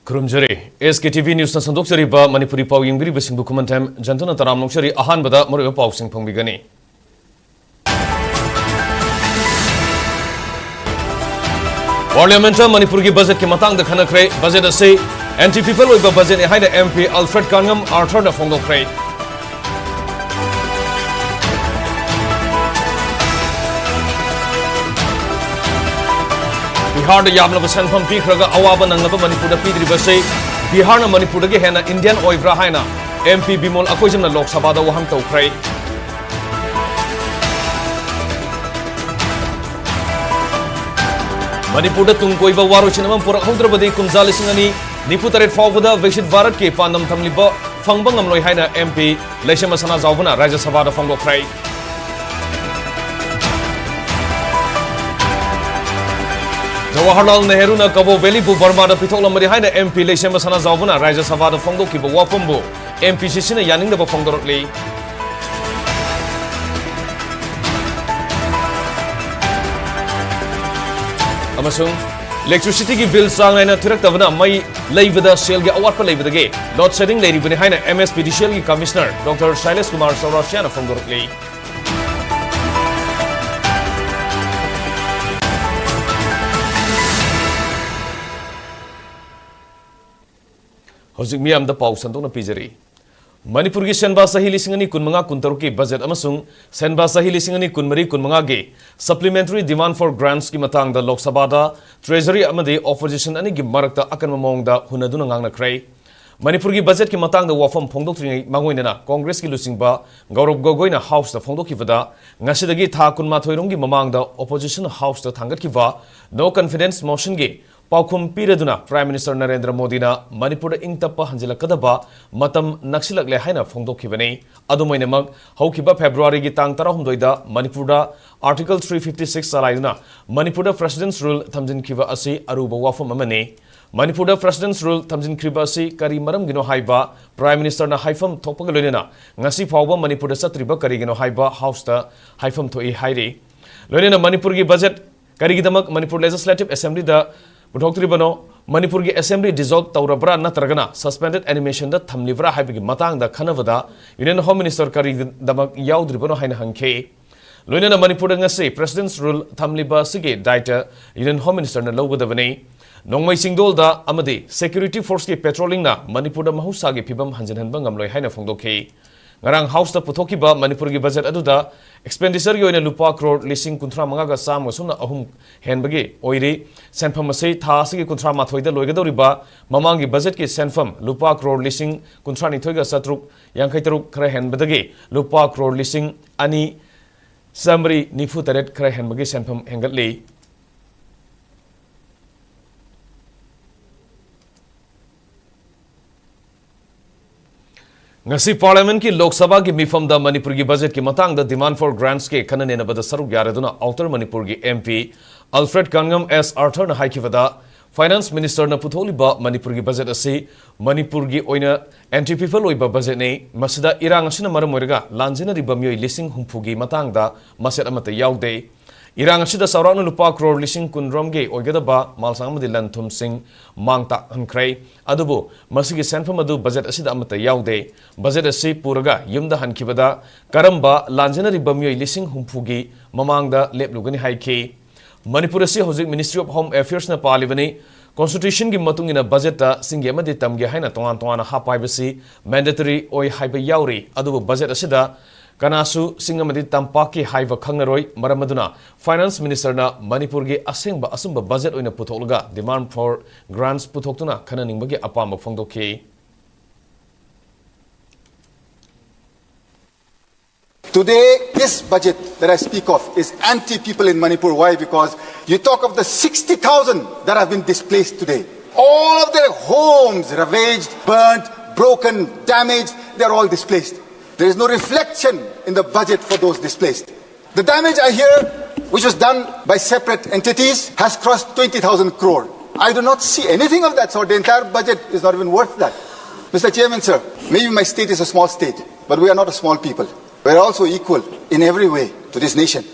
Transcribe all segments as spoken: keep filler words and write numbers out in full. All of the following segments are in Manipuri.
ꯈꯨꯔꯨꯝꯖꯔꯤ꯫ ꯑꯦꯁ ꯀꯦ ꯇꯤ ꯚꯤ ꯅ꯭ꯌꯨꯁꯅ ꯁꯟꯗꯣꯛꯆꯔꯤꯕ ꯃꯅꯤꯄꯨꯔꯤ ꯄꯥꯎ ꯌꯦꯡꯕꯤꯔꯤꯕꯁꯤꯡꯕꯨ ꯈꯨꯃꯟꯊꯦꯝ ꯖꯟꯇꯨꯅ ꯇꯔꯥꯝꯅ ꯑꯣꯛꯆꯔꯤ꯫ ꯑꯍꯥꯟꯕꯗ ꯃꯔꯨꯑꯣꯏꯕ ꯄꯥꯎꯁꯤꯡ ꯐꯪꯕꯤꯒꯅꯤ꯫ ꯄꯥꯔꯂꯤꯌꯥꯃꯦꯟꯠꯇ ꯃꯅꯤꯄꯨꯔꯒꯤ ꯕꯖꯦꯠꯀꯤ ꯃꯇꯥꯡꯗ ꯈꯟꯅꯈ꯭ꯔꯦ꯫ ꯕꯖꯦꯠ ꯑꯁꯤ ꯑꯦꯟꯇꯤ ꯄꯤꯄꯜ ꯑꯣꯏꯕ ꯕꯖꯦꯠꯅꯤ ꯍꯥꯏꯅ ꯑꯦꯝ ꯄꯤ ꯑꯜꯐ꯭ꯔꯦꯗ ꯀꯥꯟꯉꯝ ꯑꯥꯔꯊꯔꯅ ꯐꯣꯡꯗꯣꯛꯈ꯭ꯔꯦ꯫ ꯕꯤꯍꯥꯔꯗ ꯌꯥꯝꯂꯕ ꯁꯦꯟꯐꯝ ꯄꯤꯈ꯭ꯔꯒ ꯑꯋꯥꯕ ꯅꯪꯂꯕ ꯃꯅꯤꯄꯨꯔꯗ ꯄꯤꯗ꯭ꯔꯤꯕꯁꯤ ꯕꯤꯍꯥꯔꯅ ꯃꯅꯤꯄꯨꯔꯗꯒꯤ ꯍꯦꯟꯅ ꯏꯟꯗꯤꯌꯟ ꯑꯣꯏꯕ꯭ꯔꯥ ꯍꯥꯏꯅ ꯑꯦꯝ ꯄꯤ ꯕꯤꯃꯣꯜ ꯑꯀꯣꯏꯖꯝꯅ ꯂꯣꯛ ꯁꯚꯥꯗ ꯋꯥꯍꯪ ꯇꯧꯈ꯭ꯔꯦ꯫ ꯃꯅꯤꯄꯨꯔꯗ ꯇꯨꯡ ꯀꯣꯏꯕ ꯋꯥꯔꯣꯏꯁꯤꯟ ꯑꯃ ꯄꯨꯔꯛꯍꯧꯗ꯭ꯔꯕꯗꯤ ꯀꯨꯝꯖꯥ ꯂꯤꯁꯤꯡ ꯑꯅꯤ ꯅꯤꯐꯨ ꯇꯔꯦꯠ ꯐꯥꯎꯕꯗ ꯕꯤꯛꯁꯤꯠ ꯚꯥꯔꯠꯀꯤ ꯄꯥꯟꯗꯝ ꯊꯝꯂꯤꯕ ꯐꯪꯕ ꯉꯝꯂꯣꯏ ꯍꯥꯏꯅ ꯑꯦꯝ ꯄꯤ ꯂꯩꯁꯦꯝꯕ ꯁꯅꯥꯖꯥꯎꯕꯅ ꯔꯥꯖ꯭ꯌ ꯁꯚꯥꯗ ꯐꯣꯡꯗꯣꯛꯈ꯭ꯔꯦ꯫ ꯖꯋꯥꯍꯔꯂꯥꯜ ꯅꯦꯍꯔꯨꯅ ꯀꯕꯣ ꯚꯦꯂꯤꯕꯨ ꯕꯔꯃꯥꯗ ꯄꯤꯊꯣꯛꯂꯝꯕꯅꯤ ꯍꯥꯏꯅ ꯑꯦꯝ ꯄꯤ ꯂꯩꯁꯦꯝꯕ ꯁꯅꯥꯖꯥꯎꯕꯅ ꯔꯥꯖ꯭ꯌ ꯁꯚꯥꯗ ꯐꯣꯡꯗꯣꯛꯈꯤꯕ ꯋꯥꯐꯝꯕꯨ ꯑꯦꯝ ꯄꯤ ꯁꯤ ꯁꯤꯅ ꯌꯥꯅꯤꯡꯗꯕ ꯐꯣꯡꯗꯣꯔꯛꯂꯤ꯫ ꯑꯃꯁꯨꯡ ꯏꯂꯦꯛꯇ꯭ꯔꯤꯁꯤꯇꯤꯒꯤ ꯕꯤꯜ ꯆꯥꯡ ꯅꯥꯏꯅ ꯊꯤꯔꯛꯇꯕꯅ ꯃꯩ ꯂꯩꯕꯗ ꯁꯦꯜꯒꯤ ꯑꯋꯥꯠꯄ ꯂꯩꯕꯗꯒꯤ ꯂꯣꯗ ꯁꯦꯗꯤꯡ ꯂꯩꯔꯤꯕꯅꯤ ꯍꯥꯏꯅ M S P D C ꯑꯦꯜꯒꯤ ꯀꯃꯤꯁꯅꯔ ꯗꯣꯛꯇꯔ ꯁꯥꯏꯂꯦꯁ ꯀꯨꯃꯥꯔ ꯆꯧꯔꯥꯁꯤꯌꯥꯅ ꯐꯣꯡꯗꯣꯔꯛꯂꯤ꯫ ꯍꯧꯖꯤꯛ ꯃꯤꯌꯥꯝꯗ ꯄꯥꯎ ꯁꯟꯗꯣꯛꯅ ꯄꯤꯖꯔꯤ꯫ ꯃꯅꯤꯄꯨꯔꯒꯤ ꯁꯦꯟꯕꯥ ꯆꯍꯤ ꯂꯤꯁꯤꯡ ꯑꯅꯤ ꯀꯨꯟꯃꯉꯥ ꯀꯨꯟꯇꯔꯨꯛꯀꯤ ꯕꯖꯦꯠ ꯑꯃꯁꯨꯡ ꯁꯦꯟꯕꯥ ꯆꯍꯤ ꯂꯤꯁꯤꯡ ꯑꯅꯤ ꯀꯨꯟꯃꯔꯤ ꯀꯨꯟꯃꯉꯥꯒꯤ Supplementary Demand for Grants ꯀꯤ ꯃꯇꯥꯡꯗ ꯂꯣꯛ ꯁꯚꯥꯗ ꯇ꯭ꯔꯦꯖꯔꯤ ꯑꯃꯗꯤ ꯑꯣꯄꯣꯖꯤꯁꯟ ꯑꯅꯤꯒꯤ ꯃꯔꯛꯇ ꯑꯀꯟꯕ ꯃꯑꯣꯡꯗ ꯍꯨꯟꯅꯗꯨꯅ ꯉꯥꯡꯅꯈ꯭ꯔꯦ꯫ ꯃꯅꯤꯄꯨꯔꯒꯤ ꯕꯖꯦꯠꯀꯤ ꯃꯇꯥꯡꯗ ꯋꯥꯐꯝ ꯐꯣꯡꯗꯣꯛꯇ꯭ꯔꯤꯉꯩ ꯃꯥꯡꯑꯣꯏꯅꯅ ꯀꯣꯡꯒ꯭ꯔꯦꯁꯀꯤ ꯂꯨꯆꯤꯡꯕ ꯒꯧꯔꯕ ꯒꯣꯒꯣꯏꯅ ꯍꯥꯎꯁꯇ ꯐꯣꯡꯗꯣꯛꯈꯤꯕꯗ, ꯉꯁꯤꯗꯒꯤ ꯊꯥ ꯀꯨꯟꯃꯥꯊꯣꯏ ꯔꯣꯝꯒꯤ ꯃꯃꯥꯡꯗ ꯑꯣꯄꯣꯖꯤꯁꯟ ꯍꯥꯎꯁꯇ ꯊꯥꯡꯒꯠꯈꯤꯕ No Confidence Motion ꯒꯤ ꯄꯥꯎꯈꯨꯝ ꯄꯤꯔꯗꯨꯅ Prime Minister ꯅꯔꯦꯟꯗ꯭ꯔ ꯃꯣꯗꯤꯅ ꯃꯅꯤꯄꯨꯔꯗ ꯏꯪ ꯇꯞꯄ ꯍꯟꯖꯤꯜꯂꯛꯀꯗꯕ ꯃꯇꯝ ꯅꯛꯁꯤꯜꯂꯛꯂꯦ ꯍꯥꯏꯅ ꯐꯣꯡꯗꯣꯛꯈꯤꯕꯅꯤ꯫ ꯑꯗꯨꯝ ꯑꯣꯏꯅꯃꯛ, ꯍꯧꯈꯤꯕ ꯐꯦꯕ꯭ꯔꯨꯋꯥꯔꯤꯒꯤ ꯇꯥꯡ ꯇꯔꯥꯍꯨꯝꯗꯣꯏꯗ ꯃꯅꯤꯄꯨꯔꯗ Article three fifty six ꯆꯂꯥꯏꯗꯨꯅ ꯃꯅꯤꯄꯨꯔꯗ President's Rule ꯊꯝꯖꯤꯟꯈꯤꯕ ꯑꯁꯤ ꯑꯔꯨꯕ ꯋꯥꯐꯝ ꯑꯃꯅꯤ꯫ ꯃꯅꯤꯄꯨꯔꯗ President's Rule ꯊꯝꯖꯤꯟꯈꯤꯕ ꯑꯁꯤ ꯀꯔꯤ ꯃꯔꯝꯒꯤꯅꯣ ꯍꯥꯏꯕ Prime Minister ꯅ ꯍꯥꯏꯐꯝ ꯊꯣꯛꯄꯒ ꯂꯣꯏꯅꯅ ꯉꯁꯤ ꯐꯥꯎꯕ ꯃꯅꯤꯄꯨꯔꯗ ꯆꯠꯇ꯭ꯔꯤꯕ ꯀꯔꯤꯒꯤꯅꯣ ꯍꯥꯏꯕ ꯍꯥꯎꯁꯇ ꯍꯥꯏꯐꯝ ꯊꯣꯛꯏ ꯍꯥꯏꯔꯤ꯫ ꯂꯣꯏꯅꯅ ꯃꯅꯤꯄꯨꯔꯒꯤ ꯕꯖꯦꯠ ꯀꯔꯤꯒꯤꯗꯃꯛ ꯃꯅꯤꯄꯨꯔ Legislative Assembly ꯗ ꯄꯨꯊꯣꯛꯇ꯭ꯔꯤꯕꯅꯣ? ꯃꯅꯤꯄꯨꯔꯒꯤ ꯑꯦꯁꯦꯝꯕ꯭ꯂꯤ ꯗꯤꯖꯣꯜꯕ ꯇꯧꯔꯕ꯭ꯔꯥ ꯅꯠꯇ꯭ꯔꯒꯅ ꯁꯁꯄꯦꯟꯗꯦꯗ ꯑꯦꯅꯤꯃꯦꯁꯟꯗ ꯊꯝꯂꯤꯕ꯭ꯔꯥ ꯍꯥꯏꯕꯒꯤ ꯃꯇꯥꯡꯗ ꯈꯟꯅꯕꯗ ꯌꯨꯅꯤꯌꯟ ꯍꯣꯝ ꯃꯤꯅꯤꯁꯇꯔ ꯀꯔꯤꯒꯤꯗꯃꯛ ꯌꯥꯎꯗ꯭ꯔꯤꯕꯅꯣ ꯍꯥꯏꯅ ꯍꯪꯈꯤ꯫ ꯂꯣꯏꯅꯅ ꯃꯅꯤꯄꯨꯔꯗ ꯉꯁꯤ ꯄ꯭ꯔꯦꯁꯤꯗꯦꯟꯠꯁ ꯔꯨꯜ ꯊꯝꯂꯤꯕ ꯑꯁꯤꯒꯤ ꯗꯥꯏꯇ ꯌꯨꯅꯤꯌꯟ ꯍꯣꯝ ꯃꯤꯅꯤꯁꯇꯔꯅ ꯂꯧꯒꯗꯕꯅꯤ꯫ ꯅꯣꯡꯃꯩ ꯆꯤꯡꯗꯣꯜꯗ ꯑꯃꯗꯤ ꯁꯦꯀ꯭ꯌꯨꯔꯤꯇꯤ ꯐꯣꯔꯁꯀꯤ ꯄꯦꯇ꯭ꯔꯣꯂꯤꯡꯅ ꯃꯅꯤꯄꯨꯔꯗ ꯃꯍꯧꯁꯥꯒꯤ ꯐꯤꯕꯝ ꯍꯟꯖꯤꯟꯍꯟꯕ ꯉꯝꯂꯣꯏ ꯍꯥꯏꯅ ꯐꯣꯡꯗꯣꯛꯈꯤ꯫ ꯉꯔꯥꯡ ꯍꯥꯎꯁꯇ ꯄꯨꯊꯣꯛꯈꯤꯕ ꯃꯅꯤꯄꯨꯔꯒꯤ ꯕꯖꯦꯠ ꯑꯗꯨꯗ ꯑꯦꯛꯁꯄꯦꯟꯗꯤꯆꯔꯒꯤ ꯑꯣꯏꯅ ꯂꯨꯄꯥ ꯀ꯭ꯔꯣꯔ ꯂꯤꯁꯤꯡ ꯀꯨꯟꯊ꯭ꯔꯥ ꯃꯉꯥꯒ ꯆꯥꯝꯃꯒ ꯁꯨꯞꯅ ꯑꯍꯨꯝ ꯍꯦꯟꯕꯒꯤ ꯑꯣꯏꯔꯤ꯫ ꯁꯦꯟꯐꯝ ꯑꯁꯤ ꯊꯥ ꯑꯁꯤꯒꯤ ꯀꯨꯟꯊ꯭ꯔꯥ ꯃꯥꯊꯣꯏꯗ ꯂꯣꯏꯒꯗꯧꯔꯤꯕ ꯃꯃꯥꯡꯒꯤ ꯕꯖꯦꯠꯀꯤ ꯁꯦꯟꯐꯝ ꯂꯨꯄꯥ ꯀ꯭ꯔꯣꯔ ꯂꯤꯁꯤꯡ ꯀꯨꯟꯊ꯭ꯔꯥ ꯅꯤꯊꯣꯏꯒ ꯆꯥꯇ꯭ꯔꯨꯛ ꯌꯥꯡꯈꯩ ꯇꯔꯨꯛ ꯈꯔ ꯍꯦꯟꯕꯗꯒꯤ ꯂꯨꯄꯥ ꯀ꯭ꯔꯣꯔ ꯂꯤꯁꯤꯡ ꯑꯅꯤ ꯆꯥꯃꯔꯤ ꯅꯤꯐꯨ ꯇꯔꯦꯠ ꯈꯔ ꯍꯦꯟꯕꯒꯤ ꯁꯦꯟꯐꯝ ꯍꯦꯟꯒꯠꯂꯤ꯫ ꯉꯁꯤ ꯄꯥꯔꯂꯤꯌꯥꯃꯦꯟꯠꯀꯤ ꯂꯣꯛ ꯁꯚꯥꯒꯤ ꯃꯤꯐꯝꯗ ꯃꯅꯤꯄꯨꯔꯒꯤ ꯕꯖꯦꯠꯀꯤ ꯃꯇꯥꯡꯗ ꯗꯤꯃꯥꯟꯗ ꯐꯣꯔ ꯒ꯭ꯔꯥꯟꯠꯁꯀꯤ ꯈꯟꯅ ꯅꯩꯅꯕꯗ ꯁꯔꯨꯛ ꯌꯥꯔꯗꯨꯅ ꯑꯥꯎꯇꯔ ꯃꯅꯤꯄꯨꯔꯒꯤ ꯑꯦꯝ ꯄꯤ ꯑꯜꯐ꯭ꯔꯦꯗ ꯀꯥꯟꯉꯝ ꯑꯦꯁ ꯑꯥꯔꯊꯔꯅ ꯍꯥꯏꯈꯤꯕꯗ, ꯐꯥꯏꯅꯥꯟꯁ ꯃꯤꯅꯤꯁꯇꯔꯅ ꯄꯨꯊꯣꯛꯂꯤꯕ ꯃꯅꯤꯄꯨꯔꯒꯤ ꯕꯖꯦꯠ ꯑꯁꯤ ꯃꯅꯤꯄꯨꯔꯒꯤ ꯑꯣꯏꯅ ꯑꯦꯟꯇꯤ ꯄꯤꯄꯜ ꯑꯣꯏꯕ ꯕꯖꯦꯠꯅꯤ꯫ ꯃꯁꯤꯗ ꯏꯔꯥꯡ ꯑꯁꯤꯅ ꯃꯔꯝ ꯑꯣꯏꯔꯒ ꯂꯥꯟꯖꯦꯟꯅꯔꯤꯕ ꯃꯤꯑꯣꯏ ꯂꯤꯁꯤꯡ ꯍꯨꯝꯐꯨꯒꯤ ꯃꯇꯥꯡꯗ ꯃꯆꯦꯠ ꯑꯃꯠꯇ ꯌꯥꯎꯗꯦ꯫ ꯏꯔꯥꯡ ꯑꯁꯤꯗ ꯆꯥꯎꯔꯥꯛꯅ ꯂꯨꯄꯥ ꯀ꯭ꯔꯣꯔ ꯂꯤꯁꯤꯡ ꯀꯨꯟ ꯔꯣꯝꯒꯤ ꯑꯣꯏꯒꯗꯕ ꯃꯥꯜꯁꯥꯡ ꯑꯃꯗꯤ ꯂꯟ ꯊꯨꯝꯁꯤꯡ ꯃꯥꯡ ꯇꯥꯛꯍꯟꯈ꯭ꯔꯦ꯫ ꯑꯗꯨꯕꯨ ꯃꯁꯤꯒꯤ ꯁꯦꯟꯐꯝ ꯑꯗꯨ ꯕꯖꯦꯠ ꯑꯁꯤꯗ ꯑꯃꯠꯇ ꯌꯥꯎꯗꯦ꯫ ꯕꯖꯦꯠ ꯑꯁꯤ ꯄꯨꯔꯒ ꯌꯨꯝꯗ ꯍꯟꯈꯤꯕꯗ ꯀꯔꯝꯕ ꯂꯥꯟꯖꯦꯟꯅꯔꯤꯕ ꯃꯤꯑꯣꯏ ꯂꯤꯁꯤꯡ ꯍꯨꯝꯐꯨꯒꯤ ꯃꯃꯥꯡꯗ ꯂꯦꯞꯂꯨꯒꯅꯤ ꯍꯥꯏꯈꯤ꯫ ꯃꯅꯤꯄꯨꯔ ꯑꯁꯤ ꯍꯧꯖꯤꯛ ꯃꯤꯅꯤꯁꯇ꯭ꯔꯤ ꯑꯣꯐ ꯍꯣꯝ ꯑꯦꯐꯤꯌꯔꯁꯅ ꯄꯥꯜꯂꯤꯕꯅꯤ꯫ ꯀꯣꯟꯁꯇꯤꯇ꯭ꯌꯨꯁꯟꯒꯤ ꯃꯇꯨꯡ ꯏꯟꯅ ꯕꯖꯦꯠꯇ ꯆꯤꯡꯒꯤ ꯑꯃꯗꯤ ꯇꯝꯒꯤ ꯍꯥꯏꯅ ꯇꯣꯉꯥꯟ ꯇꯣꯉꯥꯟꯅ ꯍꯥꯞꯄ ꯍꯥꯏꯕꯁꯤ ꯃꯦꯟꯗꯦꯇꯔꯤ ꯑꯣꯏ ꯍꯥꯏꯕ ꯌꯥꯎꯔꯤ꯫ ꯑꯗꯨꯕꯨ ꯕꯖꯦꯠ ꯑꯁꯤꯗ ꯀꯅꯥꯁꯨ ꯆꯤꯡ ꯑꯃꯗꯤ ꯇꯝꯄꯥꯛꯀꯤ ꯍꯥꯏꯕ ꯈꯪꯅꯔꯣꯏ꯫ ꯃꯔꯝ ꯑꯗꯨꯅ ꯐꯥꯏꯅꯥꯟꯁ ꯃꯤꯅꯤꯁꯇꯔꯅ ꯃꯅꯤꯄꯨꯔꯒꯤ ꯑꯁꯦꯡꯕ ꯑꯆꯨꯝꯕ ꯕꯖꯦꯠ ꯑꯣꯏꯅ ꯄꯨꯊꯣꯛꯂꯒ ꯗꯤꯃꯥꯟꯗ ꯐꯣꯔ ꯒ꯭ꯔꯥꯟꯠꯁ ꯄꯨꯊꯣꯛꯇꯨꯅ ꯈꯟꯅꯅꯤꯡꯕꯒꯤ ꯑꯄꯥꯝꯕ ꯐꯣꯡꯗꯣꯛꯈꯤ꯫ Today, this budget that I speak of is anti-people in Manipur. Why? Because you talk of the sixty thousand that have been displaced today. All of their homes ravaged, burnt, broken, damaged, they're all displaced. There is no reflection in the budget for those displaced. The damage I hear, which was done by separate entities, has crossed twenty thousand crore. I do not see anything of that sort. The entire budget is not even worth that. Mister Chairman, sir, maybe my state is a small state, but we are not a small people. We are also equal in every way to this nation.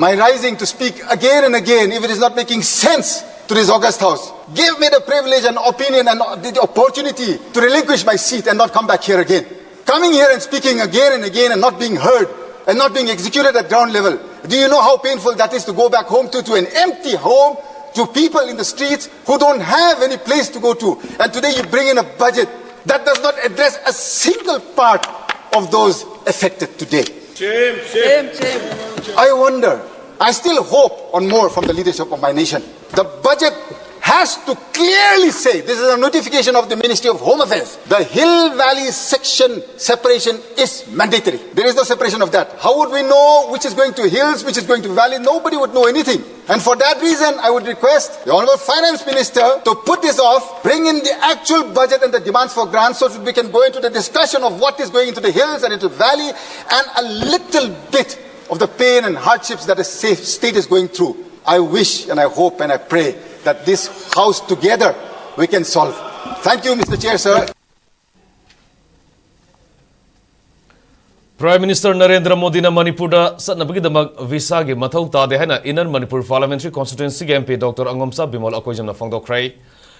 My rising to speak again and again, if it is not making sense to this august House, gave me the privilege and opinion and the opportunity to relinquish my seat and not come back here again. Coming here and speaking again and again and not being heard and not being executed at ground level. Do you know how painful that is to go back home to, to an empty home, to people in the streets who don't have any place to go to? And today you bring in a budget that does not address a single part of those affected today. Shame, shame. Shame, shame. I wonder, I still hope on more from the leadership of my nation. The budget has to clearly say, this is a notification of the Ministry of Home Affairs, the Hill Valley section separation is mandatory. There is no separation of that. How would we know which is going to hills, which is going to valley? Nobody would know anything. And for that reason, I would request the Honorable Finance Minister to put this off, bring in the actual budget and the demands for grants so that we can go into the discussion of what is going into the hills and into the valley and a little bit of the pain and hardships that the sa- state is going through. I wish and I hope and I pray that this House together we can solve. Thank you, Mister Chair, sir. Prime Minister Narendra Modina ꯃꯅꯤꯄꯨꯔꯗ ꯆꯠꯅꯕꯒꯤꯗꯃꯛ ꯚꯤꯁꯥꯒꯤ ꯃꯊꯧ ꯇꯥꯗꯦ ꯍꯥꯏꯅ Inner Manipur Parliamentary Constituencyꯒꯤ MP Doctor Angomcha Bimol ꯑꯀꯣꯏꯖꯝꯅ ꯐꯣꯡꯗꯣꯛꯈ꯭ꯔꯦ꯫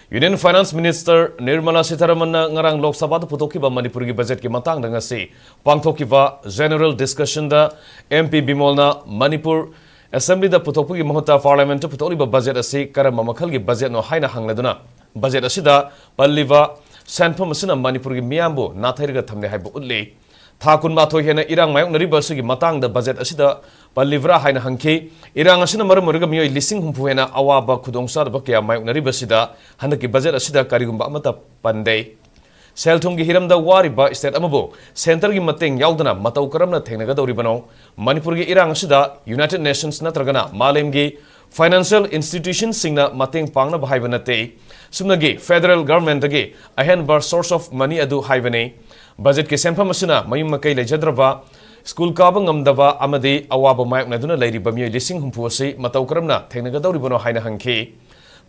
Union Finance Minister Nirmala Sitharamanꯅ ꯉꯔꯥꯡ ꯂꯣꯛ ꯁꯚꯥꯗ ꯄꯨꯊꯣꯛꯈꯤꯕ ꯃꯅꯤꯄꯨꯔꯒꯤ ꯕꯖꯦꯠꯀꯤ ꯃꯇꯥꯡꯗ ꯉꯁꯤ ꯄꯥꯡꯊꯣꯛꯈꯤꯕ General Discussionꯗ MP ꯕꯤꯃꯣꯜꯅ ꯃꯅꯤꯄꯨꯔ Assemblyꯗ ꯄꯨꯊꯣꯛꯄꯒꯤ ꯃꯍꯨꯠꯇ Parliamentꯇ ꯄꯨꯊꯣꯛꯂꯤꯕ ꯕꯖꯦꯠ ꯑꯁꯤ ꯀꯔꯝꯕ ꯃꯈꯜꯒꯤ ꯕꯖꯦꯠꯅꯣ ꯍꯥꯏꯅ ꯍꯪꯂꯗꯨꯅ, ꯕꯖꯦꯠ ꯑꯁꯤꯗ ꯄꯜꯂꯤꯕ ꯁꯦꯟꯐꯝ ꯑꯁꯤꯅ ꯃꯅꯤꯄꯨꯔꯒꯤ ꯃꯤꯌꯥꯝꯕꯨ ꯅꯥꯊꯩꯔꯒ ꯊꯝꯂꯦ ꯍꯥꯏꯕ ꯎꯠꯂꯤ꯫ ꯊꯥ ꯀꯨꯟꯃꯥꯊꯣꯏ ꯍꯦꯟꯅ ꯏꯔꯥꯡ ꯃꯥꯌꯣꯛꯅꯔꯤꯕ ꯑꯁꯤꯒꯤ ꯃꯇꯥꯡꯗ ꯕꯖꯦꯠ ꯑꯁꯤꯗ ꯄꯜꯂꯤꯕ꯭ꯔꯥ ꯍꯥꯏꯅ ꯍꯪꯈꯤ꯫ ꯏꯔꯥꯡ ꯑꯁꯤꯅ ꯃꯔꯝ ꯑꯣꯏꯔꯒ ꯃꯤꯑꯣꯏ ꯂꯤꯁꯤꯡ ꯍꯨꯝꯐꯨ ꯍꯦꯟꯅ ꯑꯋꯥꯕ ꯈꯨꯗꯣꯡꯆꯥꯗꯕ ꯀꯌꯥ ꯃꯥꯌꯣꯛꯅꯔꯤꯕꯁꯤꯗ ꯍꯟꯗꯛꯀꯤ ꯕꯖꯦꯠ ꯑꯁꯤꯗ ꯀꯔꯤꯒꯨꯝꯕ ꯑꯃꯠꯇ ꯄꯟꯗꯦ꯫ ꯁꯦꯜ ꯊꯨꯝꯒꯤ ꯍꯤꯔꯝꯗ ꯋꯥꯔꯤꯕ state ꯑꯃꯕꯨ centreꯒꯤ ꯃꯇꯦꯡ ꯌꯥꯎꯗꯅ ꯃꯇꯧ ꯀꯔꯝꯅ ꯊꯦꯡꯅꯒꯗꯧꯔꯤꯕꯅꯣ? ꯃꯅꯤꯄꯨꯔꯒꯤ ꯏꯔꯥꯡ ꯑꯁꯤꯗ United Nations ꯅꯠꯇ꯭ꯔꯒꯅ ꯃꯥꯂꯦꯝꯒꯤ financial institutionꯁꯤꯡꯅ ꯃꯇꯦꯡ ꯄꯥꯡꯅꯕ ꯍꯥꯏꯕ ꯅꯠꯇꯦ꯫ ꯁꯨꯞꯅꯒꯤ federal governmentꯇꯒꯤ ꯑꯍꯦꯟꯕ source of money ꯑꯗꯨ ꯍꯥꯏꯕꯅꯤ꯫ ꯕꯖꯦꯠꯀꯤ ꯁꯦꯟꯐꯝ ꯑꯁꯤꯅ ꯃꯌꯨꯝ ꯃꯀꯩ ꯂꯩꯖꯗ꯭ꯔꯕ, ꯁ꯭ꯀꯨꯜ ꯀꯥꯕ ꯉꯝꯗꯕ ꯑꯃꯗꯤ ꯑꯋꯥꯕ ꯃꯥꯌꯣꯛꯅꯗꯨꯅ ꯂꯩꯔꯤꯕ ꯃꯤꯑꯣꯏ ꯂꯤꯁꯤꯡ ꯍꯨꯝꯐꯨ ꯑꯁꯤ ꯃꯇꯧ ꯀꯔꯝꯅ ꯊꯦꯡꯅꯒꯗꯧꯔꯤꯕꯅꯣ ꯍꯥꯏꯅ ꯍꯪꯈꯤ꯫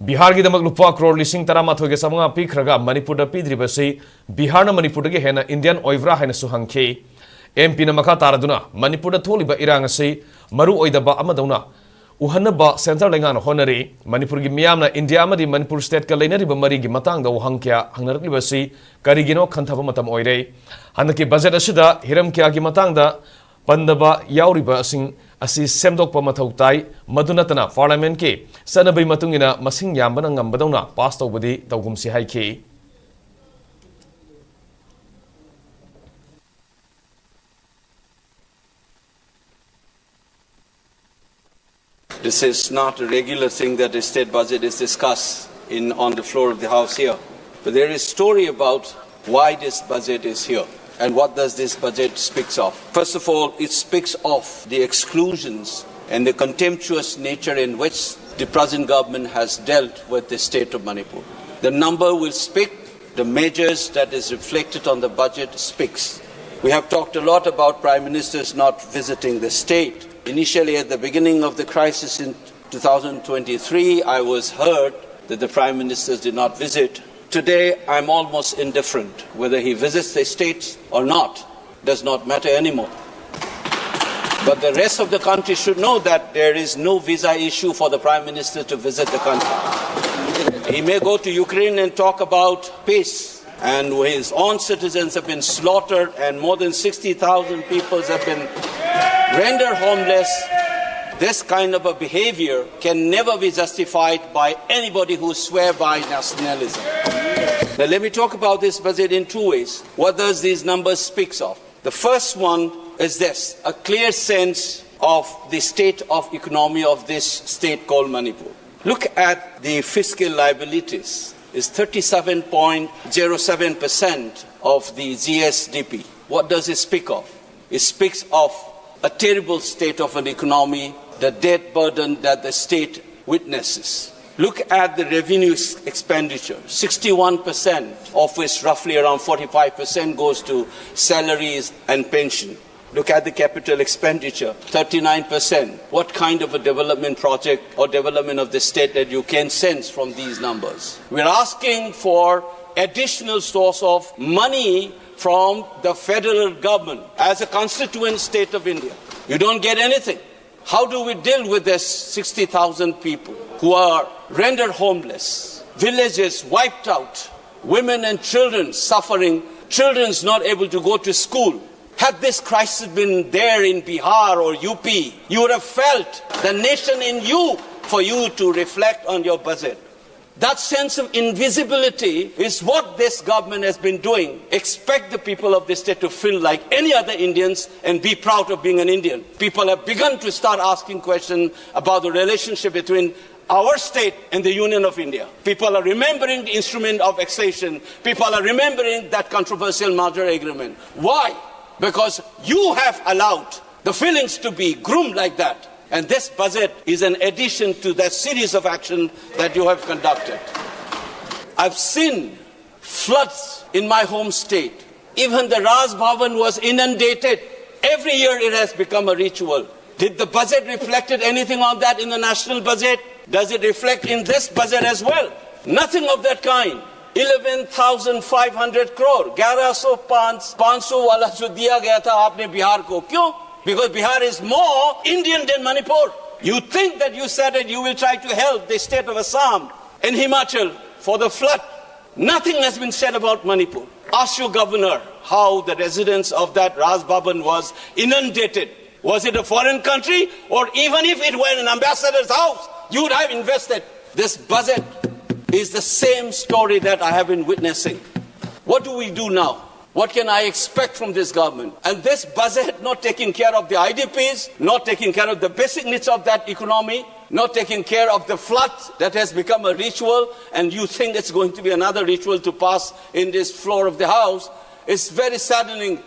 ꯕꯤꯍꯥꯔꯒꯤꯗꯃꯛ ꯂꯨꯄꯥ ꯀ꯭ꯔꯣꯔ ꯂꯤꯁꯤꯡ ꯇꯔꯥꯃꯥꯊꯣꯏꯒ ꯆꯥꯃꯉꯥ ꯄꯤꯈ꯭ꯔꯒ ꯃꯅꯤꯄꯨꯔꯗ ꯄꯤꯗ꯭ꯔꯤꯕꯁꯤ ꯕꯤꯍꯥꯔꯅ ꯃꯅꯤꯄꯨꯔꯗꯒꯤ ꯍꯦꯟꯅ Indian ꯑꯣꯏꯕ꯭ꯔꯥ ꯍꯥꯏꯅꯁꯨ ꯍꯪꯈꯤ꯫ MPꯅ ꯃꯈꯥ ꯇꯥꯔꯗꯨꯅ ꯃꯅꯤꯄꯨꯔꯗ ꯊꯣꯛꯂꯤꯕ ꯏꯔꯥꯡ ꯑꯁꯤ ꯃꯔꯨ ꯑꯣꯏꯗꯕ ꯑꯃꯗꯧꯅ ꯎꯍꯟꯅꯕ ꯁꯦꯟꯇꯔ ꯂꯩꯉꯥꯛꯅ ꯍꯣꯠꯅꯔꯤ꯫ ꯃꯅꯤꯄꯨꯔꯒꯤ ꯃꯤꯌꯥꯝꯅ ꯏꯟꯗꯤꯌꯥ ꯑꯃꯗꯤ ꯃꯅꯤꯄꯨꯔ ꯁ꯭ꯇꯦꯠꯀ ꯂꯩꯅꯔꯤꯕ ꯃꯔꯤꯒꯤ ꯃꯇꯥꯡꯗ ꯋꯥꯍꯪ ꯀꯌꯥ ꯍꯪꯅꯔꯛꯂꯤꯕꯁꯤ ꯀꯔꯤꯒꯤꯅꯣ ꯈꯟꯊꯕ ꯃꯇꯝ ꯑꯣꯏꯔꯦ꯫ ꯍꯟꯗꯛꯀꯤ ꯕꯖꯦꯠ ꯑꯁꯤꯗ ꯍꯤꯔꯝ ꯀꯌꯥꯒꯤ ꯃꯇꯥꯡꯗ ꯄꯟꯗꯕ ꯌꯥꯎꯔꯤꯕꯁꯤꯡ ꯑꯁꯤ ꯁꯦꯝꯗꯣꯛꯄ ꯃꯊꯧ ꯇꯥꯏ꯫ ꯃꯗꯨ ꯅꯠꯇꯅ ꯄꯥꯔꯂꯤꯌꯥꯃꯦꯟꯠꯀꯤ ꯆꯠꯅꯕꯤ ꯃꯇꯨꯡ ꯏꯟꯅ ꯃꯁꯤꯡ ꯌꯥꯝꯕꯅ ꯉꯝꯕꯗꯧꯅ ꯄꯥꯁ ꯇꯧꯕꯗꯤ ꯇꯧꯒꯨꯝꯁꯤ ꯍꯥꯏꯈꯤ꯫ This is not a regular thing that the state budget is discussed in, on the floor of the House here. But there is story about why this budget is here and what does this budget speaks of. First of all, it speaks of the exclusions and the contemptuous nature in which the present government has dealt with the state of Manipur. The number will speak, the measures that is reflected on the budget speaks. We have talked a lot about Prime Ministers not visiting the state. Initially, at the beginning of the crisis in two thousand twenty-three, I was hurt that the Prime Minister did not visit. Today, I'm almost indifferent whether he visits the states or not, does not matter anymore. But the rest of the country should know that there is no visa issue for the Prime Minister to visit the country. He may go to Ukraine and talk about peace, and his own citizens have been slaughtered, and more than sixty thousand people have been rendered homeless. This kind of a behavior can never be justified by anybody who swear by nationalism. Now, let me talk about this budget in two ways. What does these numbers speaks of? The first one is this, a clear sense of the state of economy of this state called Manipur. Look at the fiscal liabilities. It's thirty-seven point zero seven percent of the G S D P. What does it speak of? It speaks of a terrible state of an economy, the debt burden that the state witnesses. Look at the revenue s- expenditure, sixty-one percent of which roughly around forty-five percent goes to salaries and pension. Look at the capital expenditure, thirty-nine percent. What kind of a development project or development of the state that you can sense from these numbers? We're asking for additional source of money from the federal government as a constituent state of India. You don't get anything. How do we deal with this sixty thousand people who are rendered homeless, villages wiped out, women and children suffering, children's not able to go to school? Had this crisis been there in Bihar or U P, you would have felt the nation in you for you to reflect on your budget. That sense of invisibility is what this government has been doing. Expect the people of this state to feel like any other Indians and be proud of being an Indian. People have begun to start asking questions about the relationship between our state and the Union of India. People are remembering the instrument of accession. People are remembering that controversial merger agreement. Why? Because you have allowed the feelings to be groomed like that. And this budget is an addition to that series of action that you have conducted. I've seen floods in my home state. Even the Raj Bhavan was inundated. Every year it has become a ritual. Did the budget reflected anything on that in the national budget? Does it reflect in this budget as well? Nothing of that kind. Eleven thousand five hundred crore, ग्यारह सौ पाँच, पाँच सौ वाला जो दिया गया था आपने बिहार को, क्यों? Because Bihar is more Indian than Manipur. You think that you said that you will try to help the state of Assam and Himachal for the flood. Nothing has been said about Manipur. Ask your governor how the residents of that Raj Bhavan was inundated. Was it a foreign country? Or even if it were an ambassador's house, you would have invested. This budget is the same story that I have been witnessing. What do we do now? What can I expect from this government? And this budget not taking care of the I D Ps, not taking care of the basic needs of that economy, not taking care of the flood that has become a ritual, and you think it's going to be another ritual to pass in this floor of the House, it's very saddening.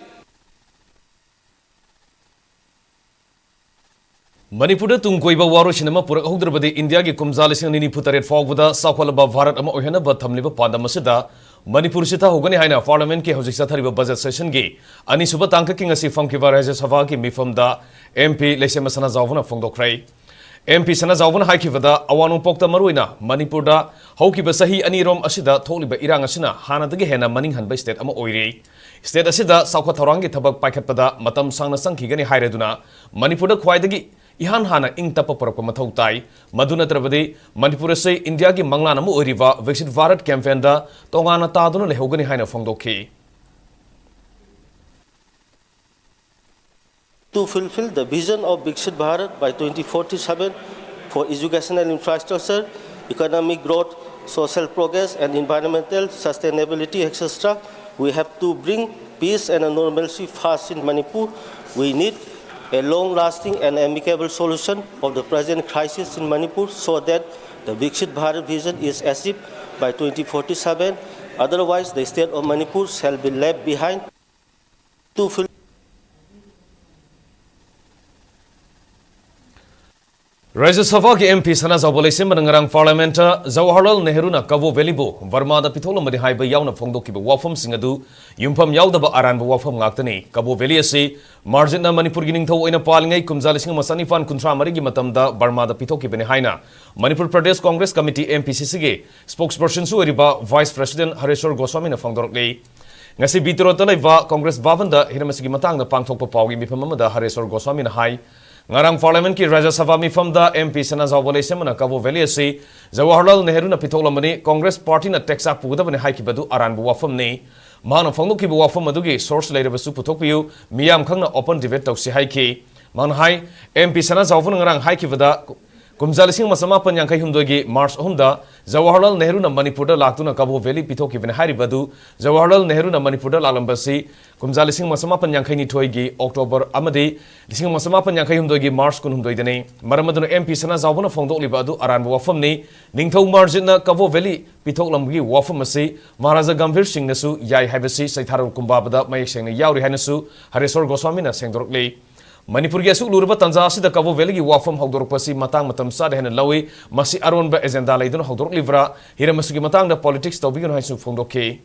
ꯃꯅꯤꯄꯨꯔꯗ ꯇꯨꯡ ꯀꯣꯏꯕ ꯋꯥꯔꯣꯏꯁꯤꯟ ꯑꯃ ꯄꯨꯔꯛꯍꯧꯗ꯭ꯔꯕꯗꯤ ꯏꯟꯗꯤꯌꯥꯒꯤ ꯀꯨꯝꯖꯥ ꯂꯤꯁꯤꯡ ꯑꯅꯤ ꯅꯤꯐꯨ ꯇꯔꯦꯠ ꯐꯥꯎꯕꯗ ꯆꯥꯎꯈꯠꯂꯕ ꯚꯥꯔꯠ ꯑꯃ ꯑꯣꯏꯍꯟꯅꯕ ꯊꯝꯂꯤꯕ ꯄꯥꯟꯗꯝ ꯑꯁꯤꯗ ꯃꯅꯤꯄꯨꯔ ꯁꯤꯊꯍꯧꯒꯅꯤ ꯍꯥꯏꯅ ꯄꯥꯔꯂꯤꯌꯥꯃꯦꯟꯠꯀꯤ ꯍꯧꯖꯤꯛ ꯆꯠꯊꯔꯤꯕ ꯕꯖꯦꯠ ꯁꯦꯁꯟꯒꯤ ꯑꯅꯤꯁꯨꯕ ꯇꯥꯡꯀꯛꯀꯤ ꯉꯁꯤ ꯐꯝꯈꯤꯕ ꯔꯥꯖ꯭ꯌ ꯁꯚꯥꯒꯤ ꯃꯤꯐꯝꯗ ꯑꯦꯝ ꯄꯤ ꯂꯩꯁꯦꯝꯕ ꯁꯅꯥꯖꯥꯎꯕꯅ ꯐꯣꯡꯗꯣꯛꯈ꯭ꯔꯦ꯫ ꯑꯦꯝ ꯄꯤ ꯁꯅꯥꯖꯥꯎꯕꯅ ꯍꯥꯏꯈꯤꯕꯗ ꯑꯋꯥꯡ ꯅꯣꯡꯄꯣꯛꯇ ꯃꯔꯨꯑꯣꯏꯅ ꯃꯅꯤꯄꯨꯔꯗ ꯍꯧꯈꯤꯕ ꯆꯍꯤ ꯑꯅꯤꯔꯣꯝ ꯑꯁꯤꯗ ꯊꯣꯛꯂꯤꯕ ꯏꯔꯥꯡ ꯑꯁꯤꯅ ꯍꯥꯟꯅꯗꯒꯤ ꯍꯦꯟꯅ ꯃꯅꯤꯡ ꯍꯟꯕ ꯁ꯭ꯇꯦꯠ ꯑꯃ ꯑꯣꯏꯔꯤ꯫ ꯁ꯭ꯇꯦꯠ ꯑꯁꯤꯗ ꯆꯥꯎꯈꯠ ꯊꯧꯔꯥꯡꯒꯤ ꯊꯕꯛ ꯄꯥꯏꯈꯠꯄꯗ ꯃꯇꯝ ꯁꯥꯡꯅ ꯆꯪꯈꯤꯒꯅꯤ ꯍꯥꯏꯔꯗꯨꯅ ꯃꯅꯤꯄꯨꯔꯗ ꯈ꯭ꯋꯥꯏꯗꯒꯤ ꯏꯍꯥꯟ ꯍꯥꯟꯅ ꯏꯪ ꯇꯞꯄ ꯄꯨꯔꯛꯄ ꯃꯊꯧ ꯇꯥꯏ꯫ ꯃꯗꯨ ꯅꯠꯇ꯭ꯔꯕꯗꯤ ꯃꯅꯤꯄꯨꯔ ꯑꯁꯤ ꯏꯟꯗꯤꯌꯥꯒꯤ ꯃꯪꯂꯥꯟ ꯑꯃ ꯑꯣꯏꯔꯤꯕ ꯕꯤꯛꯁꯤꯠ ꯚꯥꯔꯠ campaign ꯗ ꯇꯣꯉꯥꯟꯅ ꯇꯥꯗꯨꯅ ꯂꯩꯍꯧꯒꯅꯤ ꯍꯥꯏꯅ ꯐꯣꯡꯗꯣꯛꯈꯤ꯫ To fulfill the vision of Viksit Bharat by twenty forty-seven for educational infrastructure, economic growth, social progress, and environmental sustainability, et cetera, we have to bring peace and normalcy first in Manipur. We need a long-lasting and amicable solution of the present crisis in Manipur so that the Viksit Bharat vision is achieved by twenty forty-seven. Otherwise, the state of Manipur shall be left behind. To fulfill Rajya Sabha ꯒꯤ MP ꯁꯅꯥꯖꯥꯎꯕ ꯂꯩꯁꯦꯝꯕꯅ ꯉꯔꯥꯡ Parliament ꯇ ꯖꯋꯥꯍꯔꯂꯥꯜ ꯅꯦꯍꯔꯨꯅ ꯀꯕꯣ ꯚꯦꯂꯤꯕꯨ ꯕꯔꯃꯥꯗ ꯄꯤꯊꯣꯛꯂꯝꯕꯅꯤ ꯍꯥꯏꯕ ꯌꯥꯎꯅ ꯐꯣꯡꯗꯣꯛꯈꯤꯕ ꯋꯥꯐꯝꯁꯤꯡ ꯑꯗꯨ ꯌꯨꯝꯐꯝ ꯌꯥꯎꯗꯕ ꯑꯔꯥꯟꯕ ꯋꯥꯐꯝ ꯉꯥꯛꯇꯅꯤ꯫ ꯀꯕꯣ ꯚꯦꯂꯤ ꯑꯁꯤ ꯃꯥꯔꯖꯤꯠꯅ ꯃꯅꯤꯄꯨꯔꯒꯤ ꯅꯤꯡꯊꯧ ꯑꯣꯏꯅ ꯄꯥꯜꯂꯤꯉꯩ ꯀꯨꯝꯖꯥ ꯂꯤꯁꯤꯡ ꯑꯃ ꯆꯅꯤꯄꯥꯟ ꯀꯨꯟꯊ꯭ꯔꯥ ꯃꯔꯤꯒꯤ ꯃꯇꯝꯗ ꯕꯔꯃꯥꯗ ꯄꯤꯊꯣꯛꯈꯤꯕꯅꯤ ꯍꯥꯏꯅ ꯃꯅꯤꯄꯨꯔ ꯄ꯭ꯔꯗꯦꯁ ꯀꯣꯡꯒ꯭ꯔꯦꯁ ꯀꯃꯤꯇꯤ, MPCC ꯒꯤ spokesperson ꯁꯨ ꯑꯣꯏꯔꯤꯕ Vice President ꯍꯔꯦꯁ꯭ꯋꯔ ꯒꯣꯁ꯭ꯋꯥꯃꯤꯅ ꯐꯣꯡꯗꯣꯔꯛꯂꯤ꯫ ꯉꯁꯤ ꯕꯤꯇꯔꯣꯠꯇ ꯂꯩꯕ ꯀꯣꯡꯒ꯭ꯔꯦꯁ ꯚꯕꯟꯗ ꯍꯤꯔꯝ ꯑꯁꯤꯒꯤ ꯃꯇꯥꯡꯗ ꯄꯥꯡꯊꯣꯛꯄ ꯄꯥꯎꯒꯤ ꯃꯤꯐꯝ ꯑꯃꯗ ꯍꯔꯦꯁ꯭ꯋꯔ ꯒꯣꯁ꯭ꯋꯥꯃꯤꯅ ꯍꯥꯏ, ꯉꯔꯥꯡ Parliament ꯀꯤ ꯔꯥꯖ꯭ꯌ ꯁꯚꯥ ꯃꯤꯐꯝꯗ MP ꯁꯅꯥꯖꯥꯎꯕ ꯂꯩꯁꯦꯝꯕꯅ ꯀꯕꯣ ꯚꯦꯂꯤ ꯑꯁꯤ ꯖꯋꯥꯍꯔꯂꯥꯜ ꯅꯦꯍꯔꯨꯅ ꯄꯤꯊꯣꯛꯂꯝꯕꯅꯤ, ꯀꯣꯡꯒ꯭ꯔꯦꯁ ꯄꯥꯔꯇꯤꯅ ꯇꯦꯛꯆꯥꯛ ꯄꯨꯒꯗꯕꯅꯤ ꯍꯥꯏꯈꯤꯕꯗꯨ ꯑꯔꯥꯟꯕ ꯋꯥꯐꯝꯅꯤ꯫ ꯃꯍꯥꯛꯅ ꯐꯣꯡꯗꯣꯛꯈꯤꯕ ꯋꯥꯐꯝ ꯑꯗꯨꯒꯤ source ꯂꯩꯔꯕꯁꯨ ꯄꯨꯊꯣꯛꯄꯤꯌꯨ, ꯃꯤꯌꯥꯝ ꯈꯪꯅ open debate ꯇꯧꯁꯤ ꯍꯥꯏꯈꯤ꯫ ꯃꯍꯥꯛꯅ ꯍꯥꯏ, MP ꯁꯅꯥꯖꯥꯎꯕꯅ ꯉꯔꯥꯡ ꯍꯥꯏꯈꯤꯕꯗ ꯀꯨꯝꯖꯥ ꯂꯤꯁꯤꯡ ꯑꯃ ꯆꯃꯥꯄꯟ ꯌꯥꯡꯈꯩ ꯍꯨꯝꯗꯣꯏꯒꯤ March ꯑꯍꯨꯝꯗ ꯖꯋꯥꯍꯔꯂꯥꯜ ꯅꯦꯍꯔꯨꯅ ꯃꯅꯤꯄꯨꯔꯗ ꯂꯥꯛꯇꯨꯅ ꯀꯕꯣ ꯚꯦꯂꯤ ꯄꯤꯊꯣꯛꯈꯤꯕꯅꯤ ꯍꯥꯏꯔꯤꯕ ꯑꯗꯨ ꯖꯋꯥꯍꯔꯂꯥꯜ ꯅꯦꯍꯔꯨꯅ ꯃꯅꯤꯄꯨꯔꯗ ꯂꯥꯛꯂꯝꯕꯁꯤ ꯀꯨꯝꯖꯥ ꯂꯤꯁꯤꯡ ꯑꯃ ꯆꯃꯥꯄꯟ ꯌꯥꯡꯈꯩ ꯅꯤꯊꯣꯏꯒꯤ October ꯑꯃꯗꯤ ꯂꯤꯁꯤꯡ ꯑꯃ ꯆꯃꯥꯄꯟ ꯌꯥꯡꯈꯩ ꯍꯨꯝꯗꯣꯏꯒꯤ March ꯀꯨꯟꯍꯨꯝꯗꯣꯏꯗꯅꯤ꯫ ꯃꯔꯝ ꯑꯗꯨꯅ MP ꯁꯅꯥꯖꯥꯎꯕꯅ ꯐꯣꯡꯗꯣꯛꯂꯤꯕ ꯑꯗꯨ ꯑꯔꯥꯟꯕ ꯋꯥꯐꯝꯅꯤ꯫ ꯅꯤꯡꯊꯧ ꯃꯥꯔꯖꯤꯠꯅ ꯀꯕꯣ ꯚꯦꯂꯤ ꯄꯤꯊꯣꯛꯂꯝꯕꯒꯤ ꯋꯥꯐꯝ ꯑꯁꯤ ꯃꯍꯥꯔꯥꯖꯥ ꯒꯝꯚꯤꯔ ꯁꯤꯡꯅꯁꯨ ꯌꯥꯏ ꯍꯥꯏꯕꯁꯤ ꯆꯩꯊꯥꯔꯣꯜ ꯀꯨꯝꯕꯥꯕꯗ ꯃꯌꯦꯛ ꯁꯦꯡꯅ ꯌꯥꯎꯔꯤ ꯍꯥꯏꯅꯁꯨ ꯍꯔꯦꯁ꯭ꯋꯔ ꯒꯣꯁ꯭ꯋꯥꯃꯤꯅ ꯁꯦꯡꯗꯣꯔꯛꯂꯤ꯫ ꯃꯅꯤꯄꯨꯔꯒꯤ ꯑꯁꯨꯛ ꯂꯨꯔꯕ ꯇꯥꯟꯖꯥ ꯑꯁꯤꯗ ꯀꯕꯣ ꯚꯦꯂꯤꯒꯤ ꯋꯥꯐꯝ ꯍꯧꯗꯣꯔꯛꯄ ꯑꯁꯤ ꯃꯇꯥꯡ ꯃꯇꯝ ꯆꯥꯗꯦ ꯍꯥꯏꯅ ꯂꯧꯏ꯫ ꯃꯁꯤ ꯑꯔꯣꯟꯕ agenda ꯂꯩꯗꯨꯅ ꯍꯧꯗꯣꯔꯛꯂꯤꯕ꯭ꯔꯥ? ꯍꯤꯔꯝ ꯑꯁꯤꯒꯤ ꯃꯇꯥꯡꯗ politics ꯇꯧꯕꯤꯒꯅꯨ ꯍꯥꯏꯅꯁꯨ ꯐꯣꯡꯗꯣꯛꯈꯤ꯫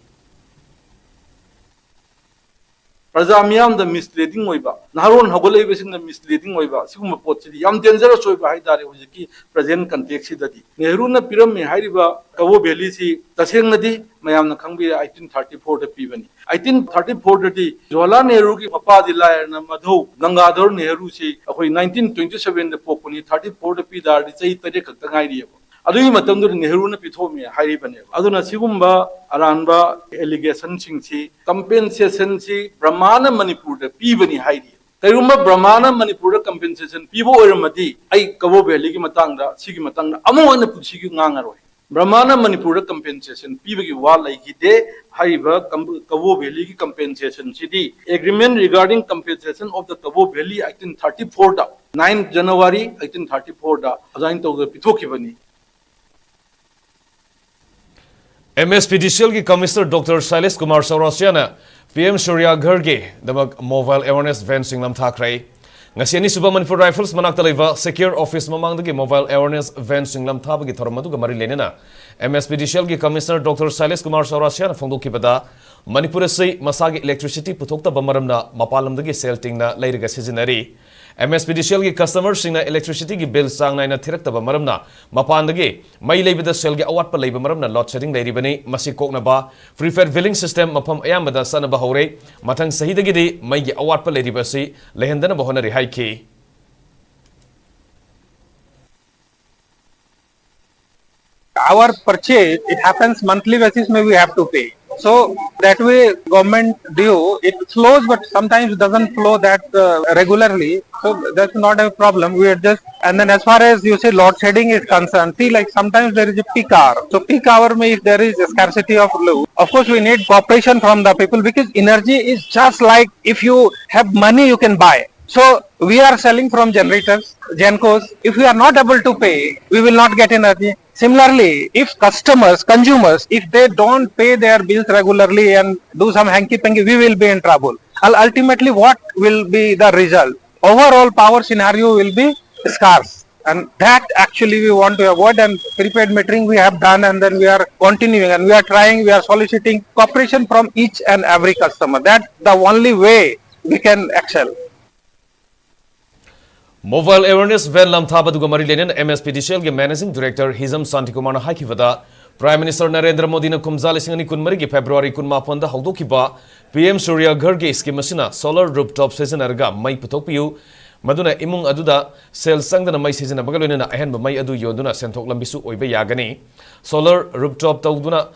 ꯄ꯭ꯔꯖꯥ ꯃꯤꯌꯥꯝꯗ ꯃꯤꯁꯂꯤꯗꯤꯡ ꯑꯣꯏꯕ, ꯅꯍꯥꯔꯣꯟ ꯍꯧꯒꯠꯂꯛꯏꯕꯁꯤꯡꯗ ꯃꯤꯁꯂꯤꯗꯤꯡ ꯑꯣꯏꯕ, ꯁꯤꯒꯨꯝꯕ ꯄꯣꯠꯁꯤꯗꯤ ꯌꯥꯝ ꯗꯦꯟꯖꯔꯁ ꯑꯣꯏꯕ ꯍꯥꯏꯇꯥꯔꯦ꯫ ꯍꯧꯖꯤꯛꯀꯤ ꯄ꯭ꯔꯖꯦꯟ ꯀꯟꯇꯦꯛꯁꯤꯗꯗꯤ ꯅꯦꯍꯔꯨꯅ ꯄꯤꯔꯝꯃꯤ ꯍꯥꯏꯔꯤꯕ ꯀꯕꯣ ꯚꯦꯂꯤꯁꯤ ꯇꯁꯦꯡꯅꯗꯤ ꯃꯌꯥꯝꯅ ꯈꯪꯕꯤꯔꯦ, ꯑꯩꯠꯇꯤꯟ ꯊꯥꯔꯇꯤ ꯐꯣꯔꯗ ꯄꯤꯕꯅꯤ꯫ ꯑꯩꯠꯇꯤꯟ ꯊꯥꯔꯇꯤ ꯐꯣꯔꯗꯗꯤ ꯖꯋꯥꯍꯔꯂꯥꯜ ꯅꯦꯍꯔꯨꯒꯤ ꯃꯄꯥꯗꯤ ꯂꯥꯏꯔꯅ ꯃꯙꯧ ꯒꯪꯒꯥꯙꯔ ꯅꯦꯍꯔꯨꯁꯤ ꯑꯩꯈꯣꯏ ꯅꯥꯏꯟꯇꯤꯟ ꯇ꯭ꯋꯦꯟꯇꯤ ꯁꯚꯦꯟꯗ ꯄꯣꯛꯄꯅꯤ, ꯊꯥꯔꯇꯤ ꯐꯣꯔꯗ ꯄꯤ ꯇꯥꯔꯗꯤ ꯆꯍꯤ ꯇꯔꯦꯠ ꯈꯛꯇ ꯉꯥꯏꯔꯤꯑꯕ꯫ ꯑꯗꯨꯒꯤ ꯃꯇꯝꯗꯨꯗ ꯅꯦꯍꯔꯨꯅ ꯄꯤꯊꯣꯛꯑꯝꯃꯦ ꯍꯥꯏꯔꯤꯕꯅꯦꯕ꯫ ꯑꯗꯨꯅ ꯁꯤꯒꯨꯝꯕ ꯑꯔꯥꯟꯕ ꯑꯦꯂꯤꯒꯦꯁꯟꯁꯤꯡꯁꯤ, ꯀꯝꯄꯦꯟꯁꯦꯁꯟꯁꯤ ꯕ꯭ꯔꯍꯃꯥꯅ ꯃꯅꯤꯄꯨꯔꯗ ꯄꯤꯕꯅꯤ ꯍꯥꯏꯔꯤ꯫ ꯀꯩꯒꯨꯝꯕ ꯕ꯭ꯔꯍꯃꯥꯅ ꯃꯅꯤꯄꯨꯔꯗ ꯀꯝꯄꯦꯟꯁꯦꯁꯟ ꯄꯤꯕ ꯑꯣꯏꯔꯝꯃꯗꯤ ꯑꯩ ꯀꯕꯣ ꯚꯦꯂꯤꯒꯤ ꯃꯇꯥꯡꯗ, ꯁꯤꯒꯤ ꯃꯇꯥꯡꯗ ꯑꯃꯨꯛ ꯍꯟꯅ ꯄꯨꯟꯁꯤꯒꯤ ꯉꯥꯡꯉꯔꯣꯏ꯫ ꯕ꯭ꯔꯍꯃꯥꯅ ꯃꯅꯤꯄꯨꯔꯗ ꯀꯝꯄꯦꯟꯁꯦꯁꯟ ꯄꯤꯕꯒꯤ ꯋꯥ ꯂꯩꯈꯤꯗꯦ꯫ ꯍꯥꯏꯔꯤꯕ ꯀꯝ-, ꯀꯕꯣ ꯚꯦꯂꯤꯒꯤ ꯀꯝꯄꯦꯟꯁꯦꯁꯟꯁꯤꯗꯤ Agreement Regarding Compensation of the Kabo Valley eighteen thirty fourꯗ, ꯅꯥꯏꯟ ꯖꯅꯋꯥꯔꯤ ꯑꯩꯠꯇꯤꯟ ꯊꯥꯔꯇꯤ ꯐꯣꯔꯗ ꯑꯗꯨꯃꯥꯏꯅ ꯇꯧꯗꯅ ꯄꯤꯊꯣꯛꯈꯤꯕꯅꯤ꯫ M S P D C ꯑꯦꯜꯒꯤ ꯀꯃꯤꯁꯅꯔ ꯗꯣꯛꯇꯔ ꯁꯥꯏꯂꯦꯁ ꯀꯨꯃꯥꯔ ꯆꯧꯔꯥꯁꯤꯌꯥꯅ ꯄꯤ ꯑꯦꯝ ꯁꯨꯔꯌꯥ ꯘꯔꯒꯤꯗꯃꯛ ꯃꯣꯕꯥꯏꯜ ꯑꯦꯋꯥꯔꯅꯦꯁ ꯚꯦꯟꯁꯤꯡ ꯅꯝꯊꯥꯈ꯭ꯔꯦ꯫ ꯉꯁꯤ ꯑꯅꯤꯁꯨꯕ ꯃꯅꯤꯄꯨꯔ ꯔꯥꯏꯐꯜꯁ ꯃꯅꯥꯛꯇ ꯂꯩꯕ ꯁꯦꯀ꯭ꯌꯨꯔ ꯑꯣꯐꯤꯁ ꯃꯃꯥꯡꯗꯒꯤ ꯃꯣꯕꯥꯏꯜ ꯑꯦꯋꯥꯔꯅꯦꯁ ꯚꯦꯟꯁꯤꯡ ꯅꯝꯊꯥꯕꯒꯤ ꯊꯧꯔꯝ ꯑꯗꯨꯒ ꯃꯔꯤ ꯂꯩꯅꯅ M S P D C ꯑꯦꯜꯒꯤ ꯀꯃꯤꯁꯅꯔ ꯗꯣꯛꯇꯔ ꯁꯥꯏꯂꯦꯁ ꯀꯨꯃꯥꯔ ꯆꯧꯔꯥꯁꯤꯌꯥꯅ ꯐꯣꯡꯗꯣꯛꯈꯤꯕꯗ, ꯃꯅꯤꯄꯨꯔ ꯑꯁꯤ ꯃꯁꯥꯒꯤ ꯏꯂꯦꯛꯇ꯭ꯔꯤꯁꯤꯇꯤ ꯄꯨꯊꯣꯛꯇꯕ ꯃꯔꯝꯅ ꯃꯄꯥꯟ ꯂꯝꯗꯒꯤ ꯁꯦꯜ ꯇꯤꯡꯅ ꯂꯩꯔꯒ ꯁꯤꯖꯤꯟꯅꯔꯤ꯫ M S P D C ꯑꯦꯜꯒꯤ ꯀꯁꯇꯃꯔꯁꯤꯡꯅ ꯏꯂꯦꯛꯇ꯭ꯔꯤꯁꯤꯇꯤꯒꯤ ꯕꯤꯜ ꯆꯥꯡ ꯅꯥꯏꯅ ꯊꯤꯔꯛꯇꯕ ꯃꯔꯝꯅ ꯃꯄꯥꯟꯗꯒꯤ ꯃꯩ ꯂꯩꯕꯗ ꯁꯦꯜꯒꯤ ꯑꯋꯥꯠꯄ ꯂꯩꯕ ꯃꯔꯝꯅ ꯂꯣꯗ ꯁꯦꯗꯤꯡ ꯂꯩꯔꯤꯕꯅꯤ꯫ ꯃꯁꯤ ꯀꯣꯛꯅꯕ ꯄ꯭ꯔꯤꯄꯦꯗ ꯕꯤꯂꯤꯡ ꯁꯤꯁꯇꯦꯝ ꯃꯐꯝ ꯑꯌꯥꯝꯕꯗ ꯆꯠꯅꯕ ꯍꯧꯔꯦ꯫ ꯃꯊꯪ ꯆꯍꯤꯗꯒꯤꯗꯤ ꯃꯩꯒꯤ ꯑꯋꯥꯠꯄ ꯂꯩꯔꯤꯕ ꯑꯁꯤ ꯂꯩꯍꯟꯗꯅꯕ ꯍꯣꯠꯅꯔꯤ ꯍꯥꯏꯈꯤ꯫ Our purchase, it happens monthly basis, may we have to pay. So that way government due, it flows, but sometimes doesn't flow that uh, regularly. So that's not a problem. We adjust. And then as far as you say load shedding is concerned, see, like, sometimes there is a peak hour. So peak hour may, if there is a scarcity of load, of course we need cooperation from the people, because energy is just like, if you have money, you can buy. So we are selling from generators, Gencos. If we are not able to pay, we will not get energy. Similarly, if customers, consumers, if they don't pay their bills regularly and do some hanky panky, we will be in trouble. Ul- Ultimately, what will be the result? Overall power scenario will be scarce. And that actually we want to avoid, and prepaid metering we have done, and then we are continuing, and we are trying, we are soliciting cooperation from each and every customer. That's the only way we can excel. Mobile awareness van lamthꯥꯕ ꯑꯗꯨꯒ ꯃꯔꯤ ꯂꯩꯅꯅ MSPDCL ꯒꯤ Managing Director ꯍꯤꯖꯝ ꯁꯥꯟꯇꯤꯀꯨꯃꯥꯔꯅ ꯍꯥꯏꯈꯤꯕꯗ, Prime Minister ꯅꯔꯦꯟꯗ꯭ꯔ ꯃꯣꯗꯤꯅ ꯀꯨꯝꯖꯥ ꯂꯤꯁꯤꯡ ꯑꯅꯤ ꯀꯨꯟꯃꯔꯤꯒꯤ February ꯀꯨꯟꯃꯥꯄꯟꯗ ꯍꯧꯗꯣꯛꯈꯤꯕ PM Surya Ghar ꯒꯤ scheme ꯑꯁꯤꯅ solar rooftop ꯁꯤꯖꯤꯟꯅꯔꯒ ꯃꯩ ꯄꯨꯊꯣꯛꯄꯤꯌꯨ, ꯃꯗꯨꯅ ꯏꯃꯨꯡ ꯑꯗꯨꯗ ꯁꯦꯜ ꯆꯪꯗꯅ ꯃꯩ ꯁꯤꯖꯤꯟꯅꯕꯒ ꯂꯣꯏꯅꯅ ꯑꯍꯦꯟꯕ ꯃꯩ ꯑꯗꯨ ꯌꯣꯟꯗꯨꯅ ꯁꯦꯟꯊꯣꯛ ꯂꯝꯕꯤꯁꯨ ꯑꯣꯏꯕ ꯌꯥꯒꯅꯤ꯫ Solar rooftop ꯇꯧꯗꯨꯅ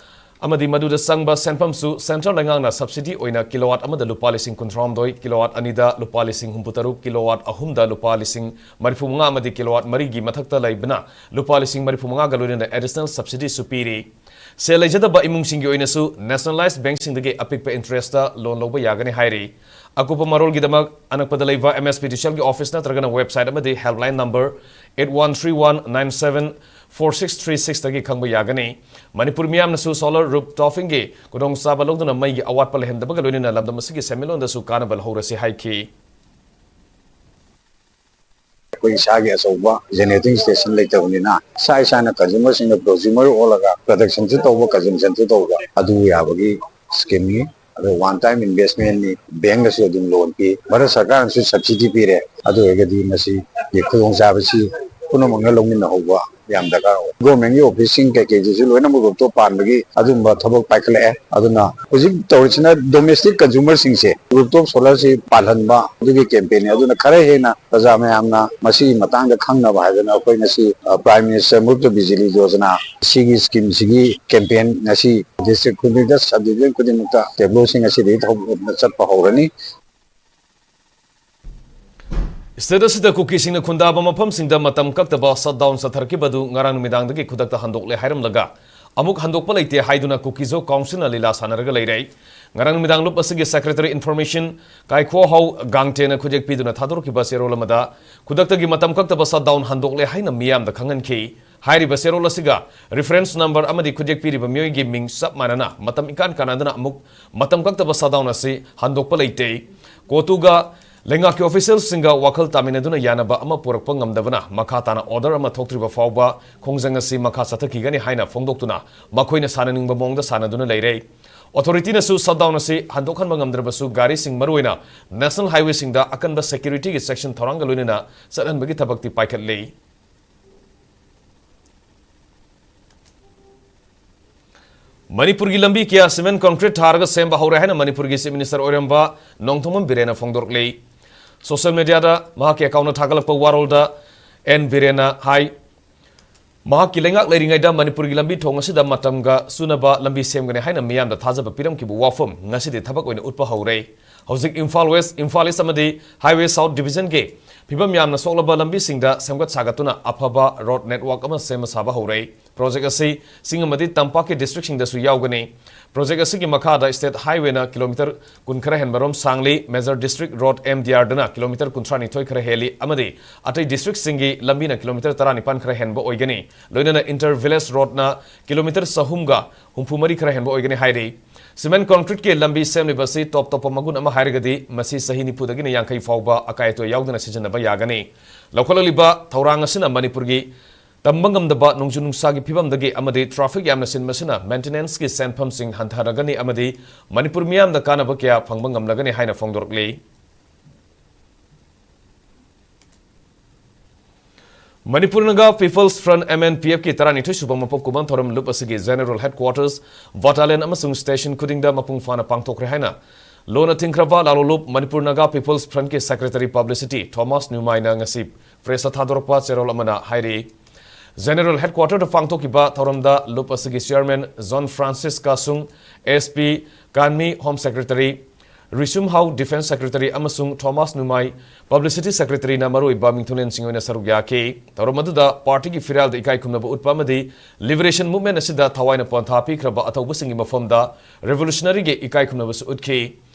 ꯑꯃꯗꯤ ꯃꯗꯨꯗ ꯆꯪꯕ ꯁꯦꯟꯐꯝꯁꯨ central ꯂꯩꯉꯥꯛꯅ subsidy ꯑꯣꯏꯅ kilowatt ꯑꯃꯗ ꯂꯨꯄꯥ ꯂꯤꯁꯤꯡ ꯀꯨꯟꯊ꯭ꯔꯥꯍꯨꯝꯗꯣꯏ, kilowatt ꯑꯅꯤꯗ ꯂꯨꯄꯥ ꯂꯤꯁꯤꯡ ꯍꯨꯝꯐꯨꯇꯔꯨꯛ, kilowatt ꯑꯍꯨꯝꯗ ꯂꯨꯄꯥ ꯂꯤꯁꯤꯡ ꯃꯔꯤꯐꯨꯃꯉꯥ ꯑꯃꯗꯤ kilowatt ꯃꯔꯤꯒꯤ ꯃꯊꯛꯇ ꯂꯩꯕꯅ ꯂꯨꯄꯥ ꯂꯤꯁꯤꯡ ꯃꯔꯤꯐꯨꯃꯉꯥꯒ ꯂꯣꯏꯅꯅ additional subsidy ꯁꯨ ꯄꯤꯔꯤ꯫ ꯁꯦꯜ ꯂꯩꯖꯗꯕ ꯏꯃꯨꯡꯁꯤꯡꯒꯤ ꯑꯣꯏꯅꯁꯨ nationalized bank ꯁꯤꯡꯗꯒꯤ ꯑꯄꯤꯛꯄ interest ꯇ loan ꯂꯧꯕ ꯌꯥꯒꯅꯤ ꯍꯥꯏꯔꯤ꯫ ꯑꯀꯨꯞꯄ ꯃꯔꯣꯜꯒꯤꯗꯃꯛ ꯑꯅꯛꯄꯗ ꯂꯩꯕ MSPDCL ꯒꯤ office ꯅꯠꯇ꯭ꯔꯒꯅ website ꯑꯃꯗꯤ helpline number eight one three one nine seven four six three six ꯇꯒꯤ ꯈꯪꯕ ꯌꯥꯒꯅꯤ꯫ ꯃꯅꯤꯄꯨꯔ ꯃꯤꯌꯥꯝꯅꯁꯨ solar rooftopping ꯒꯤ ꯈꯨꯗꯣꯡꯆꯥꯕ ꯂꯧꯗꯨꯅ ꯃꯩꯒꯤ ꯑꯋꯥꯠꯄ ꯂꯩꯍꯟꯗꯕꯒ ꯂꯣꯏꯅꯅ ꯂꯝꯗꯝ ꯑꯁꯤꯒꯤ ꯁꯦꯟꯃꯤꯠꯂꯣꯟꯗꯁꯨ ꯀꯥꯟꯅꯕ ꯂꯧꯍꯧꯔꯁꯤ ꯍꯥꯏꯈꯤ꯫ ꯑꯩꯈꯣꯏ ꯏꯁꯥꯒꯤ ꯑꯆꯧꯕ generating station ꯂꯩꯇꯕꯅꯤꯅ, ꯏꯁꯥ ꯏꯁꯥꯅ consumer ꯁꯤꯡꯅ prosumer ꯑꯣꯜꯂꯒ production ꯁꯨ ꯇꯧꯕ, consumption ꯁꯨ ꯇꯧꯕ, ꯑꯗꯨ ꯌꯥꯕꯒꯤ scheme ꯅꯤ꯫ ꯑꯗꯣ one time investment ꯅꯤ, bank ꯅꯁꯨ ꯑꯗꯨꯝ loan ꯄꯤ, ꯚꯥꯔꯠ ꯁꯔꯀꯥꯔꯅꯁꯨ subsidy ꯄꯤꯔꯦ꯫ ꯑꯗꯨ ꯑꯣꯏꯔꯒꯗꯤ ꯃꯁꯤꯒꯤ ꯈꯨꯗꯣꯡꯆꯥꯕꯁꯤ ꯄꯨꯝꯅꯃꯛꯅ ꯂꯧꯃꯤꯟꯅꯍꯧꯕ ꯌꯥꯝ ꯗꯔꯀꯥꯔ ꯑꯣꯏ꯫ Government ꯀꯤ office ꯁꯤꯡ ꯀꯩꯀꯩꯁꯤꯁꯨ ꯂꯣꯏꯅꯃꯛ rooftop ꯄꯥꯟꯕꯒꯤ ꯑꯗꯨꯝꯕ ꯊꯕꯛ ꯄꯥꯏꯈꯠꯂꯛꯑꯦ꯫ ꯑꯗꯨꯅ ꯍꯧꯖꯤꯛ ꯇꯧꯔꯤꯁꯤꯅ domestic consumer ꯁꯤꯡꯁꯦ rooftop solar ꯁꯤ ꯄꯥꯜꯍꯟꯕ ꯑꯗꯨꯒꯤ campaign ꯅꯤ꯫ ꯑꯗꯨꯅ ꯈꯔ ꯍꯦꯟꯅ ꯄ꯭ꯔꯖꯥ ꯃꯌꯥꯝꯅ ꯃꯁꯤꯒꯤ ꯃꯇꯥꯡꯗ ꯈꯪꯅꯕ ꯍꯥꯏꯗꯅ ꯑꯩꯈꯣꯏ ꯉꯁꯤ, ꯑ, Prime Minister Muft Bijli Yojana ꯁꯤꯒꯤ scheme ꯁꯤꯒꯤ campaign ꯉꯁꯤ district ꯈꯨꯗꯤꯡꯗ, sub division ꯈꯨꯗꯤꯡꯃꯛꯇ tableau ꯁꯤꯡ ꯉꯁꯤꯗꯒꯤ ꯍꯧ-, ꯆꯠꯄ ꯍꯧꯔꯅꯤ꯫ State ꯑꯁꯤꯗ ꯀꯨꯀꯤꯁꯤꯡꯅ ꯈꯨꯟꯗꯥꯕ ꯃꯐꯝꯁꯤꯡꯗ ꯃꯇꯝ ꯀꯛꯇꯕ shutdown ꯆꯠꯊꯔꯛꯈꯤꯕ ꯑꯗꯨ ꯉꯔꯥꯡ ꯅꯨꯃꯤꯗꯥꯡꯗꯒꯤ ꯈꯨꯗꯛꯇ ꯍꯟꯗꯣꯛꯂꯦ ꯍꯥꯏꯔꯝꯂꯒ ꯑꯃꯨꯛ ꯍꯟꯗꯣꯛꯄ ꯂꯩꯇꯦ ꯍꯥꯏꯗꯨꯅ Kuki-Zo Council ꯅ ꯂꯤꯂꯥ ꯁꯥꯟꯅꯔꯒ ꯂꯩꯔꯦ꯫ ꯉꯔꯥꯡ ꯅꯨꯃꯤꯗꯥꯡ ꯂꯨꯞ ꯑꯁꯤꯒꯤ Secretary Information ꯀꯥꯏꯈꯣꯍꯥꯎ ꯒꯥꯡꯇꯦꯅ ꯈꯨꯠꯌꯦꯛ ꯄꯤꯗꯨꯅ ꯊꯥꯗꯣꯔꯛꯈꯤꯕ ꯆꯦꯔꯣꯜ ꯑꯃꯗ ꯈꯨꯗꯛꯇꯒꯤ ꯃꯇꯝ ꯀꯛꯇꯕ shutdown ꯍꯟꯗꯣꯛꯂꯦ ꯍꯥꯏꯅ ꯃꯤꯌꯥꯝꯗ ꯈꯪꯍꯟꯈꯤ꯫ ꯍꯥꯏꯔꯤꯕ ꯆꯦꯔꯣꯜ ꯑꯁꯤꯒ reference number ꯑꯃꯗꯤ ꯈꯨꯠꯌꯦꯛ ꯄꯤꯔꯤꯕ ꯃꯤꯑꯣꯏꯒꯤ ꯃꯤꯡ ꯆꯞ ꯃꯥꯟꯅꯅ ꯃꯇꯝ ꯏꯀꯥꯟ ꯀꯥꯟꯅꯗꯅ ꯑꯃꯨꯛ ꯃꯇꯝ ꯀꯛꯇꯕ shutdown ꯑꯁꯤ ꯍꯟꯗꯣꯛꯄ ꯂꯩꯇꯦ꯫ ꯀꯣꯇꯨꯒ ꯂꯩꯉꯥꯛꯀꯤ ꯑꯣꯐꯤꯁꯤꯌꯦꯜꯁꯤꯡꯒ ꯋꯥꯈꯜ ꯇꯥꯃꯤꯟꯅꯗꯨꯅ ꯌꯥꯅꯕ ꯑꯃ ꯄꯨꯔꯛꯄ ꯉꯝꯗꯕꯅ ꯃꯈꯥ ꯇꯥꯅ ꯑꯣꯔꯗꯔ ꯑꯃ ꯊꯣꯛꯇ꯭ꯔꯤꯕ ꯐꯥꯎꯕ ꯈꯣꯡꯖꯪ ꯑꯁꯤ ꯃꯈꯥ ꯆꯠꯊꯈꯤꯒꯅꯤ ꯍꯥꯏꯅ ꯐꯣꯡꯗꯣꯛꯇꯨꯅ ꯃꯈꯣꯏꯅ ꯁꯥꯟꯅꯅꯤꯡꯕ ꯃꯑꯣꯡꯗ ꯁꯥꯟꯅꯗꯨꯅ ꯂꯩꯔꯦ꯫ ꯑꯣꯊꯣꯔꯤꯇꯤꯅꯁꯨ ꯁꯠꯗꯥꯎꯟ ꯑꯁꯤ ꯍꯟꯗꯣꯛꯍꯟꯕ ꯉꯝꯗ꯭ꯔꯕꯁꯨ ꯒꯥꯔꯤꯁꯤꯡ, ꯃꯔꯨꯑꯣꯏꯅ ꯅꯦꯁꯅꯦꯜ ꯍꯥꯏꯋꯦꯁꯤꯡꯗ ꯑꯀꯟꯕ ꯁꯦꯀ꯭ꯌꯨꯔꯤꯇꯤꯒꯤ ꯆꯦꯛꯁꯤꯟ ꯊꯧꯔꯥꯡꯒ ꯂꯣꯏꯅꯅ ꯆꯠꯍꯟꯕꯒꯤ ꯊꯕꯛꯇꯤ ꯄꯥꯏꯈꯠꯂꯤ꯫ ꯃꯅꯤꯄꯨꯔꯒꯤ ꯂꯝꯕꯤ ꯀꯌꯥ ꯁꯤꯃꯦꯟ ꯀꯣꯟꯀ꯭ꯔꯤꯠ ꯊꯥꯔꯒ ꯁꯦꯝꯕ ꯍꯧꯔꯦ ꯍꯥꯏꯅ ꯃꯅꯤꯄꯨꯔꯒꯤ ꯆꯤꯐ ꯃꯤꯅꯤꯁꯇꯔ ꯑꯣꯏꯔꯝꯕ ꯅꯣꯡꯊꯣꯝꯕꯝ ꯕꯤꯔꯦꯟꯅ ꯐꯣꯡꯗꯣꯔꯛꯂꯤ꯫ ꯁꯣꯁꯤꯌꯦꯜ ꯃꯤꯗꯤꯌꯥꯗ ꯃꯍꯥꯛꯀꯤ ꯑꯦꯀꯥꯎꯟꯗ ꯊꯥꯒꯠꯂꯛꯄ ꯋꯥꯔꯣꯜꯗ ꯑꯦꯟ ꯕꯤꯔꯦꯟꯅ ꯍꯥꯏ, ꯃꯍꯥꯛꯀꯤ ꯂꯩꯉꯥꯛ ꯂꯩꯔꯤꯉꯩꯗ ꯃꯅꯤꯄꯨꯔꯒꯤ ꯂꯝꯕꯤ ꯊꯣꯡ ꯑꯁꯤꯗ ꯃꯇꯝꯒ ꯆꯨꯅꯕ ꯂꯝꯕꯤ ꯁꯦꯝꯒꯅꯤ ꯍꯥꯏꯅ ꯃꯤꯌꯥꯝꯗ ꯊꯥꯖꯕ ꯄꯤꯔꯝꯈꯤꯕ ꯋꯥꯐꯝ ꯉꯁꯤꯗꯤ ꯊꯕꯛ ꯑꯣꯏꯅ ꯎꯠꯄ ꯍꯧꯔꯦ꯫ ꯍꯧꯖꯤꯛ ꯏꯝꯐꯥꯜ ꯋꯦꯁ, ꯏꯝꯐꯥꯜ ꯏꯁ ꯑꯃꯗꯤ ꯍꯥꯏꯋꯦ ꯁꯥꯎꯠ ꯗꯤꯕꯤꯖꯟꯒꯤ ꯐꯤꯕꯝ ꯌꯥꯝꯅ ꯁꯣꯛꯂꯕ ꯂꯝꯕꯤꯁꯤꯡꯗ ꯁꯦꯝꯒꯠ ꯁꯥꯒꯠꯇꯨꯅ ꯑꯐꯕ ꯔꯣꯗ ꯅꯦꯠꯋꯥꯔꯛ ꯑꯃ ꯁꯦꯝꯕ ꯁꯥꯕ ꯍꯧꯔꯦ꯫ ꯄ꯭ꯔꯣꯖꯦꯛ ꯑꯁꯤ ꯆꯤꯡ ꯑꯃꯗꯤ ꯇꯝꯄꯥꯛꯀꯤ ꯗꯤꯁꯇ꯭ꯔꯤꯛꯁꯤꯡꯗꯁꯨ ꯌꯥꯎꯒꯅꯤ꯫ ꯄ꯭ꯔꯣꯖꯦꯛ ꯑꯁꯤꯒꯤ ꯃꯈꯥꯗ ꯁ꯭ꯇꯦꯠ ꯍꯥꯏꯋꯦꯅ ꯀꯤꯂꯣꯃꯤꯇꯔ ꯀꯨꯟ ꯈꯔ ꯍꯦꯟꯕꯔꯣꯝ ꯁꯥꯡꯂꯤ, major district road, M D ꯑꯥꯔꯗꯅ ꯀꯤꯂꯣꯃꯤꯇꯔ ꯀꯨꯟꯊ꯭ꯔꯥ ꯅꯤꯊꯣꯏ ꯈꯔ ꯍꯦꯜꯂꯤ ꯑꯃꯗꯤ ꯑꯇꯩ ꯗꯤꯁꯇ꯭ꯔꯤꯛꯁꯤꯡꯒꯤ ꯂꯝꯕꯤꯅ ꯀꯤꯂꯣꯃꯤꯇꯔ ꯇꯔꯥꯅꯤꯄꯥꯟ ꯈꯔ ꯍꯦꯟꯕ ꯑꯣꯏꯒꯅꯤ꯫ ꯂꯣꯏꯅꯅ ꯏꯟꯇꯔ ꯚꯤꯂꯦꯖ ꯔꯣꯗꯅ ꯀꯤꯂꯣꯃꯤꯇꯔ ꯆꯍꯨꯝꯒ ꯍꯨꯝꯐꯨ ꯃꯔꯤ ꯈꯔ ꯍꯦꯟꯕ ꯑꯣꯏꯒꯅꯤ ꯍꯥꯏꯔꯤ꯫ ꯁꯤꯃꯦꯟ ꯀꯣꯟꯀ꯭ꯔꯤꯠꯀꯤ ꯂꯝꯕꯤ ꯁꯦꯝꯂꯤꯕ ꯑꯁꯤ ꯇꯣꯞ ꯇꯣꯞꯄ ꯃꯒꯨꯟ ꯑꯃ ꯍꯥꯏꯔꯒꯗꯤ ꯃꯁꯤ ꯆꯍꯤ ꯅꯤꯐꯨꯗꯒꯤꯅ ꯌꯥꯡꯈꯩ ꯐꯥꯎꯕ ꯑꯀꯥꯏ ꯑꯇꯣꯏ ꯌꯥꯎꯗꯅ ꯁꯤꯖꯤꯟꯅꯕ ꯌꯥꯒꯅꯤ꯫ ꯂꯧꯈꯠꯂꯛꯂꯤꯕ ꯊꯧꯔꯥꯡ ꯑꯁꯤꯅ ꯃꯅꯤꯄꯨꯔꯒꯤ ꯇꯝꯕ ꯉꯝꯗꯕ ꯅꯣꯡꯖꯨ ꯅꯨꯡꯁꯥꯒꯤ ꯐꯤꯕꯝꯗꯒꯤ ꯑꯃꯗꯤ ꯇ꯭ꯔꯥꯐꯤꯛ ꯌꯥꯝꯅ ꯆꯤꯟꯕꯁꯤꯅ ꯃꯦꯟꯇꯦꯅꯦꯟꯁꯀꯤ ꯁꯦꯟꯐꯝꯁꯤꯡ ꯍꯟꯊꯔꯒꯅꯤ ꯑꯃꯗꯤ ꯃꯅꯤꯄꯨꯔ ꯃꯤꯌꯥꯝꯗ ꯀꯥꯟꯅꯕ ꯀꯌꯥ ꯐꯪꯕ ꯉꯝꯂꯒꯅꯤ ꯍꯥꯏꯅ ꯐꯣꯡꯗꯣꯔꯛꯂꯤ꯫ Manipur Naga peoples front, M N P ꯑꯦꯐꯀꯤ ꯇꯔꯥꯅꯤꯊꯣꯏ ꯁꯨꯕ ꯃꯄꯣꯛ ꯀꯨꯝꯑꯣꯟ ꯊꯧꯔꯝ ꯂꯨꯞ ꯑꯁꯤꯒꯤ ꯖꯦꯅꯔꯦꯜ ꯍꯦꯗꯀ꯭ꯋꯥꯇꯔꯁ, ꯕꯠꯇꯥꯂꯤꯌꯟ ꯑꯃꯁꯨꯡ ꯁ꯭ꯇꯦꯁꯟ ꯈꯨꯗꯤꯡꯗ ꯃꯄꯨꯡ ꯐꯥꯅ ꯄꯥꯡꯊꯣꯛꯈ꯭ꯔꯦ ꯍꯥꯏꯅ ꯂꯨꯅ ꯊꯤꯡꯈ꯭ꯔꯕ ꯂꯥꯂꯣꯡꯂꯨꯞ ꯃꯅꯤꯄꯨꯔ ꯅꯥꯒꯥ ꯄꯤꯄꯜꯁ ꯐ꯭ꯔꯟꯠꯀꯤ ꯁꯦꯀ꯭ꯔꯦꯇꯔꯤ ꯄꯕ꯭ꯂꯤꯁꯤꯇꯤ ꯊꯣꯃꯥꯁ ꯅ꯭ꯌꯨꯃꯥꯏꯅ ꯉꯁꯤ ꯄ꯭ꯔꯦꯁꯇ ꯊꯥꯗꯣꯔꯛꯄ ꯆꯦꯔꯣꯜ ꯑꯃꯅ ꯍꯥꯏꯔꯤ꯫ ꯖꯦꯅꯔꯦꯜ ꯍꯦꯗꯀ꯭ꯋꯥꯇꯔꯗ ꯄꯥꯡꯊꯣꯛꯈꯤꯕ ꯊꯧꯔꯝꯗ ꯂꯨꯞ ꯑꯁꯤꯒꯤ chairman John Francis Kashung, S P Kanmi, home secretary Rishum Hao, defence secretary, ꯑꯃꯁꯨꯡ ꯊꯣꯃꯥꯁ ꯅꯨꯃꯥꯏ, ꯄꯕ꯭ꯂꯤꯁꯤꯇꯤ ꯁꯦꯀ꯭ꯔꯦꯇꯔꯤꯅ ꯃꯔꯨꯑꯣꯏꯕ ꯃꯤꯡꯊꯣꯂꯦꯟꯁꯤꯡ ꯑꯣꯏꯅ ꯁꯔꯨꯛ ꯌꯥꯈꯤ꯫ ꯊꯧꯔꯝ ꯑꯗꯨꯗ ꯄꯥꯔꯇꯤꯒꯤ ꯐꯤꯔꯥꯜꯗ ꯏꯀꯥꯏ ꯈꯨꯝꯅꯕ ꯎꯠꯄ ꯑꯃꯗꯤ ꯂꯤꯕꯔꯦꯁꯟ ꯃꯨꯚꯃꯦꯟꯠ ꯑꯁꯤꯗ ꯊꯋꯥꯏꯅ ꯄꯣꯟꯊꯥ ꯄꯤꯈ꯭ꯔꯕ ꯑꯊꯧꯕꯁꯤꯡꯒꯤ ꯃꯐꯝꯗ ꯔꯦꯚꯣꯂꯨꯁꯅꯔꯤꯒꯤ ꯏꯀꯥꯏ ꯈꯨꯝꯅꯕꯁꯨ ꯎꯠꯈꯤ꯫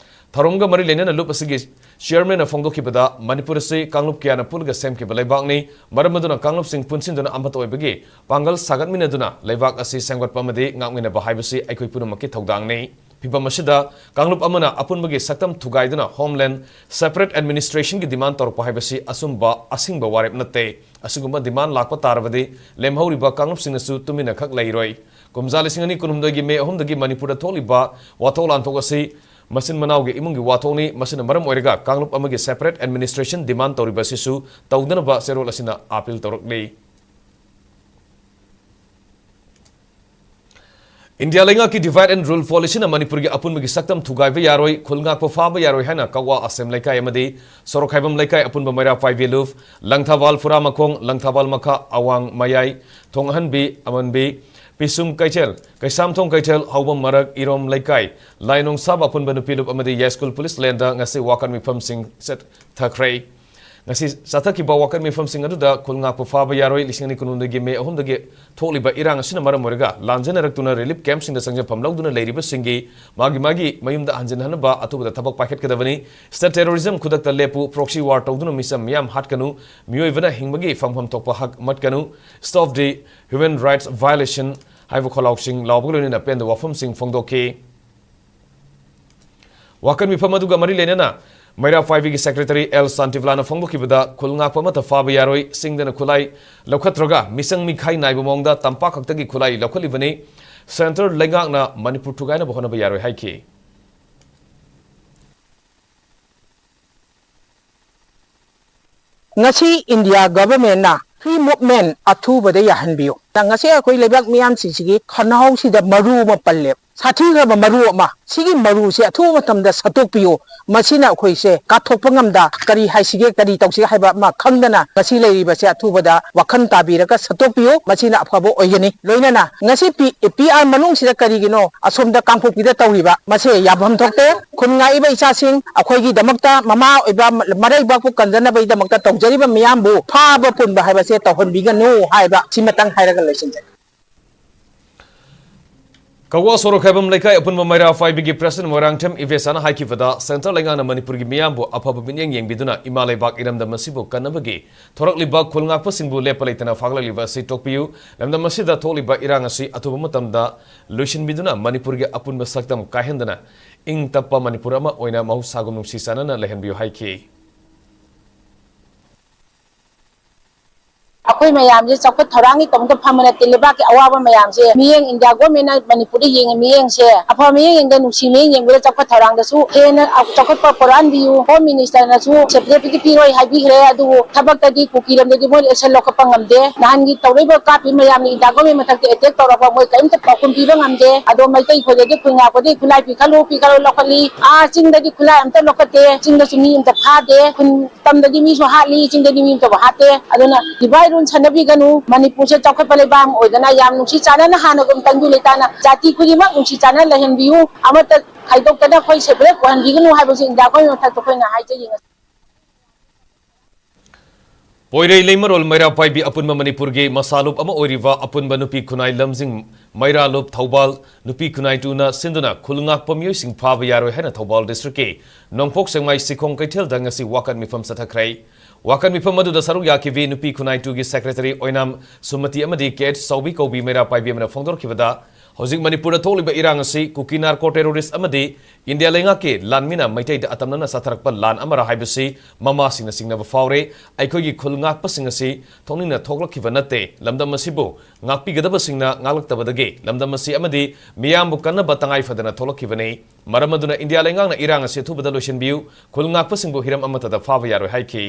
ꯊꯧꯔꯝꯒ ꯃꯔꯤ ꯂꯩꯅꯅ ꯂꯨꯞ ꯑꯁꯤꯒꯤ ꯆꯤꯌꯔꯃꯦꯟꯅ ꯐꯣꯡꯗꯣꯛꯈꯤꯕꯗ, ꯃꯅꯤꯄꯨꯔ ꯑꯁꯤ ꯀꯥꯡꯂꯨꯞ ꯀꯌꯥꯅ ꯄꯨꯜꯂꯒ ꯁꯦꯝꯈꯤꯕ ꯂꯩꯕꯥꯛꯅꯤ꯫ ꯃꯔꯝ ꯑꯗꯨꯅ ꯀꯥꯡꯂꯨꯞꯁꯤꯡ ꯄꯨꯟꯁꯤꯟꯗꯨꯅ ꯑꯃꯠꯇ ꯑꯣꯏꯕꯒꯤ ꯄꯥꯡꯒꯜ ꯁꯥꯒꯠꯃꯤꯟꯅꯗꯨꯅ ꯂꯩꯕꯥꯛ ꯑꯁꯤ ꯁꯦꯝꯒꯠꯄ ꯑꯃꯗꯤ ꯉꯥꯛꯃꯤꯟꯅꯕ ꯍꯥꯏꯕꯁꯤ ꯑꯩꯈꯣꯏ ꯄꯨꯝꯅꯃꯛꯀꯤ ꯊꯧꯗꯥꯡꯅꯤ꯫ ꯐꯤꯚꯝ ꯑꯁꯤꯗ ꯀꯥꯡꯂꯨꯞ ꯑꯃꯅ ꯑꯄꯨꯟꯕꯒꯤ ꯁꯛꯇꯝ ꯊꯨꯒꯥꯏꯗꯨꯅ Homeland Separate Administrationꯒꯤ demand ꯇꯧꯔꯛꯄ ꯍꯥꯏꯕꯁꯤ ꯑꯆꯨꯝꯕ, ꯑꯁꯤꯡꯕ ꯋꯥꯔꯦꯞ ꯅꯠꯇꯦ꯫ ꯑꯁꯤꯒꯨꯝꯕ demand ꯂꯥꯛꯄ ꯇꯥꯔꯕꯗꯤ ꯂꯦꯝꯍꯧꯔꯤꯕ ꯀꯥꯡꯂꯨꯞꯁꯤꯡꯅꯁꯨ ꯇꯨꯃꯤꯟꯅ ꯈꯛ ꯂꯩꯔꯣꯏ꯫ ꯀꯨꯝꯖꯥ ꯂꯤꯁꯤꯡ ꯑꯅꯤ ꯀꯨꯟꯍꯨꯝꯗꯣꯏꯒꯤ ꯃꯦ ꯑꯍꯨꯝꯗꯒꯤ ꯃꯅꯤꯄꯨꯔꯗ ꯊꯣꯛꯂꯤꯕ ꯋꯥꯊꯣꯛ ꯂꯥꯟꯊꯣꯛ ꯑꯁꯤ ꯃꯆꯤꯟ ꯃꯅꯥꯎꯒꯤ ꯏꯃꯨꯡꯒꯤ ꯋꯥꯊꯣꯛꯅꯤ꯫ ꯃꯁꯤꯅ ꯃꯔꯝ ꯑꯣꯏꯔꯒ ꯀꯥꯡꯂꯨꯞ ꯑꯃꯒꯤ separate administration demand ꯇꯧꯔꯤꯕ ꯑꯁꯤꯁꯨ ꯇꯧꯗꯅꯕ ꯆꯦꯔꯣꯜ ꯑꯁꯤꯅ appeal ꯇꯧꯔꯛꯂꯤ꯫ ꯏꯟꯗꯤꯌꯥ ꯂꯩꯉꯥꯛꯀꯤ divide and rule policyꯅ ꯃꯅꯤꯄꯨꯔꯒꯤ ꯑꯄꯨꯟꯕꯒꯤ ꯁꯛꯇꯝ ꯊꯨꯒꯥꯏꯕ ꯌꯥꯔꯣꯏ, ꯈꯨꯜ ꯉꯥꯛꯄ ꯐꯥꯕ ꯌꯥꯔꯣꯏ ꯍꯥꯏꯅ ꯀꯛꯋꯥ ꯑꯁꯦꯝ ꯂꯩꯀꯥꯏ ꯑꯃꯗꯤ ꯁꯣꯔꯣꯛꯈꯥꯏꯕꯝ ꯂꯩꯀꯥꯏ ꯑꯄꯨꯟꯕ ꯃꯩꯔꯥ ꯄꯥꯏꯕꯤ ꯂꯨꯞ, ꯂꯪꯊꯕꯥꯜ ꯐꯨꯔꯥ ꯃꯈꯣꯡ, ꯂꯪꯊꯕꯥꯜ ꯃꯈꯥ, ꯑꯋꯥꯡ, ꯃꯌꯥꯏ, ꯊꯣꯡ ꯑꯍꯟꯕꯤ, ꯑꯃꯟꯕꯤ, ꯄꯤꯁꯨꯝ ꯀꯩꯊꯦꯜ, ꯀꯩꯁꯥꯝꯊꯣꯡ ꯀꯩꯊꯦꯜ, ꯍꯧꯕꯝ ꯃꯔꯛ, ꯏꯔꯣꯝ ꯂꯩꯀꯥꯏ, ꯂꯥꯏꯅꯣꯡ ꯁꯥꯕ ꯑꯄꯨꯟꯕ ꯅꯨꯄꯤ ꯂꯨꯞ ꯑꯃꯗꯤ ꯌꯥꯏꯁ꯭ꯀꯨꯜ ꯄꯨꯂꯤꯁ ꯂꯦꯟꯗ ꯉꯁꯤ ꯋꯥꯀꯠ ꯃꯤꯐꯝꯁꯤꯡ ꯆꯠꯊꯈ꯭ꯔꯦ꯫ ꯉꯁꯤ ꯆꯠꯊꯈꯤꯕ ꯋꯥꯀꯠ ꯃꯤꯐꯝꯁꯤꯡ ꯑꯗꯨꯗ ꯈꯨꯜ ꯉꯥꯛꯄ ꯐꯥꯕ ꯌꯥꯔꯣꯏ, ꯂꯤꯁꯤꯡ ꯑꯅꯤ ꯀꯨꯟꯍꯨꯝꯗꯣꯏꯒꯤ ꯃꯦ ꯑꯍꯨꯝꯗꯒꯤ ꯊꯣꯛꯂꯤꯕ ꯏꯔꯥꯡ ꯑꯁꯤꯅ ꯃꯔꯝ ꯑꯣꯏꯔꯒ ꯂꯥꯟꯖꯦꯟꯅꯔꯛꯇꯨꯅ relief campꯁꯤꯡꯗ ꯆꯪꯖꯐꯝ ꯂꯧꯗꯨꯅ ꯂꯩꯔꯤꯕꯁꯤꯡꯒꯤ ꯃꯥꯒꯤ ꯃꯥꯒꯤ ꯃꯌꯨꯝꯗ ꯍꯟꯖꯤꯟꯍꯟꯅꯕ ꯑꯊꯨꯕꯗ ꯊꯕꯛ ꯄꯥꯏꯈꯠꯀꯗꯕꯅꯤ꯫ State terrorism, ꯈꯨꯗꯛꯇ ꯂꯦꯞꯄꯨ, proxy war ꯇꯧꯗꯨꯅ ꯃꯤꯆꯝ ꯃꯤꯌꯥꯝ ꯍꯥꯠꯀꯅꯨ, ꯃꯤꯑꯣꯏꯕꯅ ꯍꯤꯡꯕꯒꯤ ꯐꯪꯐꯝ ꯊꯣꯛꯄ ꯍꯛ ꯃꯠꯀꯅꯨ, stop the human rights violation ꯍꯥꯏꯕ ꯈꯣꯜꯂꯥꯎꯁꯤꯡ ꯂꯥꯎꯕꯒ ꯂꯣꯏꯅꯅ ꯄꯦꯟꯗꯕ ꯋꯥꯐꯝꯁꯤꯡ ꯐꯣꯡꯗꯣꯛꯈꯤ꯫ ꯋꯥꯀꯠ ꯃꯤꯐꯝ ꯑꯗꯨꯒ ꯃꯔꯤ ꯂꯩꯅꯅ ꯃꯩꯔꯥ ꯄꯥꯏꯕꯤꯒꯤ secretary ꯑꯦꯜ ꯁꯥꯟꯇꯤꯕꯂꯥꯅ ꯐꯣꯡꯗꯣꯛꯈꯤꯕꯗ, ꯈꯨꯜ ꯉꯥꯛꯄ ꯑꯃꯠꯇ ꯐꯥꯕ ꯌꯥꯔꯣꯏ, ꯆꯤꯡꯗꯅ ꯈꯨꯠꯂꯥꯏ ꯂꯧꯈꯠꯇ꯭ꯔꯒ ꯃꯤꯆꯪ ꯃꯤꯈꯥꯏ ꯅꯥꯏꯕ ꯃꯑꯣꯡꯗ ꯇꯝꯄꯥꯛ ꯈꯛꯇꯒꯤ ꯈꯨꯠꯂꯥꯏ ꯂꯧꯈꯠꯂꯤꯕꯅꯤ꯫ Centre ꯂꯩꯉꯥꯛꯅ ꯃꯅꯤꯄꯨꯔ ꯊꯨꯒꯥꯏꯅꯕ ꯍꯣꯠꯅꯕ ꯌꯥꯔꯣꯏ ꯍꯥꯏꯈꯤ꯫ ꯉꯁꯤ ꯏꯟꯗꯤꯌꯥ ꯒꯚꯔꯟꯃꯦꯟꯠꯅ free movement ꯑꯊꯨꯕꯗ ꯌꯥꯍꯟꯕꯤꯌꯨ꯫ ꯉꯁꯤ ꯑꯩꯈꯣꯏ ꯂꯩꯕꯥꯛ ꯃꯤꯌꯥꯝꯁꯤꯡꯁꯤꯒꯤ ꯈꯅꯥꯎꯁꯤꯗ ꯃꯔꯨ ꯑꯃ ꯄꯜꯂꯦ, ꯁꯥꯊꯤꯈ꯭ꯔꯕ ꯃꯔꯨ ꯑꯃ꯫ ꯁꯤꯒꯤ ꯃꯔꯨꯁꯦ ꯑꯊꯨꯕ ꯃꯇꯝꯗ ꯁꯠꯇꯣꯛꯄꯤꯌꯨ꯫ ꯃꯁꯤꯅ ꯑꯩꯈꯣꯏꯁꯦ ꯀꯥꯊꯣꯛꯄ ꯉꯝꯗ ꯀꯔꯤ ꯍꯥꯏꯁꯤꯒꯦ, ꯀꯔꯤ ꯇꯧꯁꯤꯒꯦ ꯍꯥꯏꯕ ꯑꯃ ꯈꯪꯗꯅ ꯉꯁꯤ ꯂꯩꯔꯤꯕꯁꯦ ꯑꯊꯨꯕꯗ ꯋꯥꯈꯜ ꯇꯥꯕꯤꯔꯒ ꯁꯠꯇꯣꯛꯄꯤꯌꯨ꯫ ꯃꯁꯤꯅ ꯑꯐꯕ ꯑꯣꯏꯒꯅꯤ꯫ ꯂꯣꯏꯅꯅ ꯉꯁꯤ ꯄꯤ, ꯄꯤ ꯑꯥꯔ ꯃꯅꯨꯡꯁꯤꯗ ꯀꯔꯤꯒꯤꯅꯣ ꯑꯁꯣꯝꯗ ꯀꯥꯡꯄꯣꯛꯄꯤꯗ ꯇꯧꯔꯤꯕ? ꯃꯁꯤ ꯌꯥꯐꯝ ꯊꯣꯛꯇꯦ꯫ ꯈꯨꯟ ꯉꯥꯛꯏꯕ ꯏꯆꯥꯁꯤꯡ, ꯑꯩꯈꯣꯏꯒꯤꯗꯃꯛꯇ ꯃꯃꯥ ꯑꯣꯏꯕ ꯃꯔꯩꯕꯥꯛꯄꯨ ꯀꯟꯖꯅꯕꯒꯤꯗꯃꯛꯇ ꯇꯧꯖꯔꯤꯕ ꯃꯤꯌꯥꯝꯕꯨ ꯐꯥꯕ ꯄꯨꯟꯕ ꯍꯥꯏꯕꯁꯦ ꯇꯧꯍꯟꯕꯤꯒꯅꯨ ꯍꯥꯏꯕ ꯁꯤꯃꯇꯪ ꯍꯥꯏꯔꯒ ꯂꯣꯏꯁꯤꯟꯖꯒꯦ꯫ ꯀꯋꯥ ꯁꯣꯔꯣꯛꯈꯥꯏꯕꯝ ꯂꯩꯀꯥꯏ ꯑꯄꯨꯟꯕ ꯃꯩꯔꯥ ꯄꯥꯏꯕꯤꯒꯤ ꯄ꯭ꯔꯁꯤꯗꯦꯟꯠ ꯃꯣꯏꯔꯥꯡꯊꯦꯝ ꯏꯕꯦꯆꯥꯅ ꯍꯥꯏꯈꯤꯕꯗ, ꯁꯦꯟꯇꯔ ꯂꯩꯉꯥꯛꯅ ꯃꯅꯤꯄꯨꯔꯒꯤ ꯃꯤꯌꯥꯝꯕꯨ ꯑꯐꯕ ꯃꯤꯠꯌꯦꯡ ꯌꯦꯡꯕꯤꯗꯨꯅ ꯏꯃꯥ ꯂꯩꯕꯥꯛ ꯏꯔꯝꯗꯝ ꯑꯁꯤꯕꯨ ꯀꯟꯅꯕꯒꯤ ꯊꯣꯔꯛꯂꯤꯕ ꯈꯨꯜ ꯉꯥꯛꯄꯁꯤꯡꯕꯨ ꯂꯦꯞꯄ ꯂꯩꯇꯅ ꯐꯥꯒꯠꯂꯛꯂꯤꯕ ꯑꯁꯤ ꯇꯣꯛꯄꯤꯌꯨ꯫ ꯂꯝꯗꯝ ꯑꯁꯤꯗ ꯊꯣꯛꯂꯤꯕ ꯏꯔꯥꯡ ꯑꯁꯤ ꯑꯊꯨꯕ ꯃꯇꯝꯗ ꯂꯣꯏꯁꯤꯟꯕꯤꯗꯨꯅ ꯃꯅꯤꯄꯨꯔꯒꯤ ꯑꯄꯨꯟꯕ ꯁꯛꯇꯝ ꯀꯥꯏꯍꯟꯗꯅ ꯏꯪ ꯇꯞꯄ ꯃꯅꯤꯄꯨꯔ ꯑꯃ ꯑꯣꯏꯅ ꯃꯍꯧꯁꯥꯒꯨꯝ ꯅꯨꯡꯁꯤ ꯆꯥꯟꯅꯅ ꯂꯩꯍꯟꯕꯤꯌꯨ ꯍꯥꯏꯈꯤ꯫ ꯑꯩꯈꯣꯏ ꯃꯌꯥꯝꯁꯦ ꯆꯥꯎꯈꯠ ꯊꯧꯔꯥꯡꯒꯤꯗꯃꯛꯇ ꯐꯝꯕ ꯅꯠꯇꯦ꯫ ꯂꯩꯕꯥꯛꯀꯤ ꯑꯋꯥꯕ ꯃꯌꯥꯝꯁꯦ ꯃꯤꯠꯌꯦꯡ ꯏꯟꯗꯤꯌꯥ ꯒꯣꯔꯃꯦꯟꯅ ꯃꯅꯤꯄꯨꯔꯗ ꯌꯦꯡꯉꯤ ꯃꯤꯠꯌꯦꯡꯁꯦ ꯑꯐꯕ ꯃꯤꯠꯌꯦꯡ ꯌꯦꯡꯗ ꯅꯨꯡꯁꯤ ꯃꯤꯠꯌꯦꯡ ꯌꯦꯡꯕꯗ ꯆꯥꯎꯈꯠ ꯊꯧꯔꯥꯡꯗꯁꯨ ꯍꯦꯟꯅ ꯆꯥꯎꯈꯠꯄ ꯄꯨꯔꯛꯍꯟꯕꯤꯌꯨ꯫ ꯍꯣꯝ ꯃꯤꯅꯤꯁꯇꯔꯅꯁꯨ ꯁꯦꯐꯤꯗꯦꯕꯤꯗꯤ ꯄꯤꯔꯣꯏ ꯍꯥꯏꯕꯤꯈ꯭ꯔꯦ, ꯑꯗꯨꯕꯨ ꯊꯕꯛꯇꯗꯤ ꯀꯨꯀꯤꯔꯣꯝꯗꯗꯤ ꯃꯣꯏ ꯑꯦꯛꯁꯟ ꯂꯧꯈꯠꯄ ꯉꯝꯗꯦ꯫ ꯅꯍꯥꯟꯒꯤ ꯇꯧꯔꯛꯏꯕ ꯀꯥꯞꯄꯤ ꯃꯌꯥꯝꯅ ꯏꯟꯗꯤꯌꯥ ꯒꯣꯔꯃꯦꯟ ꯃꯊꯛꯇ ꯑꯦꯇꯦꯛ ꯇꯧꯔꯛꯄ ꯃꯣꯏ ꯀꯔꯤꯝꯇ ꯄꯥꯎꯈꯨꯝ ꯄꯤꯕ ꯉꯝꯗꯦ꯫ ꯑꯗꯣ ꯃꯩꯇꯩ ꯑꯩꯈꯣꯏꯗꯗꯤ ꯈꯨꯟ ꯉꯥꯛꯄꯗꯤ ꯈꯨꯠꯂꯥꯏ ꯄꯤꯈꯠꯂꯨ ꯄꯤꯈꯠꯂꯨ ꯂꯧꯈꯠꯂꯤ꯫ ꯑꯥ ꯆꯤꯡꯗꯗꯤ ꯈꯨꯠꯂꯥꯏ ꯑꯝꯇ ꯂꯧꯈꯠꯇꯦ, ꯆꯤꯡꯗꯁꯨ ꯃꯤ ꯑꯝꯇ ꯐꯥꯗꯦ꯫ ꯈꯨꯟ ꯇꯝꯗꯗꯤ ꯃꯤꯁꯨ ꯍꯥꯠꯂꯤ, ꯆꯤꯡꯗꯗꯤ ꯃꯤ ꯑꯝꯇꯕꯨ ꯍꯥꯠꯇꯦ꯫ ꯑꯗꯨꯅ divide and rule ꯁꯥꯟꯅꯕꯤꯒꯅꯨ꯫ ꯃꯅꯤꯄꯨꯔꯁꯦ ꯆꯥꯎꯈꯠꯄ ꯂꯩꯕꯥꯛ ꯑꯃ ꯑꯣꯏꯗꯅ ꯌꯥꯝ ꯅꯨꯡꯁꯤ ꯆꯥꯟꯅꯅ ꯍꯥꯟꯅꯒꯨꯝ ꯇꯪꯗꯨ ꯂꯩꯇꯥꯅ ꯖꯥꯇꯤ ꯈꯨꯗꯤꯡꯃꯛ ꯅꯨꯡꯁꯤ ꯆꯥꯟꯅꯅ ꯂꯩꯍꯟꯕꯤꯌꯨ꯫ ꯑꯃꯠꯇ ꯈꯥꯏꯗꯣꯛꯇꯅ ꯑꯩꯈꯣꯏ separate ꯑꯣꯏꯍꯟꯕꯤꯒꯅꯨ ꯍꯥꯏꯕꯁꯤ ꯏꯟꯗꯤꯌꯥ ꯒꯣꯔꯃꯦꯟ ꯃꯊꯛꯇ ꯑꯩꯈꯣꯏꯅ ꯍꯥꯏꯖꯔꯤ꯫ ꯄꯣꯏꯔꯩ ꯂꯩꯃꯔꯣꯜ ꯃꯩꯔꯥ ꯄꯥꯏꯕꯤ ꯑꯄꯨꯟꯕ ꯃꯅꯤꯄꯨꯔꯒꯤ ꯃꯁꯥꯂꯨꯞ ꯑꯃ ꯑꯣꯏꯔꯤꯕ ꯑꯄꯨꯟꯕ ꯅꯨꯄꯤ ꯈꯨꯟꯅꯥꯏ ꯂꯝꯖꯤꯡ ꯃꯩꯔꯥꯂꯨꯞ ꯊꯧꯕꯥꯜ ꯅꯨꯄꯤ ꯈꯨꯟꯅꯥꯏ ꯇꯨꯅ ꯁꯤꯟꯗꯨꯅ ꯈꯨꯜ ꯉꯥꯛꯄ ꯃꯤꯑꯣꯏꯁꯤꯡ ꯐꯥꯕ ꯌꯥꯔꯣꯏ ꯍꯥꯏꯅ ꯊꯧꯕꯥꯜ district ꯀꯤ ꯅꯣꯡꯄꯣꯛ ꯁꯦꯛꯃꯥꯏ ꯁꯤꯈꯣꯡ ꯀꯩꯊꯦꯜꯗ ꯉꯁꯤ ꯋꯥꯀꯠ ꯃꯤꯐꯝ ꯆꯠꯊꯈ꯭ꯔꯦ꯫ ꯋꯥꯀꯠ ꯃꯤꯐꯝ ꯑꯗꯨꯗ ꯁꯔꯨꯛ ꯌꯥꯈꯤꯕꯤ ꯅꯨꯄꯤ ꯈꯨꯟꯅꯥꯏ ꯇꯨꯒꯤ secretary ꯑꯣꯏꯅꯥꯝ ꯁꯨꯃꯇꯤ ꯑꯃꯗꯤ ꯀꯦ ꯑꯩꯆ ꯆꯥꯎꯕꯤ ꯀꯧꯕꯤ ꯃꯩꯔꯥ ꯄꯥꯏꯕꯤ ꯑꯃꯅ ꯐꯣꯡꯗꯣꯔꯛꯈꯤꯕꯗ, ꯍꯧꯖꯤꯛ ꯃꯅꯤꯄꯨꯔꯗ ꯊꯣꯛꯂꯤꯕ ꯏꯔꯥꯡ ꯑꯁꯤ ꯀꯨꯀꯤ narco terrorist ꯑꯃꯗꯤ ꯏꯟꯗꯤꯌꯥ ꯂꯩꯉꯥꯛꯀꯤ ꯂꯥꯟꯃꯤꯅ ꯃꯩꯇꯩꯗ ꯑꯇꯝꯅꯅ ꯆꯠꯊꯔꯛꯄ ꯂꯥꯟ ꯑꯃꯔ ꯍꯥꯏꯕꯁꯤ ꯃꯃꯥꯁꯤꯡꯅ ꯆꯤꯡꯅꯕ ꯐꯥꯎꯔꯦ꯫ ꯑꯩꯈꯣꯏꯒꯤ ꯈꯨꯜ ꯉꯥꯛꯄꯁꯤꯡ ꯑꯁꯤ ꯊꯣꯛꯅꯤꯡꯅ ꯊꯣꯛꯂꯛꯈꯤꯕ ꯅꯠꯇꯦ꯫ ꯂꯝꯗꯝ ꯑꯁꯤꯕꯨ ꯉꯥꯛꯄꯤꯒꯗꯕꯁꯤꯡꯅ ꯉꯥꯛꯂꯛꯇꯕꯗꯒꯤ ꯂꯝꯗꯝ ꯑꯁꯤ ꯑꯃꯗꯤ ꯃꯤꯌꯥꯝꯕꯨ ꯀꯟꯅꯕ ꯇꯉꯥꯏ ꯐꯗꯅ ꯊꯣꯛꯂꯛꯈꯤꯕꯅꯤ꯫ ꯃꯔꯝ ꯑꯗꯨꯅ ꯏꯟꯗꯤꯌꯥ ꯂꯩꯉꯥꯛꯅ ꯏꯔꯥꯡ ꯑꯁꯤ ꯑꯊꯨꯕꯗ ꯂꯣꯏꯁꯤꯟꯕꯤꯌꯨ꯫ ꯈꯨꯜ ꯉꯥꯛꯄꯁꯤꯡꯕꯨ ꯍꯤꯔꯝ ꯑꯃꯠꯇꯗ ꯐꯥꯕ ꯌꯥꯔꯣꯏ ꯍꯥꯏꯈꯤ꯫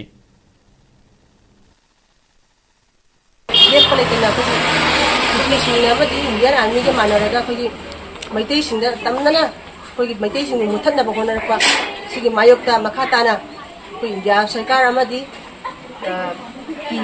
ꯂꯦꯞꯄ ꯂꯩꯇꯅ ꯑꯩꯈꯣꯏꯒꯤ ꯅꯨꯄꯤꯁꯤꯡꯅ ꯑꯃꯗꯤ ꯏꯟꯗꯤꯌꯥꯟ ꯑꯥꯔꯃꯤꯒ ꯃꯥꯟꯅꯔꯒ ꯑꯩꯈꯣꯏꯒꯤ ꯃꯩꯇꯩꯁꯤꯡꯗ ꯇꯝꯅꯅ ꯑꯩꯈꯣꯏꯒꯤ ꯃꯩꯇꯩꯁꯤꯡꯕꯨ ꯃꯨꯠꯊꯠꯅꯕ ꯍꯣꯠꯅꯔꯛꯄ ꯁꯤꯒꯤ ꯃꯥꯌꯣꯛꯇ ꯃꯈꯥ ꯇꯥꯅ ꯑꯩꯈꯣꯏ ꯏꯟꯗꯤꯌꯥ ꯁꯔꯀꯥꯔ ꯑꯃꯗꯤ, ꯑ, ꯀꯤ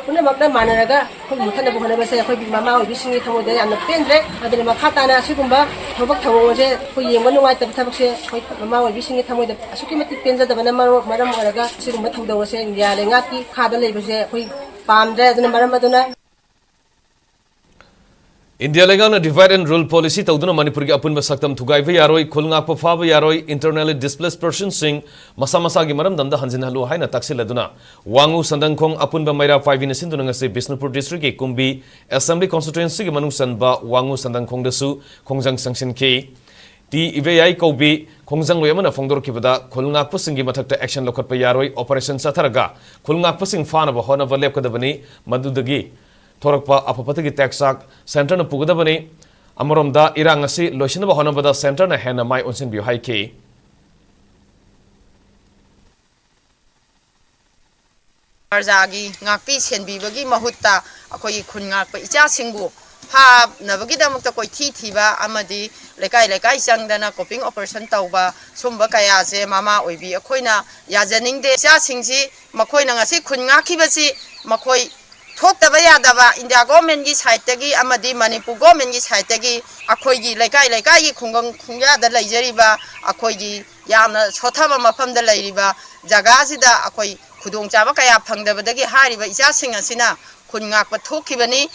ꯄꯨꯝꯅꯃꯛꯅ ꯃꯥꯟꯅꯔꯒ ꯑꯩꯈꯣꯏ ꯃꯨꯠꯊꯠꯅꯕ ꯍꯣꯠꯅꯕꯁꯦ ꯑꯩꯈꯣꯏꯒꯤ ꯃꯃꯥ ꯑꯣꯏꯕꯤꯁꯤꯡꯒꯤ ꯊꯃꯣꯏꯗ ꯌꯥꯝꯅ ꯄꯦꯟꯗ꯭ꯔꯦ꯫ ꯑꯗꯨꯅ ꯃꯈꯥ ꯇꯥꯅ ꯑꯁꯤꯒꯨꯝꯕ ꯊꯕꯛ ꯊꯧꯑꯣꯡ ꯑꯁꯦ ꯑꯩꯈꯣꯏ ꯌꯦꯡꯕ ꯅꯨꯡꯉꯥꯏꯇꯕ ꯊꯕꯛꯁꯦ ꯑꯩꯈꯣꯏ ꯃꯃꯥ ꯑꯣꯏꯕꯤꯁꯤꯡꯒꯤ ꯊꯃꯣꯏꯗ ꯑꯁꯨꯛꯀꯤ ꯃꯇꯤꯛ ꯄꯦꯟꯖꯗꯕꯅ ꯃꯔꯝ ꯑꯣꯏꯔꯒ ꯁꯤꯒꯨꯝꯕ ꯊꯧꯗꯧ ꯑꯁꯦ ꯏꯟꯗꯤꯌꯥ ꯂꯩꯉꯥꯛꯀꯤ ꯃꯈꯥꯗ ꯂꯩꯕꯁꯦ ꯑꯩꯈꯣꯏ ꯄꯥꯝꯗ꯭ꯔꯦ꯫ ꯑꯗꯨꯅ ꯃꯔꯝ ꯑꯗꯨꯅ ꯏꯟꯗꯤꯌꯥ ꯂꯩꯉꯥꯛꯅ divide and rule policy ꯇꯧꯗꯨꯅ ꯃꯅꯤꯄꯨꯔꯒꯤ ꯑꯄꯨꯟꯕ ꯁꯛꯇꯝ ꯊꯨꯒꯥꯏꯕ ꯌꯥꯔꯣꯏ, ꯈꯨꯜ ꯉꯥꯛꯄ ꯐꯥꯕ ꯌꯥꯔꯣꯏ, internally displaced personꯁꯤꯡ ꯃꯁꯥ ꯃꯁꯥꯒꯤ ꯃꯔꯝꯗꯝꯗ ꯍꯟꯖꯤꯟꯍꯜꯂꯨ ꯍꯥꯏꯅ ꯇꯥꯛꯁꯤꯜꯂꯗꯨꯅ ꯋꯥꯉꯨ ꯁꯟꯗꯪꯈꯣꯡ ꯑꯄꯨꯟꯕ ꯃꯩꯔꯥ ꯄꯥꯏꯕꯤꯅ ꯁꯤꯟꯗꯨꯅ ꯉꯁꯤ ꯕꯤꯁꯅꯨꯄꯨꯔ districtꯀꯤ ꯀꯨꯝꯕꯤ Assembly constituencyꯒꯤ ꯃꯅꯨꯡ ꯆꯟꯕ ꯋꯥꯉꯨ ꯁꯟꯗꯪꯈꯣꯡꯗꯁꯨ ꯈꯣꯡꯖꯪ ꯆꯪꯁꯤꯟꯈꯤ꯫ ꯇꯤ ꯏꯕꯦꯌꯥꯏ ꯀꯧꯕꯤ ꯈꯣꯡꯖꯪꯂꯣꯏ ꯑꯃꯅ ꯐꯣꯡꯗꯣꯔꯛꯈꯤꯕꯗ ꯈꯨꯜ ꯉꯥꯛꯄꯁꯤꯡꯒꯤ ꯃꯊꯛꯇ action ꯂꯧꯈꯠꯄ ꯌꯥꯔꯣꯏ, operation ꯆꯠꯊꯔꯒ ꯈꯨꯜ ꯉꯥꯛꯄꯁꯤꯡ ꯐꯥꯅꯕ ꯍꯣꯠꯅꯕ ꯂꯦꯞꯀꯗꯕꯅꯤ, ꯃꯗꯨꯗꯒꯤ ꯊꯣꯔꯛꯄ ꯑꯐ ꯐꯠꯇꯒꯤ tax ꯆꯥꯛ centreꯅ ꯄꯨꯒꯗꯕꯅꯤ꯫ ꯑꯃꯔꯣꯝꯗ ꯏꯔꯥꯡ ꯑꯁꯤ ꯂꯣꯏꯁꯤꯟꯅꯕ ꯍꯣꯠꯅꯕꯗ centreꯅ ꯍꯦꯟꯅ ꯃꯥꯏ ꯑꯣꯟꯁꯤꯟꯕꯤꯌꯨ ꯍꯥꯏꯈꯤ꯫ ꯄ꯭ꯔꯖꯥꯒꯤ ꯉꯥꯛꯄꯤ ꯁꯦꯟꯕꯤꯕꯒꯤ ꯃꯍꯨꯠꯇ ꯑꯩꯈꯣꯏꯒꯤ ꯈꯨꯟ ꯉꯥꯛꯄ ꯏꯆꯥꯁꯤꯡꯕꯨ ꯐꯥꯅꯕꯒꯤꯗꯃꯛꯇ ꯀꯣꯏꯊꯤ ꯊꯤꯕ ꯑꯃꯗꯤ ꯂꯩꯀꯥꯏ ꯂꯩꯀꯥꯏ ꯆꯪꯗꯅ copying operation ꯇꯧꯕ ꯁꯨꯝꯕ ꯀꯌꯥꯁꯦ ꯃꯃꯥ ꯑꯣꯏꯕꯤ ꯑꯩꯈꯣꯏꯅ ꯌꯥꯖꯅꯤꯡꯗꯦ꯫ ꯏꯆꯥꯁꯤꯡꯁꯤ ꯃꯈꯣꯏꯅ ꯉꯁꯤ ꯈꯨꯟ ꯉꯥꯛꯈꯤꯕꯁꯤ ꯃꯈꯣꯏ ꯊꯣꯛꯇꯕ ꯌꯥꯗꯕ ꯏꯟꯗꯤꯌꯥ ꯒꯣꯔꯃꯦꯟꯒꯤ ꯁꯥꯏꯠꯇꯒꯤ ꯑꯃꯗꯤ ꯃꯅꯤꯄꯨꯔ ꯒꯣꯔꯃꯦꯟꯒꯤ ꯁꯥꯏꯠꯇꯒꯤ ꯑꯩꯈꯣꯏꯒꯤ ꯂꯩꯀꯥꯏ ꯂꯩꯀꯥꯏꯒꯤ ꯈꯨꯡꯒꯪ ꯈꯨꯡꯌꯥꯗ ꯂꯩꯖꯔꯤꯕ ꯑꯩꯈꯣꯏꯒꯤ ꯌꯥꯝꯅ ꯁꯣꯠꯊꯕ ꯃꯐꯝꯗ ꯂꯩꯔꯤꯕ ꯖꯒꯥꯁꯤꯗ ꯑꯩꯈꯣꯏ ꯈꯨꯗꯣꯡꯆꯥꯕ ꯀꯌꯥ ꯐꯪꯗꯕꯗꯒꯤ ꯍꯥꯏꯔꯤꯕ ꯏꯆꯥꯁꯤꯡ ꯑꯁꯤꯅ ꯈꯨꯟ ꯉꯥꯛꯄ ꯊꯣꯛꯈꯤꯕꯅꯤ꯫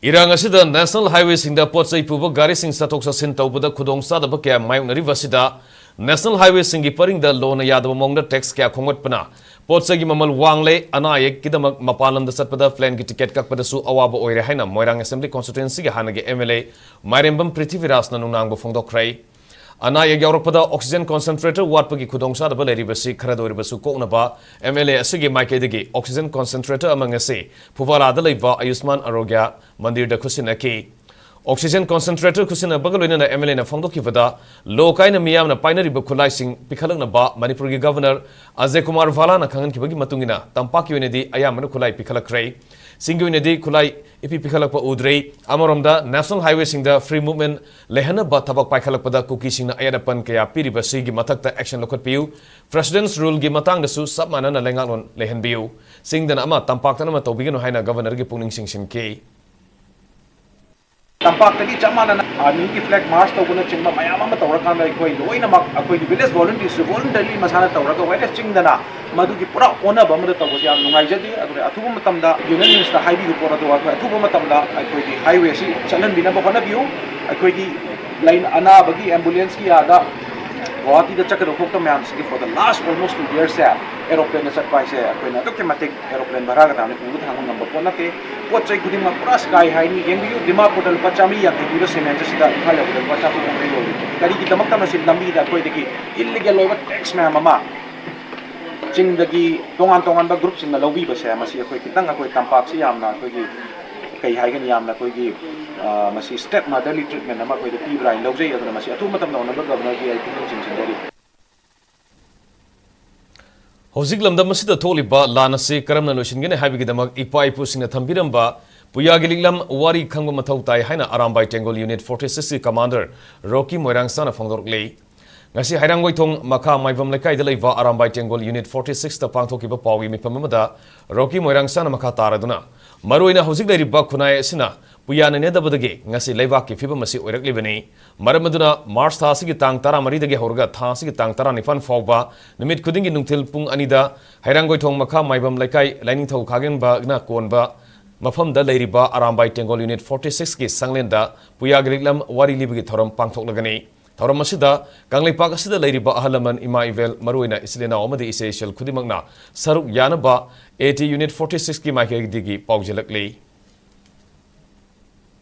ꯏꯔꯥꯡ ꯑꯁꯤꯗ national highwayꯁꯤꯡꯗ ꯄꯣꯠ ꯆꯩ ꯄꯨꯕ ꯒꯥꯔꯤꯁꯤꯡ ꯆꯠꯊꯣꯛ ꯆꯠꯁꯤꯟ ꯇꯧꯕꯗ ꯈꯨꯗꯣꯡꯆꯥꯗꯕ ꯀꯌꯥ ꯃꯥꯌꯣꯛꯅꯔꯤꯕ ꯑꯁꯤꯗ national highwayꯁꯤꯡꯒꯤ ꯄꯔꯤꯡꯗ ꯂꯣꯅ ꯌꯥꯗꯕ ꯃꯑꯣꯡꯗ tax ꯀꯌꯥ ꯈꯣꯝꯒꯠꯄꯅ ꯄꯣꯠ ꯆꯩꯒꯤ ꯃꯃꯜ ꯋꯥꯡꯂꯦ꯫ ꯑꯅꯥ ꯑꯌꯦꯛꯀꯤꯗꯃꯛ ꯃꯄꯥꯟ ꯂꯝꯗ ꯆꯠꯄꯗ planeꯒꯤ ticket ꯀꯛꯄꯗꯁꯨ ꯑꯋꯥꯕ ꯑꯣꯏꯔꯦ ꯍꯥꯏꯅ ꯃꯣꯏꯔꯥꯡ Assembly constituencyꯒꯤ ꯍꯥꯟꯅꯒꯤ MLA ꯃꯥꯏꯔꯦꯝꯕꯝ ꯄ꯭ꯔꯤꯊꯤꯕꯤꯔꯥꯖꯅ ꯅꯨꯡꯅꯥꯡꯕ ꯐꯣꯡꯗꯣꯛꯈ꯭ꯔꯦ꯫ ꯑꯅꯥ ꯑꯌꯦꯛ ꯌꯥꯎꯔꯛꯄꯗ oxygen concentrator ꯋꯥꯠꯄꯒꯤ ꯈꯨꯗꯣꯡꯆꯥꯗꯕ ꯂꯩꯔꯤꯕꯁꯤ ꯈꯔꯗ ꯑꯣꯏꯔꯕꯁꯨ ꯀꯣꯛꯅꯕ MLA ꯑꯁꯤꯒꯤ ꯃꯥꯏꯀꯩꯗꯒꯤ oxygen concentrator ꯑꯃ ꯉꯁꯤ ꯐꯨꯕꯥꯂꯥꯗ ꯂꯩꯕ ꯑꯌꯨꯁꯃꯥꯟ ꯑꯔꯣꯒ꯭ꯌ ꯃꯟꯗꯤꯔꯗ ꯈꯨꯠꯁꯤꯟꯅꯈꯤ꯫ Oxygen concentrator ꯈꯨꯠꯁꯤꯟꯅꯕꯒ ꯂꯣꯏꯅꯅ MLAꯅ ꯐꯣꯡꯗꯣꯛꯈꯤꯕꯗ ꯂꯣ ꯀꯥꯏꯅ ꯃꯤꯌꯥꯝꯅ ꯄꯥꯏꯅꯔꯤꯕ ꯈꯨꯠꯂꯥꯏꯁꯤꯡ ꯄꯤꯈꯠꯂꯛꯅꯕ ꯃꯅꯤꯄꯨꯔꯒꯤ Governor ꯑꯖꯌ ꯀꯨꯃꯥꯔ ꯚꯥꯂꯥꯅ ꯈꯪꯍꯟꯈꯤꯕꯒꯤ ꯃꯇꯨꯡ ꯏꯟꯅ ꯇꯝꯄꯥꯛꯀꯤ ꯑꯣꯏꯅꯗꯤ ꯑꯌꯥꯝꯕꯅ ꯈꯨꯠꯂꯥꯏ ꯄꯤꯈꯠꯂꯛꯈ꯭ꯔꯦ꯫ ꯆꯤꯡꯒꯤ ꯑꯣꯏꯅꯗꯤ ꯈꯨꯠꯂꯥꯏ ꯏꯄꯤ ꯄꯤꯈꯠꯂꯛꯄ ꯎꯗ꯭ꯔꯤ꯫ ꯑꯃꯔꯣꯝꯗ national highwayꯁꯤꯡꯗ free movement ꯂꯩꯍꯟꯅꯕ ꯊꯕꯛ ꯄꯥꯏꯈꯠꯂꯛꯄꯗ ꯀꯨꯀꯤꯁꯤꯡꯅ ꯑꯌꯦꯠ ꯑꯄꯟ ꯀꯌꯥ ꯄꯤꯔꯤꯕ ꯑꯁꯤꯒꯤ ꯃꯊꯛꯇ action ꯂꯧꯈꯠꯄꯤꯌꯨ, President's Ruleꯒꯤ ꯃꯇꯥꯡꯗꯁꯨ ꯆꯞ ꯃꯥꯟꯅꯅ ꯂꯩꯉꯥꯛꯂꯣꯟ ꯂꯩꯍꯟꯕꯤꯌꯨ, ꯆꯤꯡꯗꯅ ꯑꯃ ꯇꯝꯄꯥꯛꯇꯅ ꯑꯃ ꯇꯧꯕꯤꯒꯅꯨ ꯍꯥꯏꯅ Governorꯒꯤ ꯄꯨꯛꯅꯤꯡ ꯆꯤꯡꯁꯤꯟꯈꯤ꯫ ꯇꯝꯄꯥꯛꯇꯒꯤ ꯆꯞ ꯃꯥꯟꯅꯅ armyꯒꯤ flag march ꯇꯧꯕꯅꯆꯤꯡꯕ ꯃꯌꯥꯝ ꯑꯃ ꯇꯧꯔꯀꯥꯟꯗ ꯑꯩꯈꯣꯏ ꯂꯣꯏꯅꯃꯛ ꯑꯩꯈꯣꯏꯒꯤ village volunteersꯁꯨ voluntarily ꯃꯁꯥꯅ ꯇꯧꯔꯒ awareness ꯆꯤꯡꯗꯅ ꯃꯗꯨꯒꯤ ꯄꯨꯔꯥ ꯑꯣꯟꯅꯕ ꯑꯃꯗ ꯇꯧꯕꯁꯦ ꯌꯥꯝ ꯅꯨꯡꯉꯥꯏꯖꯗꯦ꯫ ꯑꯗꯨꯅ ꯑꯊꯨꯕ ꯃꯇꯝꯗ Union Minister ꯍꯥꯏꯕꯤꯕ ꯄꯣꯠ ꯑꯗꯣ ꯑꯩꯈꯣꯏ ꯑꯊꯨꯕ ꯃꯇꯝꯗ ꯑꯩꯈꯣꯏꯒꯤ highway ꯑꯁꯤ ꯆꯠꯍꯟꯕꯤꯅꯕ ꯍꯣꯠꯅꯕꯤꯌꯨ꯫ ꯑꯩꯈꯣꯏꯒꯤ line ꯑꯅꯥꯕꯒꯤ ambulanceꯀꯤ ꯑꯥꯗ ꯒꯨꯋꯥꯍꯥꯇꯤꯗ ꯆꯠꯀꯗꯕ ꯈꯣꯠꯀꯗꯕ ꯃꯌꯥꯝꯁꯤꯒꯤ for the last almost two yearsꯁꯦ aeroplaneꯗ ꯆꯠꯄ ꯍꯥꯏꯁꯦ ꯑꯩꯈꯣꯏꯅ ꯑꯗꯨꯛꯀꯤ ꯃꯇꯤꯛ aeroplane ꯚꯔꯥꯒ ꯇꯥꯅ ꯄꯨꯕ ꯊꯥꯡꯕ ꯉꯝꯕ ꯄꯣꯠ ꯅꯠꯇꯦ꯫ ꯄꯣꯠ ꯆꯩ ꯈꯨꯗꯤꯡꯃꯛ ꯄꯨꯔꯥ sky highꯅꯤ꯫ ꯌꯦꯡꯕꯤꯌꯨ, ꯗꯤꯃꯥꯄꯨꯔꯗ ꯂꯨꯄꯥ ꯆꯥꯃꯔꯤ ꯌꯥꯡꯈꯩ ꯄꯤꯕ cementꯁꯦ ꯁꯤꯗ ꯏꯝꯐꯥꯜ ꯌꯧꯕꯗ ꯂꯨꯄꯥ ꯆꯥꯇ꯭ꯔꯨꯛ ꯌꯥꯡꯈꯩ ꯌꯧꯔꯤ꯫ ꯀꯔꯤꯒꯤꯗꯃꯛꯇꯅꯣ ꯁꯤ ꯂꯝꯕꯤꯗ ꯑꯩꯈꯣꯏꯗꯒꯤ illegal ꯑꯣꯏꯕ tax ꯃꯌꯥꯝ ꯑꯃ ꯆꯤꯡꯗꯒꯤ ꯇꯣꯉꯥꯟ ꯇꯣꯉꯥꯟꯕ groupꯁꯤꯡꯅ ꯂꯧꯕꯤꯕꯁꯦ? ꯃꯁꯤ ꯑꯩꯈꯣꯏ ꯈꯤꯇꯪ ꯑꯩꯈꯣꯏ ꯇꯝꯄꯥꯛꯁꯤ ꯌꯥꯝꯅ ꯑꯩꯈꯣꯏꯒꯤ ꯀꯩ ꯍꯥꯏꯒꯅꯤ, ꯌꯥꯝꯅ ꯑꯩꯈꯣꯏꯒꯤ, ꯑ, ꯃꯁꯤ step motherly treatment ꯑꯃ ꯑꯩꯈꯣꯏꯗ ꯄꯤꯕ꯭ꯔꯥ ꯍꯥꯏꯅ ꯂꯧꯖꯩ꯫ ꯑꯗꯨꯅ ꯃꯁꯤ ꯑꯊꯨꯕ ꯃꯇꯝꯗ honourable governorꯒꯤ ꯑꯩ ꯄꯨꯛꯅꯤꯡ ꯆꯤꯡꯁꯤꯟꯖꯔꯤ꯫ ꯍꯧꯖꯤꯛ ꯂꯝꯗꯝ ꯑꯁꯤꯗ ꯊꯣꯛꯂꯤꯕ ꯂꯥꯟ ꯑꯁꯤ ꯀꯔꯝꯅ ꯂꯣꯏꯁꯤꯟꯒꯅꯤ ꯍꯥꯏꯕꯒꯤꯗꯃꯛ ꯏꯄꯥ ꯏꯄꯨꯁꯤꯡꯅ ꯊꯝꯕꯤꯔꯝꯕ ꯄꯨꯌꯥꯒꯤ ꯂꯤꯛꯂꯝ ꯋꯥꯔꯤ ꯈꯪꯕ ꯃꯊꯧ ꯇꯥꯏ ꯍꯥꯏꯅ ꯑꯔꯥꯝꯕꯥꯏ ꯇꯦꯡꯒꯣꯜ Unit forty sixꯀꯤ commander ꯔꯣꯀꯤ ꯃꯣꯏꯔꯥꯡꯆꯥꯅ ꯐꯣꯡꯗꯣꯔꯛꯂꯤ꯫ ꯉꯁꯤ ꯍꯩꯔꯥꯡꯒꯣꯏꯊꯣꯡ ꯃꯈꯥ ꯃꯥꯏꯕꯝ ꯂꯩꯀꯥꯏꯗ ꯂꯩꯕ ꯑꯔꯥꯝꯕꯥꯏ ꯇꯦꯡꯒꯣꯜ Unit forty sixꯇ ꯄꯥꯡꯊꯣꯛꯈꯤꯕ ꯄꯥꯎꯒꯤ ꯃꯤꯐꯝ ꯑꯃꯗ ꯔꯣꯀꯤ ꯃꯣꯏꯔꯥꯡꯆꯥꯅ ꯃꯈꯥ ꯇꯥꯔꯗꯨꯅ, ꯃꯔꯨꯑꯣꯏꯅ ꯍꯧꯖꯤꯛ ꯂꯩꯔꯤꯕ ꯈꯨꯟꯅꯥꯏ ꯑꯁꯤꯅ ꯄꯨꯌꯥ ꯅꯩꯅꯗꯕꯗꯒꯤ ꯉꯁꯤ ꯂꯩꯕꯥꯛꯀꯤ ꯐꯤꯕꯝ ꯑꯁꯤ ꯑꯣꯏꯔꯛꯂꯤꯕꯅꯤ꯫ ꯃꯔꯝ ꯑꯗꯨꯅ March ꯊꯥ ꯑꯁꯤꯒꯤ ꯇꯥꯡ ꯇꯔꯥꯃꯔꯤꯗꯒꯤ ꯍꯧꯔꯒ ꯊꯥ ꯑꯁꯤꯒꯤ ꯇꯥꯡ ꯇꯔꯥꯅꯤꯄꯥꯟ ꯐꯥꯎꯕ ꯅꯨꯃꯤꯠ ꯈꯨꯗꯤꯡꯒꯤ ꯅꯨꯡꯊꯤꯜ ꯄꯨꯡ ꯑꯅꯤꯗ ꯍꯩꯔꯥꯡꯒꯣꯏꯊꯣꯡ ꯃꯈꯥ ꯃꯥꯏꯕꯝ ꯂꯩꯀꯥꯏ ꯂꯥꯏꯅꯤꯡꯊꯧ ꯈꯥꯒꯦꯟꯕꯅ ꯀꯣꯟꯕ ꯃꯐꯝꯗ ꯂꯩꯔꯤꯕ ꯑꯔꯥꯝꯕꯥꯏ ꯇꯦꯡꯒꯣꯜ Unit forty sixꯀꯤ ꯁꯪꯂꯦꯟꯗ ꯄꯨꯌꯥꯒꯤ ꯂꯤꯛꯂꯝ ꯋꯥꯔꯤ ꯂꯤꯕꯒꯤ ꯊꯧꯔꯝ ꯄꯥꯡꯊꯣꯛꯂꯒꯅꯤ꯫ ꯊꯧꯔꯝ ꯑꯁꯤꯗ ꯀꯪꯂꯩꯄꯥꯛ ꯑꯁꯤꯗ ꯂꯩꯔꯤꯕ ꯑꯍꯜ ꯂꯃꯟ, ꯏꯃꯥ ꯏꯕꯦꯜ, ꯃꯔꯨꯑꯣꯏꯅ ꯏꯆꯤꯜ ꯏꯅꯥꯎ ꯑꯃꯗꯤ ꯏꯆꯦ ꯏꯆꯜ ꯈꯨꯗꯤꯡꯃꯛꯅ ꯁꯔꯨꯛ ꯌꯥꯅꯕ AT Unit forty sixꯀꯤ ꯃꯥꯏꯀꯩꯗꯒꯤ ꯄꯥꯎꯖꯦꯜꯂꯛꯂꯤ꯫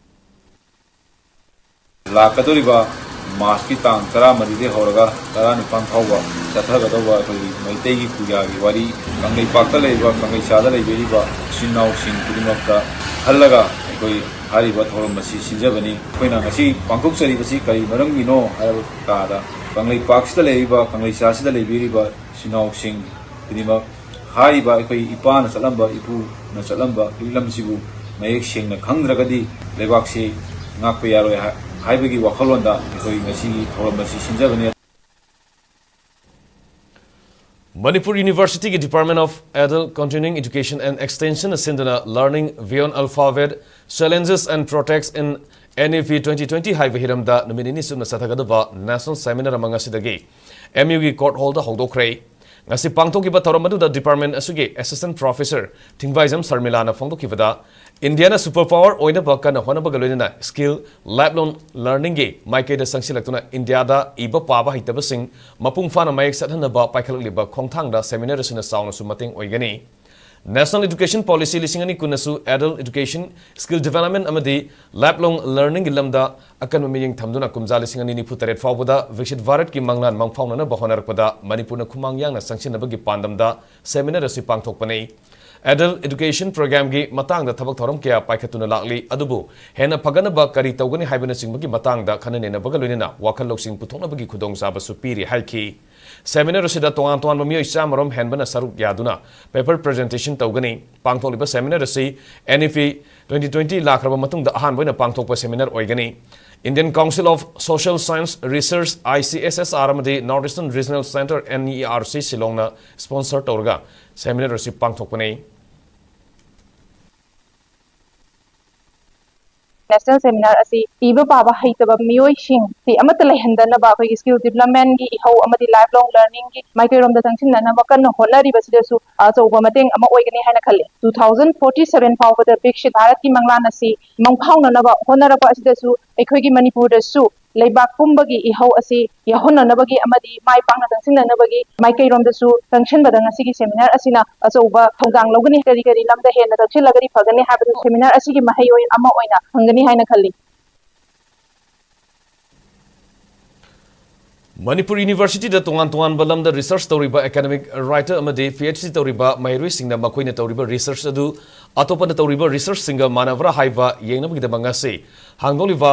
ꯂꯥꯛꯀꯗꯧꯔꯤꯕ Marchꯀꯤ ꯇꯥꯡ ꯇꯔꯥꯃꯔꯤꯗꯒꯤ ꯍꯧꯔꯒ ꯇꯔꯥꯅꯤꯄꯥꯟ ꯐꯥꯎꯕ ꯆꯠꯊꯒꯗꯧꯕ ꯑꯩꯈꯣꯏꯒꯤ ꯃꯩꯇꯩꯒꯤ ꯄꯨꯖꯥꯒꯤ ꯋꯥꯔꯤ, ꯀꯪꯂꯩꯄꯥꯛꯇ ꯂꯩꯔꯤꯕ, ꯀꯪꯂꯩꯆꯥꯗ ꯂꯩꯕꯤꯔꯤꯕ ꯏꯆꯤꯟ ꯏꯅꯥꯎꯁꯤꯡ ꯈꯨꯗꯤꯡꯃꯛꯇ ꯈꯜꯂꯒ ꯑꯩꯈꯣꯏ ꯍꯥꯏꯔꯤꯕ ꯊꯧꯔꯝ ꯑꯁꯤ ꯁꯤꯟꯖꯕꯅꯤ꯫ ꯑꯩꯈꯣꯏꯅ ꯉꯁꯤ ꯄꯥꯡꯊꯣꯛꯆꯔꯤꯕꯁꯤ ꯀꯔꯤ ꯃꯔꯝꯒꯤꯅꯣ ꯍꯥꯏꯔꯕ ꯇꯥꯔꯗ, ꯀꯪꯂꯩꯄꯥꯛꯁꯤꯗ ꯂꯩꯔꯤꯕ, ꯀꯪꯂꯩꯆꯥꯁꯤꯗ ꯂꯩꯕꯤꯔꯤꯕ ꯏꯆꯤꯟ ꯏꯅꯥꯎꯁꯤꯡ ꯈꯨꯗꯤꯡꯃꯛ ꯍꯥꯏꯔꯤꯕ ꯑꯩꯈꯣꯏ ꯏꯄꯥꯅ ꯆꯠꯂꯝꯕ, ꯏꯄꯨꯅ ꯆꯠꯂꯝꯕ ꯂꯤꯛꯂꯝꯁꯤꯕꯨ ꯃꯌꯦꯛ ꯁꯦꯡꯅ ꯈꯪꯗ꯭ꯔꯒꯗꯤ ꯂꯩꯕꯥꯛꯁꯤ ꯉꯥꯛꯄ ꯌꯥꯔꯣꯏ ꯍꯥꯏ-, ꯍꯥꯏꯕꯒꯤ ꯋꯥꯈꯜꯂꯣꯟꯗ ꯑꯩꯈꯣꯏ ꯉꯁꯤꯒꯤ ꯊꯧꯔꯝ ꯑꯁꯤ ꯁꯤꯟꯖꯕꯅꯤ꯫ Manipur Universityꯒꯤ Department of Adult Continuing Education and Extensionꯅ ꯁꯤꯟꯗꯨꯅ Learning Beyond Alphabet, Challenges and Prospects in N E P twenty twenty ꯍꯥꯏꯕ ꯍꯤꯔꯝꯗ ꯅꯨꯃꯤꯠ ꯅꯤꯅꯤ ꯆꯨꯞꯅ ꯆꯠꯊꯒꯗꯕ National Seminar ꯑꯃ ꯉꯁꯤꯗꯒꯤ M U ꯒꯤ Court Hall ꯗ ꯍꯧꯗꯣꯛꯈ꯭ꯔꯦ꯫ ꯉꯁꯤ ꯄꯥꯡꯊꯣꯛꯈꯤꯕ ꯊꯧꯔꯝ ꯑꯗꯨꯗ department ꯑꯁꯤꯒꯤ Assistant Professor ꯊꯤꯡꯕꯥꯏꯖꯝ ꯁꯔꯃꯤꯂꯥꯅ ꯐꯣꯡꯗꯣꯛꯈꯤꯕꯗ, ꯏꯟꯗꯤꯌꯥꯅ super power ꯑꯣꯏꯅꯕ ꯀꯟꯅ ꯍꯣꯠꯅꯕꯒ ꯂꯣꯏꯅꯅ skill lifelong learning ꯒꯤ ꯃꯥꯏꯀꯩꯗ ꯆꯪꯁꯤꯜꯂꯛꯇꯨꯅ ꯏꯟꯗꯤꯌꯥꯗ ꯏꯕ ꯄꯥꯕ ꯍꯩꯇꯕꯁꯤꯡ ꯃꯄꯨꯡ ꯐꯥꯅ ꯃꯌꯦꯛ ꯆꯠꯍꯟꯅꯕ ꯄꯥꯏꯈꯠꯂꯛꯂꯤꯕ ꯈꯣꯡꯊꯥꯡꯗ seminar ꯑꯁꯤꯅ ꯆꯥꯎꯅꯁꯨ ꯃꯇꯦꯡ ꯑꯣꯏꯒꯅꯤ꯫ National Education Policy ꯂꯤꯁꯤꯡ ꯑꯅꯤ ꯀꯨꯟꯅꯁꯨ adult education, skill development ꯑꯃꯗꯤ lifelong learning ꯒꯤ ꯂꯝꯗ ꯑꯀꯟꯕ ꯃꯤꯠꯌꯦꯡ ꯊꯝꯗꯨꯅ ꯀꯨꯝꯖꯥ ꯂꯤꯁꯤꯡ ꯑꯅꯤ ꯅꯤꯐꯨ ꯇꯔꯦꯠ ꯐꯥꯎꯕꯗ ꯚꯤꯛꯁꯤꯠ ꯚꯥꯔꯠꯀꯤ ꯃꯪꯂꯥꯟ ꯃꯪꯐꯥꯎꯅꯅꯕ ꯍꯣꯠꯅꯔꯛꯄꯗ ꯃꯅꯤꯄꯨꯔꯅ ꯈꯨꯃꯥꯡ ꯌꯥꯡꯅ ꯆꯪꯁꯤꯟꯅꯕꯒꯤ ꯄꯥꯟꯗꯝꯗ seminar ꯑꯁꯤ ꯄꯥꯡꯊꯣꯛꯄꯅꯤ꯫ Adult Education Program ꯒꯤ ꯃꯇꯥꯡꯗ ꯊꯕꯛ ꯊꯧꯔꯝ ꯀꯌꯥ ꯄꯥꯏꯈꯠꯇꯨꯅ ꯂꯥꯛꯂꯤ, ꯑꯗꯨꯕꯨ ꯍꯦꯟꯅ ꯐꯒꯠꯅꯕ ꯀꯔꯤ ꯇꯧꯒꯅꯤ ꯍꯥꯏꯕꯅꯆꯤꯡꯕꯒꯤ ꯃꯇꯥꯡꯗ ꯈꯟꯅ ꯅꯩꯅꯕꯒ ꯂꯣꯏꯅꯅ ꯋꯥꯈꯜ ꯂꯧꯁꯤꯡ ꯄꯨꯊꯣꯛꯅꯕꯒꯤ ꯈꯨꯗꯣꯡꯆꯥꯕꯁꯨ ꯄꯤꯔꯤ ꯍꯥꯏꯈꯤ꯫ Seminar ꯑꯁꯤꯗ ꯇꯣꯉꯥꯟ ꯇꯣꯉꯥꯟꯕ ꯃꯤꯑꯣꯏ ꯆꯥꯝꯃꯔꯣꯝ ꯍꯦꯟꯕꯅ ꯁꯔꯨꯛ ꯌꯥꯗꯨꯅ paper presentation ꯇꯧꯒꯅꯤ꯫ ꯄꯥꯡꯊꯣꯛꯂꯤꯕ seminar ꯑꯁꯤ N E P twenty twenty ꯂꯥꯛꯈ꯭ꯔꯕ ꯃꯇꯨꯡꯗ ꯑꯍꯥꯟꯕ ꯑꯣꯏꯅ ꯄꯥꯡꯊꯣꯛꯄ seminar ꯑꯣꯏꯒꯅꯤ꯫ Indian Council of Social Science Research, I C S S R, ꯑꯃꯗꯤ North Eastern Regional Centre, N E R C, ꯁꯤꯂꯣꯡꯅ sponsor ꯇꯧꯔꯒ seminar ꯑꯁꯤ ꯄꯥꯡꯊꯣꯛꯄꯅꯤ꯫ National Seminar ꯑꯁꯤ ꯏꯕ ꯄꯥꯕ ꯍꯩꯇꯕ ꯃꯤꯑꯣꯏꯁꯤꯡ ꯁꯤ ꯑꯃꯠꯇ ꯂꯩꯍꯟꯗꯅꯕ ꯑꯩꯈꯣꯏꯒꯤ skill development ꯒꯤ ꯏꯍꯧ ꯑꯃꯗꯤ lifelong learning ꯒꯤ ꯃꯥꯏꯀꯩꯔꯣꯝꯗ ꯆꯪꯁꯤꯟꯅꯅꯕ ꯀꯟꯅ ꯍꯣꯠꯅꯔꯤꯕꯁꯤꯗꯁꯨ ꯑꯆꯧꯕ ꯃꯇꯦꯡ ꯑꯃ ꯑꯣꯏꯒꯅꯤ ꯍꯥꯏꯅ ꯈꯜꯂꯤ꯫ Two thousand forty seven ꯐꯥꯎꯕꯗ ꯕꯤꯛꯁꯤꯠ ꯚꯥꯔꯠꯀꯤ ꯃꯪꯂꯥꯟ ꯑꯁꯤ ꯃꯪꯐꯥꯎꯅꯅꯕ ꯍꯣꯠꯅꯔꯛꯄ ꯑꯁꯤꯗꯁꯨ ꯑꯩꯈꯣꯏꯒꯤ ꯃꯅꯤꯄꯨꯔꯗꯁꯨ ꯂꯩꯕꯥꯛ ꯄꯨꯝꯕꯒꯤ ꯏꯍꯧ ꯑꯁꯤ ꯌꯥꯎꯍꯟꯅꯅꯕꯒꯤ ꯑꯃꯗꯤ ꯃꯥꯏ ꯄꯥꯛꯅ ꯆꯪꯁꯤꯟꯅꯅꯕꯒꯤ ꯃꯥꯏꯀꯩꯔꯣꯝꯗꯁꯨ ꯆꯪꯁꯤꯟꯕꯗ ꯉꯁꯤꯒꯤ seminar ꯑꯁꯤꯅ ꯑꯆꯧꯕ ꯊꯧꯗꯥꯡ ꯂꯧꯒꯅꯤ꯫ ꯀꯔꯤ ꯀꯔꯤ ꯂꯝꯗ ꯍꯦꯟꯅ ꯆꯪꯁꯤꯜꯂꯒꯗꯤ ꯐꯒꯅꯤ ꯍꯥꯏꯕꯗꯨ seminar ꯑꯁꯤꯒꯤ ꯃꯍꯩ ꯑꯣꯏ-, ꯑꯃ ꯑꯣꯏꯅ ꯐꯪꯒꯅꯤ ꯍꯥꯏꯅ ꯈꯜꯂꯤ꯫ ꯃꯅꯤꯄꯨꯔ University ꯗ ꯇꯣꯉꯥꯟ ꯇꯣꯉꯥꯟꯕ ꯂꯝꯗ research ꯇꯧꯔꯤꯕ academic writer ꯑꯃꯗꯤ P H D ꯇꯧꯔꯤꯕ ꯃꯍꯩꯔꯣꯏꯁꯤꯡꯅ ꯃꯈꯣꯏꯅ ꯇꯧꯔꯤꯕ research ꯑꯗꯨ ꯑꯇꯣꯞꯄꯅ ꯇꯧꯔꯤꯕ research ꯁꯤꯡꯒ ꯃꯥꯟꯅꯕ꯭ꯔꯥ ꯍꯥꯏꯕ ꯌꯦꯡꯅꯕꯒꯤꯗꯃꯛ ꯉꯁꯤ ꯍꯥꯡꯗꯣꯛꯂꯤꯕ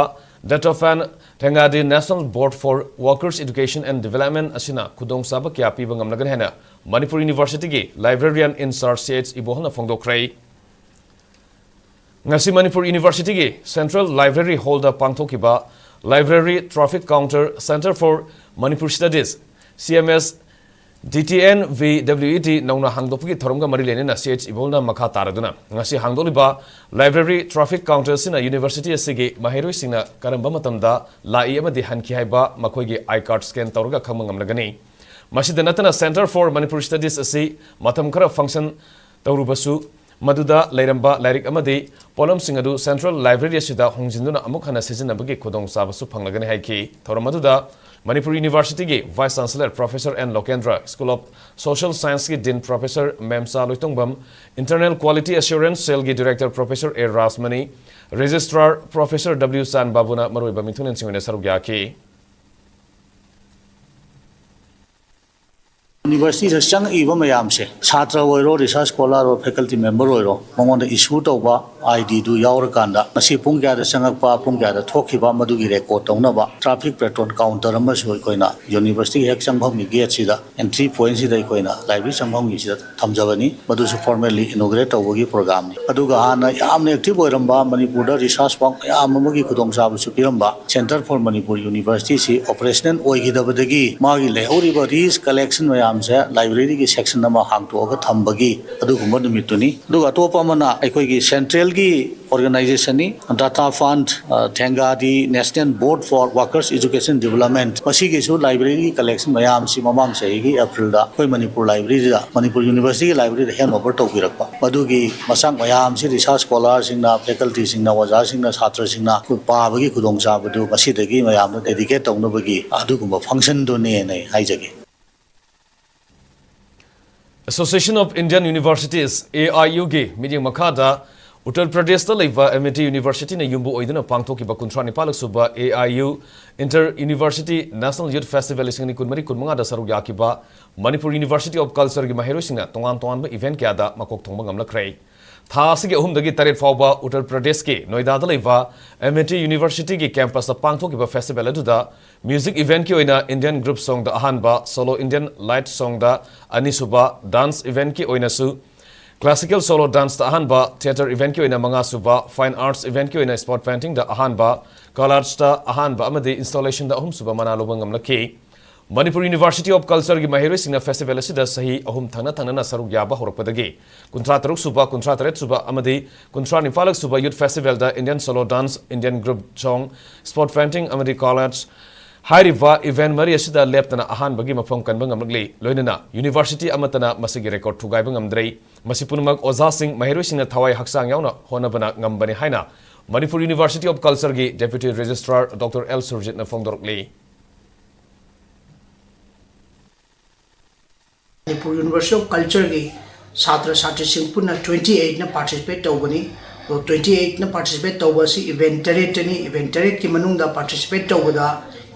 Doctor Fan Thangadi National Board for Workers Education and Development ꯑꯁꯤꯅ ꯈꯨꯗꯣꯡꯆꯥꯕ ꯀꯌꯥ ꯄꯤꯕ ꯉꯝꯂꯒꯅꯤ ꯍꯥꯏꯅ ꯃꯅꯤꯄꯨꯔ University ꯒꯤ librarian in charge C H ꯏꯕꯣꯍꯜꯅ ꯐꯣꯡꯗꯣꯛꯈ꯭ꯔꯦ꯫ ꯉꯁꯤ ꯃꯅꯤꯄꯨꯔ University ꯒꯤ Central Library Hall ꯗ ꯄꯥꯡꯊꯣꯛꯈꯤꯕ Library Traffic Counter, Centre for Manipur Studies, C M S D T N V W E T ꯅꯧꯅ ꯍꯥꯡꯗꯣꯛꯄꯒꯤ ꯊꯧꯔꯝꯒ ꯃꯔꯤ ꯂꯩꯅꯅ C H ꯏꯕꯣꯜꯅ ꯃꯈꯥ ꯇꯥꯔꯗꯨꯅ ꯉꯁꯤ ꯍꯥꯡꯗꯣꯛꯂꯤꯕ library traffic counter ꯑꯁꯤꯅ university ꯑꯁꯤꯒꯤ ꯃꯍꯩꯔꯣꯏꯁꯤꯡꯅ ꯀꯔꯝꯕ ꯃꯇꯝꯗ ꯂꯥꯛꯏ ꯑꯃꯗꯤ ꯍꯟꯈꯤ ꯍꯥꯏꯕ ꯃꯈꯣꯏꯒꯤ I card scan ꯇꯧꯔꯒ ꯈꯪꯕ ꯉꯝꯂꯒꯅꯤ꯫ ꯃꯁꯤꯗ ꯅꯠꯇꯅ Center for Manipuri Studies ꯑꯁꯤ ꯃꯇꯝ ꯈꯔ function ꯇꯧꯔꯨꯕꯁꯨ ꯃꯗꯨꯗ ꯂꯩꯔꯝꯕ ꯂꯥꯏꯔꯤꯛ ꯑꯃꯗꯤ ꯄꯣꯠꯂꯝꯁꯤꯡ ꯑꯗꯨ Central Library ꯑꯁꯤꯗ ꯍꯣꯡꯖꯤꯟꯗꯨꯅ ꯑꯃꯨꯛ ꯍꯟꯅ ꯁꯤꯖꯤꯟꯅꯕꯒꯤ ꯈꯨꯗꯣꯡꯆꯥꯕꯁꯨ ꯐꯪꯂꯒꯅꯤ ꯍꯥꯏꯈꯤ꯫ ꯊꯧꯔꯝ ꯑꯗꯨꯗ Manipur University ꯒꯤ Vice Chancellor Professor N ꯂꯣꯀꯦꯟꯗ꯭ꯔ, School of Social Science ꯀꯤ Dean Professor ꯃꯦꯝꯆꯥ ꯂꯣꯏꯇꯣꯡꯕꯝ, Internal Quality Assurance Cell ꯒꯤ Director Professor A Rajmani, Registrar Professor W ꯆꯥꯟ ꯕꯥꯕꯨꯅ ꯃꯔꯨꯑꯣꯏꯕ ꯃꯤꯊꯨꯡꯂꯦꯟꯁꯤꯡ ꯑꯣꯏꯅ ꯁꯔꯨꯛ ꯌꯥꯈꯤ꯫ University ꯗ ꯆꯪꯉꯛꯏꯕ ꯃꯌꯥꯝꯁꯦ, ꯁꯥꯇ꯭ꯔ ꯑꯣꯏꯔꯣ, research scholar ꯑꯣꯏꯔꯣ, faculty member ꯑꯣꯏꯔꯣ, ꯃꯉꯣꯟꯗ issue ꯇꯧꯕ I D ꯗꯨ ꯌꯥꯎꯔꯀꯥꯟꯗ ꯉꯁꯤ ꯄꯨꯡ ꯀꯌꯥꯗ ꯆꯪꯉꯛꯄ, ꯄꯨꯡ ꯀꯌꯥꯗ ꯊꯣꯛꯈꯤꯕ, ꯃꯗꯨꯒꯤ record ꯇꯧꯅꯕ traffic pattern counter ꯑꯃꯁꯨ ꯑꯩꯈꯣꯏꯅ university ꯒꯤ ꯍꯦꯛ ꯆꯪꯐꯝꯒꯤ gate ꯁꯤꯗ entry point ꯁꯤꯗ ꯑꯩꯈꯣꯏꯅ library ꯆꯪꯐꯝꯒꯤꯁꯤꯗ ꯊꯝꯖꯕꯅꯤ꯫ ꯃꯗꯨꯁꯨ formally inaugurate ꯇꯧꯕꯒꯤ program ꯅꯤ꯫ ꯑꯗꯨꯒ ꯍꯥꯟꯅ ꯌꯥꯝꯅ active ꯑꯣꯏꯔꯝꯕ, ꯃꯅꯤꯄꯨꯔꯗ research work ꯃꯌꯥꯝ ꯑꯃꯒꯤ ꯈꯨꯗꯣꯡꯆꯥꯕꯁꯨ ꯄꯤꯔꯝꯕ Center for Manipur University ꯁꯤ operational ꯑꯣꯏꯈꯤꯗꯕꯗꯒꯤ ꯃꯥꯒꯤ ꯂꯩꯍꯧꯔꯤꯕ research collection ꯃꯌꯥꯝꯁꯦ library ꯒꯤ section ꯑꯃ ꯍꯥꯡꯇꯣꯛꯑꯒ ꯊꯝꯕꯒꯤ ꯑꯗꯨꯒꯨꯝꯕ ꯅꯨꯃꯤꯠꯇꯨꯅꯤ꯫ ꯑꯗꯨꯒ ꯑꯇꯣꯞꯄ ꯑꯃꯅ ꯑꯩꯈꯣꯏꯒꯤ central ꯒꯤ organization ꯅꯤ, Data Fund, ꯑ, ꯊꯦꯡꯒꯥꯗꯤ National Board for Workers Education Development, ꯃꯁꯤꯒꯤꯁꯨ library ꯒꯤ collection ꯃꯌꯥꯝꯁꯤ ꯃꯃꯥꯡ ꯆꯍꯤꯒꯤ April ꯗ ꯑꯩꯈꯣꯏ ꯃꯅꯤꯄꯨꯔ library ꯗ, ꯃꯅꯤꯄꯨꯔ University ꯒꯤ library ꯗ hand over ꯇꯧꯕꯤꯔꯛꯄ꯫ ꯃꯗꯨꯒꯤ ꯃꯆꯥꯛ ꯃꯌꯥꯝꯁꯤ research scholar ꯁꯤꯡꯅ, faculty ꯁꯤꯡꯅ, ꯑꯣꯖꯥꯁꯤꯡꯅ, ꯁꯥꯇ꯭ꯔꯁꯤꯡꯅ ꯄꯥꯕꯒꯤ ꯈꯨꯗꯣꯡꯆꯥꯕꯗꯨ ꯃꯁꯤꯗꯒꯤ ꯃꯌꯥꯝꯗ dedicate ꯇꯧꯅꯕꯒꯤ ꯑꯗꯨꯒꯨꯝꯕ function ꯗꯨꯅꯦꯅ ꯑꯩ ꯍꯥꯏꯖꯒꯦ꯫ Association of Indian Universities, A I U ꯒꯤ ꯃꯤꯠꯌꯦꯡ ꯃꯈꯥꯗ ꯎꯠꯇꯔ ꯄ꯭ꯔꯗꯦꯁꯇ ꯂꯩꯕ ꯑꯦꯃꯤꯇꯤ ꯌꯨꯅꯤꯚꯔꯁꯤꯇꯤꯅ ꯌꯨꯝꯕꯨ ꯑꯣꯏꯗꯨꯅ ꯄꯥꯡꯊꯣꯛꯈꯤꯕ ꯀꯨꯟꯊ꯭ꯔꯥ ꯅꯤꯄꯥꯜ ꯁꯨꯕ A I U Inter University National Youth Festival ꯂꯤꯁꯤꯡ ꯑꯅꯤ ꯀꯨꯟꯃꯔꯤ ꯀꯨꯟꯃꯉꯥꯗ ꯁꯔꯨꯛ ꯌꯥꯈꯤꯕ ꯃꯅꯤꯄꯨꯔ University of Culture ꯒꯤ ꯃꯍꯩꯔꯣꯏꯁꯤꯡꯅ ꯇꯣꯉꯥꯟ ꯇꯣꯉꯥꯟꯕ event ꯀꯌꯥꯗ ꯃꯀꯣꯛ ꯊꯣꯡꯕ ꯉꯝꯂꯛꯈ꯭ꯔꯦ꯫ ꯊꯥ ꯑꯁꯤꯒꯤ ꯑꯍꯨꯝꯗꯒꯤ ꯇꯔꯦꯠ ꯐꯥꯎꯕ ꯎꯠꯇꯔ ꯄ꯭ꯔꯗꯦꯁꯀꯤ ꯅꯣꯏꯗꯥꯗ ꯂꯩꯕ ꯑꯦꯃꯤꯇꯤ ꯌꯨꯅꯤꯚꯔꯁꯤꯇꯤꯒꯤ campus ꯇ ꯄꯥꯡꯊꯣꯛꯈꯤꯕ festival ꯑꯗꯨꯗ music event ꯀꯤ ꯑꯣꯏꯅ Indian group song ꯗ ꯑꯍꯥꯟꯕ, solo Indian light song ꯗ ꯑꯅꯤꯁꯨꯕ, dance event ꯀꯤ ꯑꯣꯏꯅꯁꯨ classical solo dance ꯇ ꯑꯍꯥꯟꯕ, theatre event ꯀꯤ ꯑꯣꯏꯅ ꯃꯉꯥꯁꯨꯕ, fine arts event ꯀꯤ ꯑꯣꯏꯅ spot painting ꯗ ꯑꯍꯥꯟꯕ, collage ꯇ ꯑꯍꯥꯟꯕ ꯑꯃꯗꯤ installation ꯗ ꯑꯍꯨꯝꯁꯨꯕ ꯃꯅꯥ ꯂꯧꯕ ꯉꯝꯂꯛꯈꯤ꯫ Manipur University of Culture ꯒꯤ ꯃꯍꯩꯔꯣꯏꯁꯤꯡꯅ festival ꯑꯁꯤꯗ ꯆꯍꯤ ꯑꯍꯨꯝ ꯊꯪꯅ ꯊꯪꯅꯅ ꯁꯔꯨꯛ ꯌꯥꯕ ꯍꯧꯔꯛꯄꯗꯒꯤ ꯀꯨꯟꯊ꯭ꯔꯥ ꯇꯔꯨꯛ ꯁꯨꯕ, ꯀꯨꯟꯊ꯭ꯔꯥ ꯇꯔꯦꯠ ꯁꯨꯕ ꯑꯃꯗꯤ ꯀꯨꯟꯊ꯭ꯔꯥ ꯅꯤꯄꯥꯜ ꯁꯨꯕ Youth Festival ꯗ Indian Solo Dance, Indian Group Song, Spot Painting ꯑꯃꯗꯤ Collage ꯍꯥꯏꯔꯤꯕ event ꯃꯔꯤ ꯑꯁꯤꯗ ꯂꯦꯞꯇꯅ ꯑꯍꯥꯟꯕꯒꯤ ꯃꯐꯝ ꯀꯟꯕ ꯉꯝꯂꯛꯂꯤ꯫ ꯂꯣꯏꯅꯅ university ꯑꯃꯠꯇꯅ ꯃꯁꯤꯒꯤ record ꯊꯨꯒꯥꯏꯕ ꯉꯝꯗ꯭ꯔꯦ꯫ ꯃꯁꯤ ꯄꯨꯝꯅꯃꯛ ꯑꯣꯖꯥꯁꯤꯡ, ꯃꯍꯩꯔꯣꯏꯁꯤꯡꯅ ꯊꯋꯥꯏ ꯍꯛꯆꯥꯡ ꯌꯥꯎꯅ ꯍꯣꯠꯅꯕꯅ ꯉꯝꯕꯅꯤ ꯍꯥꯏꯅ Manipur University of Culture ꯒꯤ Deputy Registrar Doctor L ꯁꯨꯔꯖꯤꯠꯅ ꯐꯣꯡꯗꯣꯔꯛꯂꯤ꯫ Manipur University of Culture ꯒꯤ ꯁꯥꯇ꯭ꯔ ꯁꯥꯇ꯭ꯔꯤꯁꯤꯡ ꯄꯨꯟꯅ twenty eight ꯅ participate ꯇꯧꯕꯅꯤ꯫ ꯑꯗꯣ twenty eight ꯅ participate ꯇꯧꯕ ꯑꯁꯤ event ꯇꯔꯦꯠꯇꯅꯤ꯫ Event ꯇꯔꯦꯠꯀꯤ ꯃꯅꯨꯡꯗ participate ꯇꯧꯕꯗ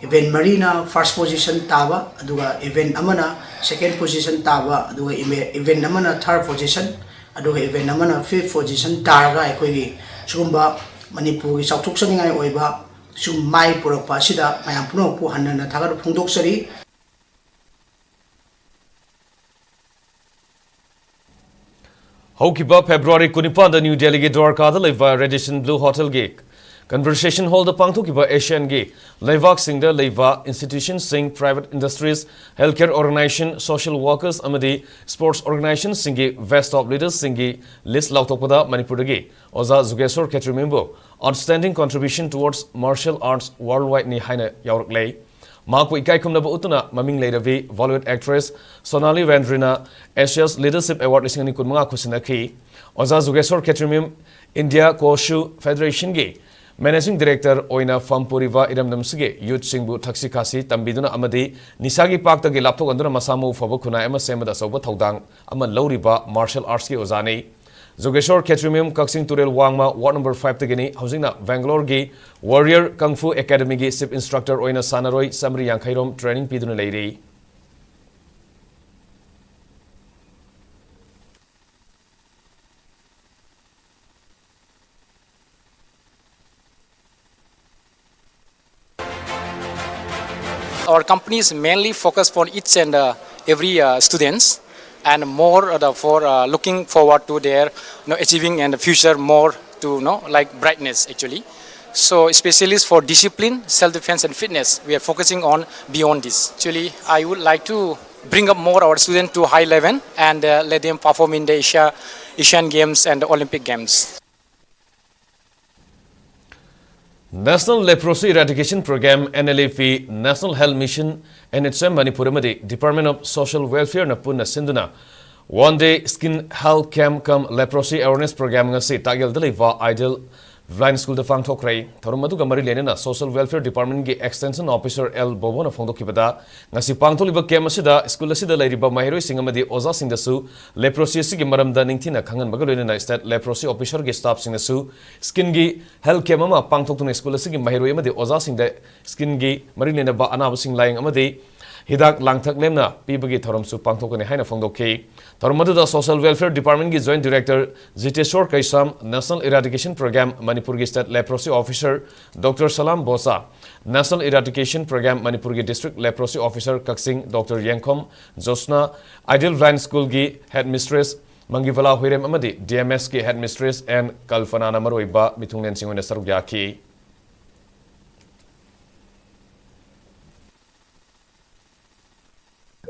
event ꯃꯔꯤꯅ first position ꯇꯥꯕ, ꯑꯗꯨꯒ event ꯑꯃꯅ second position ꯇꯥꯕ, ꯑꯗꯨꯒ ꯏꯃꯦ-, event ꯑꯃꯅ third position, ꯑꯗꯨꯒ event ꯑꯃꯅ fifth position ꯇꯥꯔꯒ ꯑꯩꯈꯣꯏꯒꯤ ꯁꯤꯒꯨꯝꯕ ꯃꯅꯤꯄꯨꯔꯒꯤ ꯆꯥꯎꯊꯣꯛꯆꯅꯤꯡꯉꯥꯏ ꯑꯣꯏꯕ ꯁꯨꯝ ꯃꯥꯏ ꯄꯨꯔꯛꯄ ꯑꯁꯤꯗ ꯃꯌꯥꯝ ꯄꯨꯝꯅꯃꯛꯄꯨ ꯍꯟꯅ ꯍꯟꯅ ꯊꯥꯒꯠꯄ ꯐꯣꯡꯗꯣꯛꯆꯔꯤ꯫ ꯍꯧꯈꯤꯕ February ꯀꯨꯟꯅꯤꯄꯥꯟꯗ New Delhi ꯒꯤ ꯗ꯭ꯋꯥꯔꯀꯥꯗ ꯂꯩꯕ Radisson Blu Hotel ꯒꯤ Conversation Hall ꯗ ꯄꯥꯡꯊꯣꯛꯈꯤꯕ ASEAN ꯒꯤ ꯂꯩꯕꯥꯛꯁꯤꯡꯗ ꯂꯩꯕ institution ꯁꯤꯡ, private industries, healthcare organization, social workers ꯑꯃꯗꯤ sports organization ꯁꯤꯡꯒꯤ best of leaders ꯁꯤꯡꯒꯤ list ꯂꯥꯎꯊꯣꯛꯄꯗ ꯃꯅꯤꯄꯨꯔꯗꯒꯤ ꯑꯣꯖꯥ ꯖꯨꯒꯦꯁ꯭ꯋꯔ ꯈꯦꯇ꯭ꯔꯤꯃꯌꯨꯝꯕꯨ Outstanding Contribution Towards Martial Arts Worldwide ꯅꯤ ꯍꯥꯏꯅ ꯌꯥꯎꯔꯛꯂꯦ꯫ ꯃꯍꯥꯛꯄꯨ ꯏꯀꯥꯏ ꯈꯨꯝꯅꯕ ꯎꯠꯇꯨꯅ ꯃꯃꯤꯡ ꯂꯩꯔꯕꯤ Bollywood actress ꯁꯣꯅꯥꯂꯤ ꯕꯦꯟꯗ꯭ꯔꯤꯅ ASIAS Leadership Award ꯂꯤꯁꯤꯡ ꯑꯅꯤ ꯀꯨꯟꯃꯉꯥ ꯈꯨꯠꯁꯤꯟꯅꯈꯤ꯫ ꯑꯣꯖꯥ ꯖꯨꯒꯦꯁ꯭ꯋꯔ ꯈꯦꯇ꯭ꯔꯤꯃꯌꯨꯝ India Koshu Federation ꯒꯤ Managing Director ꯑꯣꯏꯅ ꯐꯝ ꯄꯨꯔꯤꯕ ꯏꯔꯝꯗꯝꯁꯤꯒꯤ youth ꯁꯤꯡꯕꯨ ꯊꯛꯁꯤ ꯈꯥꯁꯤ ꯇꯝꯕꯤꯗꯨꯅ ꯑꯃꯗꯤ ꯅꯤꯁꯥꯒꯤ ꯄꯥꯛꯇꯒꯤ ꯂꯥꯞꯊꯣꯛꯍꯟꯗꯨꯅ ꯃꯁꯥ ꯃꯎ ꯐꯕ ꯈꯨꯟꯅꯥꯏ ꯑꯃ ꯁꯦꯝꯕꯗ ꯑꯆꯧꯕ ꯊꯧꯗꯥꯡ ꯑꯃ ꯂꯧꯔꯤꯕ martial arts ꯀꯤ ꯑꯣꯖꯥꯅꯤ꯫ ꯖꯣꯒꯦꯁ꯭ꯋꯔ ꯈꯦꯇ꯭ꯔꯤꯃꯌꯨꯝ ꯀꯛꯆꯤꯡ ꯇꯨꯔꯦꯜ ꯋꯥꯡꯃ ward number five ꯇꯒꯤꯅꯤ꯫ ꯍꯧꯖꯤꯛꯅ ꯕꯦꯡꯒꯂꯣꯔꯒꯤ Warrior Kung Fu Academy ꯒꯤ Chief Instructor ꯑꯣꯏꯅ ꯁꯥꯟꯅꯔꯣꯏ ꯆꯥꯃꯔꯤ ꯌꯥꯡꯈꯩ ꯔꯣꯝ training ꯄꯤꯗꯨꯅ ꯂꯩꯔꯤ꯫ Our company is mainly focused for each and uh, every uh, students, and more uh, the, for uh, looking forward to their you know, achieving and future more to you know, like brightness actually. So, specialist for discipline, self-defense, and fitness, we are focusing on beyond this. Actually, I would like to bring up more our students to high level and uh, let them perform in the Asia, Asian Games and the Olympic Games. National Leprosy Eradication Program, N L E P, National Health Mission, N H M Manipur ꯑꯃꯗꯤ Department of Social Welfare ꯅ ꯄꯨꯟꯅ ꯁꯤꯟꯗꯨꯅ One Day Skin Health Camp cum Leprosy Awareness Program ꯉꯁꯤ ꯇꯥꯛꯌꯦꯜꯗ ꯂꯩꯕ Ideal Blind School ꯗ ꯄꯥꯡꯊꯣꯛꯈ꯭ꯔꯦ꯫ ꯊꯧꯔꯝ ꯑꯗꯨꯒ ꯃꯔꯤ ꯂꯩꯅꯅ Social Welfare Department ꯀꯤ Extension Officer ꯑꯦꯜ ꯕꯣꯕꯣꯅ ꯐꯣꯡꯗꯣꯛꯈꯤꯕꯗ, ꯉꯁꯤ ꯄꯥꯡꯊꯣꯛꯂꯤꯕ camp ꯑꯁꯤꯗ school ꯑꯁꯤꯗ ꯂꯩꯔꯤꯕ ꯃꯍꯩꯔꯣꯏꯁꯤꯡ ꯑꯃꯗꯤ ꯑꯣꯖꯥꯁꯤꯡꯗꯁꯨ leprosy ꯑꯁꯤꯒꯤ ꯃꯔꯝꯗ ꯅꯤꯡꯊꯤꯅ ꯈꯪꯍꯟꯕꯒ ꯂꯣꯏꯅꯅ State Leprosy Officer ꯒꯤ staff ꯁꯤꯡꯅꯁꯨ skin ꯒꯤ health camp ꯑꯃ ꯄꯥꯡꯊꯣꯛꯇꯨꯅ school ꯑꯁꯤꯒꯤ ꯃꯍꯩꯔꯣꯏ ꯑꯃꯗꯤ ꯑꯣꯖꯥꯁꯤꯡꯗ skin ꯒꯤ ꯃꯔꯤ ꯂꯩꯅꯕ ꯑꯅꯥꯕꯁꯤꯡ ꯂꯥꯏꯌꯦꯡ ꯑꯃꯗꯤ ꯍꯤꯗꯥꯛ ꯂꯥꯡꯊꯛ ꯂꯦꯝꯅ ꯄꯤꯕꯒꯤ ꯊꯧꯔꯝꯁꯨ ꯄꯥꯡꯊꯣꯛꯀꯅꯤ ꯍꯥꯏꯅ ꯐꯣꯡꯗꯣꯛꯈꯤ꯫ ꯊꯧꯔꯝ ꯑꯗꯨꯗ Social Welfare Department ꯀꯤ Joint Director ꯖꯤꯇꯦꯁꯣꯔ ꯀꯩꯁꯥꯝ, National Eradication Program ꯃꯅꯤꯄꯨꯔꯒꯤ State Leprosy Officer ꯗꯣꯛꯇꯔ ꯁꯂꯥꯝ ꯕꯣꯁꯥ, National Eradication Program ꯃꯅꯤꯄꯨꯔꯒꯤ District Leprosy Officer ꯀꯛꯆꯤꯡ ꯗꯣꯛꯇꯔ ꯌꯦꯡꯈꯣꯝ ꯖꯣꯁꯅꯥ, Ideal Blind School ꯒꯤ Headmistress ꯃꯪꯒꯤꯕꯂꯥ ꯍꯨꯏꯔꯦꯝ ꯑꯃꯗꯤ D M S ꯀꯤ Headmistress ꯑꯦꯟ ꯀꯜꯄꯅꯥꯅ ꯃꯔꯨꯑꯣꯏꯕ ꯃꯤꯊꯨꯡꯂꯦꯟꯁꯤꯡ ꯑꯣꯏꯅ ꯁꯔꯨꯛ ꯌꯥꯈꯤ꯫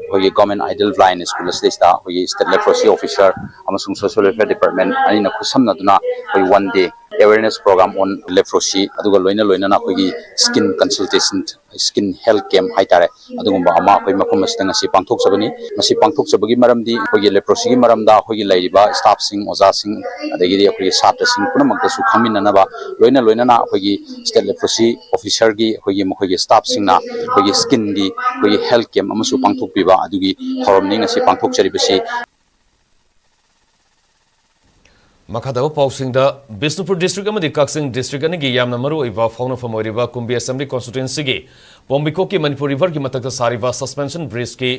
ꯑꯩꯈꯣꯏꯒꯤ Government Ideal Blind School ꯑꯁꯤꯗꯩꯁꯤꯗ ꯑꯩꯈꯣꯏꯒꯤ State Leprosy Officer ꯑꯃꯁꯨꯡ Social Welfare Department ꯑꯅꯤꯅ ꯈꯨꯠꯁꯝꯅꯗꯨꯅ ꯑꯩꯈꯣꯏ One Day Awareness Program on Leprosy ꯑꯗꯨꯒ ꯂꯣꯏꯅ ꯂꯣꯏꯅꯅ ꯑꯩꯈꯣꯏꯒꯤ skin consultation, skin health camp ꯍꯥꯏꯇꯥꯔꯦ, ꯑꯗꯨꯒꯨꯝꯕ ꯑꯃ ꯑꯩꯈꯣꯏ ꯃꯐꯝ ꯑꯁꯤꯗ ꯉꯁꯤ ꯄꯥꯡꯊꯣꯛꯆꯕꯅꯤ꯫ ꯃꯁꯤ ꯄꯥꯡꯊꯣꯛꯆꯕꯒꯤ ꯃꯔꯝꯗꯤ ꯑꯩꯈꯣꯏꯒꯤ leprosy ꯒꯤ ꯃꯔꯝꯗ ꯑꯩꯈꯣꯏꯒꯤ ꯂꯩꯔꯤꯕ staff ꯁꯤꯡ, ꯑꯣꯖꯥꯁꯤꯡ, ꯑꯗꯒꯤꯗꯤ ꯑꯩꯈꯣꯏꯒꯤ ꯁꯥꯇ꯭ꯔꯁꯤꯡ ꯄꯨꯝꯅꯃꯛꯇꯁꯨ ꯈꯪꯃꯤꯟꯅꯅꯕ, ꯂꯣꯏꯅ ꯂꯣꯏꯅꯅ ꯑꯩꯈꯣꯏꯒꯤ State Leprosy Officer ꯒꯤ ꯑꯩꯈꯣꯏꯒꯤ ꯃꯈꯣꯏꯒꯤ staff ꯁꯤꯡꯅ ꯑꯩꯈꯣꯏꯒꯤ skin ꯒꯤ ꯑꯩꯈꯣꯏꯒꯤ health camp ꯑꯃꯁꯨ ꯄꯥꯡꯊꯣꯛꯄꯤꯕ ꯑꯗꯨꯒꯤ ꯊꯧꯔꯝꯅꯤ ꯉꯁꯤ ꯄꯥꯡꯊꯣꯛꯆꯔꯤꯕꯁꯤ꯫ ꯃꯈꯥ ꯇꯥꯕ ꯄꯥꯎꯁꯤꯡꯗ, ꯕꯤꯁꯅꯨꯄꯨꯔ district ꯑꯃꯗꯤ ꯀꯛꯆꯤꯡ district ꯑꯅꯤꯒꯤ ꯌꯥꯝꯅ ꯃꯔꯨꯑꯣꯏꯕ ꯐꯥꯎꯅꯐꯝ ꯑꯣꯏꯔꯤꯕ ꯀꯨꯝꯕꯤ Assembly Constituency ꯒꯤ ꯄꯣꯝꯕꯤꯀꯣꯛꯀꯤ ꯃꯅꯤꯄꯨꯔ River ꯒꯤ ꯃꯊꯛꯇ ꯁꯥꯔꯤꯕ suspension bridge ꯀꯤ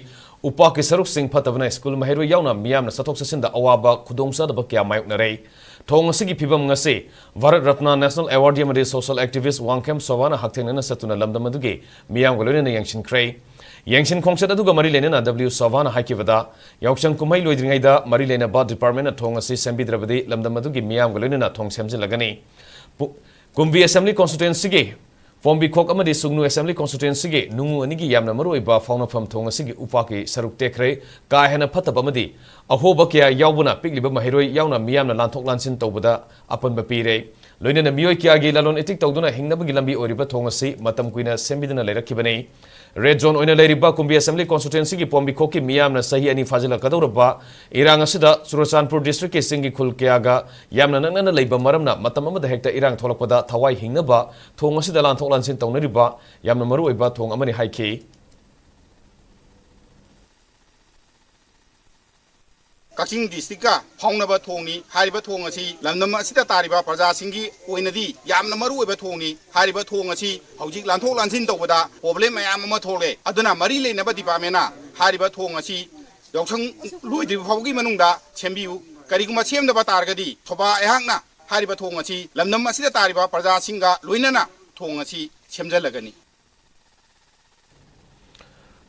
ꯎꯄꯥꯛꯀꯤ ꯁꯔꯨꯛꯁꯤꯡ ꯐꯠꯇꯕꯅ school ꯃꯍꯩꯔꯣꯏ ꯌꯥꯎꯅ ꯃꯤꯌꯥꯝꯅ ꯆꯠꯊꯣꯛ ꯆꯠꯁꯤꯟꯗ ꯑꯋꯥꯕ ꯈꯨꯗꯣꯡꯆꯥꯗꯕ ꯀꯌꯥ ꯃꯥꯌꯣꯛꯅꯔꯦ꯫ ꯊꯣꯡ ꯑꯁꯤꯒꯤ ꯐꯤꯕꯝ ꯑꯁꯤ ꯚꯥꯔꯠ ꯔꯠꯅ National Awardee ꯑꯃꯗꯤ social activist ꯋꯥꯡꯈꯦꯝ ꯁꯣꯚꯥꯅ ꯍꯛꯊꯦꯡꯅꯅ ꯆꯠꯇꯨꯅ ꯂꯝꯗꯝ ꯑꯗꯨꯒꯤ ꯃꯤꯌꯥꯝꯒ ꯂꯣꯏꯅꯅ ꯌꯦꯡꯁꯤꯟꯈ꯭ꯔꯦ꯫ ꯌꯦꯡꯁꯤꯟ ꯈꯣꯡꯆꯠ ꯑꯗꯨꯒ ꯃꯔꯤ ꯂꯩꯅꯅ W ꯁꯣꯚꯥꯅ ꯍꯥꯏꯈꯤꯕꯗ, ꯌꯥꯎꯁꯪ ꯀꯨꯝꯍꯩ ꯂꯣꯏꯗ꯭ꯔꯤꯉꯩꯗ ꯃꯔꯤ ꯂꯩꯅꯕ department ꯅ ꯊꯣꯡ ꯑꯁꯤ ꯁꯦꯝꯕꯤꯗ꯭ꯔꯕꯗꯤ ꯂꯝꯗꯝ ꯑꯗꯨꯒꯤ ꯃꯤꯌꯥꯝꯒ ꯂꯣꯏꯅꯅ ꯊꯣꯡ ꯁꯦꯝꯖꯤꯜꯂꯒꯅꯤ꯫ ꯄꯨ-, ꯀꯨꯝꯕꯤ Assembly Constituencyꯒꯤ ꯄꯣꯝꯕꯤꯈꯣꯛ ꯑꯃꯗꯤ ꯁꯨꯒꯅꯨ Assembly Constituencyꯒꯤ ꯅꯨꯡꯉꯨ ꯑꯅꯤꯒꯤ ꯌꯥꯝꯅ ꯃꯔꯨꯑꯣꯏꯕ ꯐꯥꯎꯅꯐꯝ ꯊꯣꯡ ꯑꯁꯤꯒꯤ ꯎꯄꯥꯛꯀꯤ ꯁꯔꯨꯛ ꯇꯦꯛꯈ꯭ꯔꯦ꯫ ꯀꯥ ꯍꯦꯟꯅ ꯐꯠꯇꯕ ꯑꯃꯗꯤ ꯑꯍꯣꯕ ꯀꯌꯥ ꯌꯥꯎꯕꯅ ꯄꯤꯛꯂꯤꯕ ꯃꯍꯩꯔꯣꯏ ꯌꯥꯎꯅ ꯃꯤꯌꯥꯝꯅ ꯂꯥꯟꯊꯣꯛ ꯂꯥꯟꯁꯤꯟ ꯇꯧꯕꯗ ꯑꯄꯟꯕ ꯄꯤꯔꯦ꯫ ꯂꯣꯏꯅꯅ ꯃꯤꯑꯣꯏ ꯀꯌꯥꯒꯤ ꯂꯂꯣꯟ ꯏꯇꯤꯛ ꯇꯧꯗꯨꯅ ꯍꯤꯡꯅꯕꯒꯤ ꯂꯝꯕꯤ ꯑꯣꯏꯔꯤꯕ ꯊꯣꯡ ꯑꯁꯤ ꯃꯇꯝ ꯀꯨꯏꯅ ꯁꯦꯝꯕꯤꯗꯨꯅ ꯂꯩꯔꯛꯈꯤꯕꯅꯤ꯫ Red zone ꯑꯣꯏꯅ ꯂꯩꯔꯤꯕ ꯀꯨꯝꯕꯤ Assembly Constituencyꯒꯤ ꯄꯣꯝꯕꯤꯈꯣꯛꯀꯤ ꯃꯤꯌꯥꯝꯅ ꯆꯍꯤ ꯑꯅꯤ ꯐꯥꯖꯤꯜꯂꯛꯀꯗꯧꯔꯕ ꯏꯔꯥꯡ ꯑꯁꯤꯗ ꯆꯨꯔꯆꯥꯟꯄꯨꯔ districtꯀꯤ ꯆꯤꯡꯒꯤ ꯈꯨꯜ ꯀꯌꯥꯒ ꯌꯥꯝꯅ ꯅꯛꯅꯅ ꯂꯩꯕ ꯃꯔꯝꯅ ꯃꯇꯝ ꯑꯃꯗ ꯍꯦꯛꯇ ꯏꯔꯥꯡ ꯊꯣꯛꯂꯛꯄꯗ ꯊꯋꯥꯏ ꯍꯤꯡꯅꯕ ꯊꯣꯡ ꯑꯁꯤꯗ ꯂꯥꯟꯊꯣꯛ ꯂꯥꯟꯁꯤꯟ ꯇꯧꯅꯔꯤꯕ ꯌꯥꯝꯅ ꯃꯔꯨꯑꯣꯏꯕ ꯊꯣꯡ ꯑꯃꯅꯤ ꯍꯥꯏꯈꯤ꯫ ꯀꯛꯆꯤꯡ districtꯀ ꯐꯥꯎꯅꯕ ꯊꯣꯡꯅꯤ꯫ ꯍꯥꯏꯔꯤꯕ ꯊꯣꯡ ꯑꯁꯤ ꯂꯝꯗꯝ ꯑꯁꯤꯗ ꯇꯥꯔꯤꯕ ꯄ꯭ꯔꯖꯥꯁꯤꯡꯒꯤ ꯑꯣꯏꯅꯗꯤ ꯌꯥꯝꯅ ꯃꯔꯨ ꯑꯣꯏꯕ ꯊꯣꯡꯅꯤ꯫ ꯍꯥꯏꯔꯤꯕ ꯊꯣꯡ ꯑꯁꯤ ꯍꯧꯖꯤꯛ ꯂꯥꯟꯊꯣꯛ ꯂꯥꯟꯁꯤꯟ ꯇꯧꯕꯗ problem ꯃꯌꯥꯝ ꯑꯃ ꯊꯣꯛꯂꯦ꯫ ꯑꯗꯨꯅ ꯃꯔꯤ ꯂꯩꯅꯕ departmentꯅ ꯍꯥꯏꯔꯤꯕ ꯊꯣꯡ ꯑꯁꯤ ꯌꯥꯎꯁꯪ ꯂꯣꯏꯗ꯭ꯔꯤꯕ ꯐꯥꯎꯕꯒꯤ ꯃꯅꯨꯡꯗ ꯁꯦꯝꯕꯤꯌꯨ꯫ ꯀꯔꯤꯒꯨꯝꯕ ꯁꯦꯝꯗꯕ ꯇꯥꯔꯒꯗꯤ ꯁꯣꯚꯥ ꯑꯩꯍꯥꯛꯅ ꯍꯥꯏꯔꯤꯕ ꯊꯣꯡ ꯑꯁꯤ ꯂꯝꯗꯝ ꯑꯁꯤꯗ ꯇꯥꯔꯤꯕ ꯄ꯭ꯔꯖꯥꯁꯤꯡꯒ ꯂꯣꯏꯅꯅ ꯊꯣꯡ ꯑꯁꯤ ꯁꯦꯝꯖꯤꯜꯂꯒꯅꯤ꯫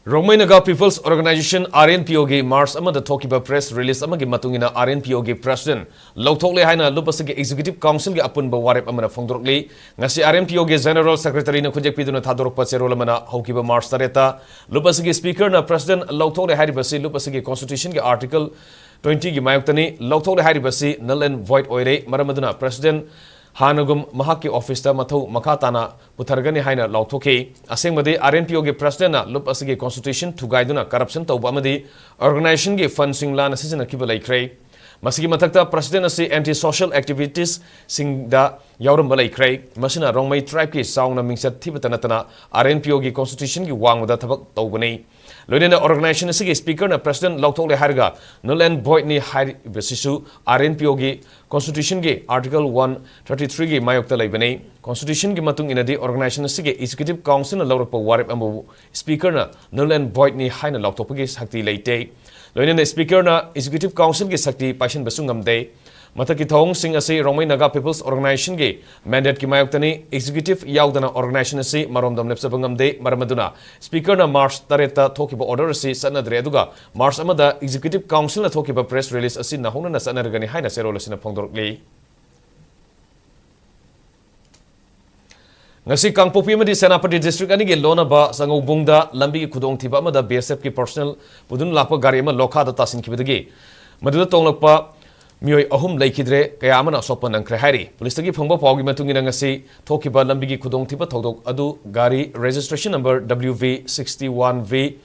Rongmei Naga People's Organisation, RNPOꯒꯤ March ꯑꯃꯗ ꯊꯣꯛꯈꯤꯕ press release ꯑꯃꯒꯤ ꯃꯇꯨꯡ ꯏꯟꯅ, RNPOꯒꯤ president ꯂꯧꯊꯣꯛꯂꯦ ꯍꯥꯏꯅ ꯂꯨꯞ ꯑꯁꯤꯒꯤ Executive Councilꯒꯤ ꯑꯄꯨꯟꯕ ꯋꯥꯔꯦꯞ ꯑꯃꯅ ꯐꯣꯡꯗꯣꯔꯛꯂꯤ꯫ ꯉꯁꯤ RNPOꯒꯤ General Secretaryꯅ ꯈꯨꯠꯌꯦꯛ ꯄꯤꯗꯨꯅ ꯊꯥꯗꯣꯔꯛꯄ ꯆꯦꯔꯣꯜ ꯑꯃꯅ ꯍꯧꯈꯤꯕ March ꯇꯔꯦꯠꯇ ꯂꯨꯞ ꯑꯁꯤꯒꯤ Speakerꯅ president ꯂꯧꯊꯣꯛꯂꯦ ꯍꯥꯏꯔꯤꯕꯁꯤ ꯂꯨꯞ ꯑꯁꯤꯒꯤ Constitutionꯒꯤ Article twentyꯒꯤ ꯃꯥꯌꯣꯛꯇꯅꯤ꯫ ꯂꯧꯊꯣꯛꯂꯦ ꯍꯥꯏꯔꯤꯕꯁꯤ null and void ꯑꯣꯏꯔꯦ꯫ ꯃꯔꯝ ꯑꯗꯨꯅ president ꯍꯥꯟꯅꯒꯨꯝ ꯃꯍꯥꯛꯀꯤ officeꯇ ꯃꯊꯧ ꯃꯈꯥ ꯇꯥꯅ ꯄꯨꯊꯔꯒꯅꯤ ꯍꯥꯏꯅ ꯂꯥꯎꯊꯣꯛꯈꯤ꯫ ꯑꯁꯦꯡꯕꯗꯤ RNPOꯒꯤ presidentꯅ ꯂꯨꯞ ꯑꯁꯤꯒꯤ Constitution ꯊꯨꯒꯥꯏꯗꯨꯅ corruption ꯇꯧꯕ ꯑꯃꯗꯤ organisationꯒꯤ fundꯁꯤꯡ ꯂꯥꯟꯅ ꯁꯤꯖꯤꯟꯅꯈꯤꯕ ꯂꯩꯈ꯭ꯔꯦ꯫ ꯃꯁꯤꯒꯤ ꯃꯊꯛꯇ president ꯑꯁꯤ anti social activitiesꯁꯤꯡꯗ ꯌꯥꯎꯔꯝꯕ ꯂꯩꯈ꯭ꯔꯦ꯫ ꯃꯁꯤꯅ ꯔꯣꯡꯃꯩ tribeꯀꯤ ꯆꯥꯎꯅ ꯃꯤꯡꯆꯠ ꯊꯤꯕꯇ ꯅꯠꯇꯅ RNPOꯒꯤ Constitutionꯒꯤ ꯋꯥꯡꯃꯗ ꯊꯕꯛ ꯇꯧꯕꯅꯤ꯫ ꯂꯣꯏꯅꯅ organisation ꯑꯁꯤꯒꯤ Speakerꯅ president ꯂꯧꯊꯣꯛꯂꯦ ꯍꯥꯏꯔꯒ null and voidꯅꯤ ꯍꯥꯏꯔꯤꯕꯁꯤꯁꯨ RNPOꯒꯤ Constitutionꯒꯤ Article one thirty threeꯒꯤ ꯃꯥꯌꯣꯛꯇ ꯂꯩꯕꯅꯤ꯫ Constitutionꯒꯤ ꯃꯇꯨꯡ ꯏꯟꯅꯗꯤ organisation ꯑꯁꯤꯒꯤ Executive Councilꯅ ꯂꯧꯔꯛꯄ ꯋꯥꯔꯦꯞ ꯑꯃꯕꯨ Speakerꯅ null and voidꯅꯤ ꯍꯥꯏꯅ ꯂꯥꯎꯊꯣꯛꯄꯒꯤ ꯁꯛꯇꯤ ꯂꯩꯇꯦ꯫ ꯂꯣꯏꯅꯅ Speakerꯅ Executive Councilꯒꯤ ꯁꯛꯇꯤ ꯄꯥꯏꯁꯤꯟꯕꯁꯨ ꯉꯝꯗꯦ꯫ ꯃꯊꯛꯀꯤ ꯊꯧꯑꯣꯡꯁꯤꯡ ꯑꯁꯤ ꯔꯣꯡꯃꯩ ꯅꯥꯒꯥ People's Organisationꯒꯤ mandateꯀꯤ ꯃꯥꯌꯣꯛꯇꯅꯤ꯫ Executive ꯌꯥꯎꯗꯅ organisation ꯑꯁꯤ ꯃꯔꯣꯝꯗꯣꯝ ꯂꯦꯞꯆꯕ ꯉꯝꯗꯦ꯫ ꯃꯔꯝ ꯑꯗꯨꯅ Speakerꯅ March ꯇꯔꯦꯠꯇ ꯊꯣꯛꯈꯤꯕ order ꯑꯁꯤ ꯆꯠꯅꯗ꯭ꯔꯦ, ꯑꯗꯨꯒ March ꯑꯃꯗ Executive Councilꯅ ꯊꯣꯛꯈꯤꯕ press release ꯑꯁꯤ ꯅꯧꯍꯧꯅꯅ ꯆꯠꯅꯔꯒꯅꯤ ꯍꯥꯏꯅ ꯆꯦꯔꯣꯜ ꯑꯁꯤꯅ ꯐꯣꯡꯗꯣꯔꯛꯂꯤ꯫ ꯉꯁꯤ ꯀꯥꯡꯄꯣꯛꯄꯤ ꯑꯃꯗꯤ ꯁꯦꯅꯥꯄꯇꯤ district ꯑꯅꯤꯒꯤ ꯂꯣꯟꯅꯕ ꯆꯉꯧꯕꯨꯡꯗ ꯂꯝꯕꯤꯒꯤ ꯈꯨꯗꯣꯡꯊꯤꯕ ꯑꯃꯗ B S F ꯀꯤ personnel ꯄꯨꯗꯨꯅ ꯂꯥꯛꯄ ꯒꯥꯔꯤ ꯑꯃ ꯂꯣꯈꯥꯗ ꯇꯥꯁꯤꯟꯈꯤꯕꯗꯒꯤ ꯃꯗꯨꯗ ꯇꯣꯡꯂꯛꯄ ꯃꯤꯑꯣꯏ ꯑꯍꯨꯝ ꯂꯩꯈꯤꯗ꯭ꯔꯦ, ꯀꯌꯥ ꯑꯃꯅ ꯑꯁꯣꯛꯄ ꯅꯪꯈ꯭ꯔꯦ ꯍꯥꯏꯔꯤ꯫ ꯄꯨꯂꯤꯁꯇꯒꯤ ꯐꯪꯕ ꯄꯥꯎꯒꯤ ꯃꯇꯨꯡ ꯏꯟꯅ ꯉꯁꯤ ꯊꯣꯛꯈꯤꯕ ꯂꯝꯕꯤꯒꯤ ꯈꯨꯗꯣꯡꯊꯤꯕ ꯊꯧꯗꯣꯛ ꯑꯗꯨ ꯒꯥꯔꯤ registration number W V sixty one V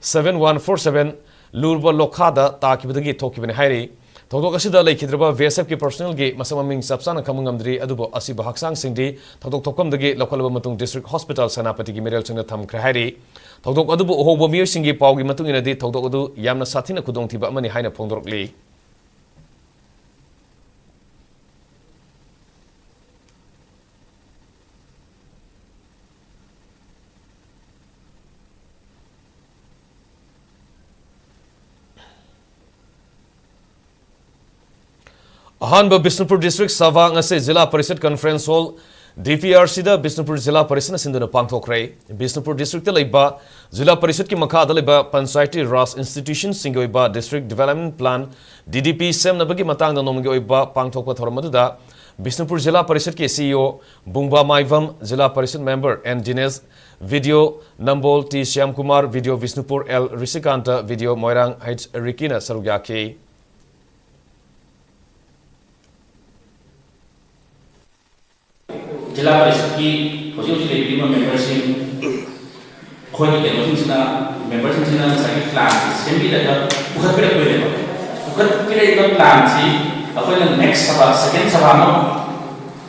seven one four seven ꯂꯨꯔꯕ ꯂꯣꯈꯥꯗ ꯇꯥꯈꯤꯕꯗꯒꯤ ꯊꯣꯛꯈꯤꯕꯅꯤ ꯍꯥꯏꯔꯤ꯫ ꯊꯧꯗꯣꯛ ꯑꯁꯤꯗ ꯂꯩꯈꯤꯗ꯭ꯔꯕ B S F ꯀꯤ personnel ꯒꯤ ꯃꯁꯛ ꯃꯃꯤꯡ ꯆꯞ ꯆꯥꯅ ꯈꯪꯕ ꯉꯝꯗ꯭ꯔꯤ, ꯑꯗꯨꯕꯨ ꯑꯁꯤꯕ ꯍꯛꯆꯥꯡꯁꯤꯡꯗꯤ ꯊꯧꯗꯣꯛ ꯊꯣꯛꯐꯝꯗꯒꯤ ꯂꯧꯈꯠꯂꯕ ꯃꯇꯨꯡ district hospital ꯁꯦꯅꯥꯄꯇꯤꯒꯤ ꯃꯤꯔꯦꯜꯁꯤꯡꯗ ꯊꯝꯈ꯭ꯔꯦ ꯍꯥꯏꯔꯤ꯫ ꯊꯧꯗꯣꯛ ꯑꯗꯨꯕꯨ ꯎꯍꯧꯕ ꯃꯤꯑꯣꯏꯁꯤꯡꯒꯤ ꯄꯥꯎꯒꯤ ꯃꯇꯨꯡ ꯏꯟꯅꯗꯤ ꯊꯧꯗꯣꯛ ꯑꯗꯨ ꯌꯥꯝꯅ ꯁꯥꯊꯤꯅ ꯈꯨꯗꯣꯡꯊꯤꯕ ꯑꯃꯅꯤ ꯍꯥꯏꯅ ꯐꯣꯡꯗꯣꯔꯛꯂꯤ꯫ ꯑꯍꯥꯟꯕ ꯕꯤꯁꯅꯨꯄꯨꯔ district ꯁꯚꯥ ꯉꯁꯤ ꯖꯤꯂꯥ parishad conference hall, D P R C ꯗ ꯕꯤꯁꯅꯨꯄꯨꯔ ꯖꯤꯂꯥ ꯄꯔꯤꯁꯠꯅ ꯁꯤꯟꯗꯨꯅ ꯄꯥꯡꯊꯣꯛꯈ꯭ꯔꯦ꯫ ꯕꯤꯁꯅꯨꯄꯨꯔ district ꯇ ꯂꯩꯕ ꯖꯤꯂꯥ ꯄꯔꯤꯁꯠꯀꯤ ꯃꯈꯥꯗ ꯂꯩꯕ ꯄꯟꯆꯥꯌꯇꯤ ꯔꯥꯖ institution ꯁꯤꯡꯒꯤ ꯑꯣꯏꯕ district development plan, D D P, ꯁꯦꯝꯅꯕꯒꯤ ꯃꯇꯥꯡꯗ ꯅꯣꯡꯃꯒꯤ ꯑꯣꯏꯕ ꯄꯥꯡꯊꯣꯛꯄ ꯊꯧꯔꯝ ꯑꯗꯨꯗ ꯕꯤꯁꯅꯨꯄꯨꯔ ꯖꯤꯂꯥ ꯄꯔꯤꯁꯠꯀꯤ C E O ꯕꯨꯡꯕꯥ ꯃꯥꯏꯕꯝ, ꯖꯤꯂꯥ parishad member N Dinesh, V D O ꯅꯝꯕꯣꯜ T Shyamkumar, V D O Bishnupur L ꯔꯤꯁꯤꯀꯥꯟꯇ, V D O ꯃꯣꯏꯔꯥꯡ H ꯔꯤꯀꯤꯅ ꯁꯔꯨꯛ ꯌꯥꯈꯤ꯫ ꯖꯤꯂꯥ ꯄꯔꯤꯁꯠꯀꯤ ꯍꯧꯖꯤꯛ ꯍꯧꯖꯤꯛ ꯂꯩꯕꯤꯔꯤꯕ member ꯁꯤꯡ, ꯑꯩꯈꯣꯏꯒꯤ ꯀꯩꯅꯣꯁꯤꯡꯁꯤꯅ, member ꯁꯤꯡꯁꯤꯅ ꯉꯁꯥꯏꯒꯤ plan ꯁꯤ ꯁꯦꯝꯕꯤꯔꯒ ꯄꯨꯈꯠꯄꯤꯔꯛꯇꯣꯏꯅꯦꯕ꯫ ꯄꯨꯈꯠꯄꯤꯔꯛꯏꯕ plan ꯁꯤ ꯑꯩꯈꯣꯏꯅ next ꯁꯚꯥ, second ꯁꯚꯥ ꯑꯃ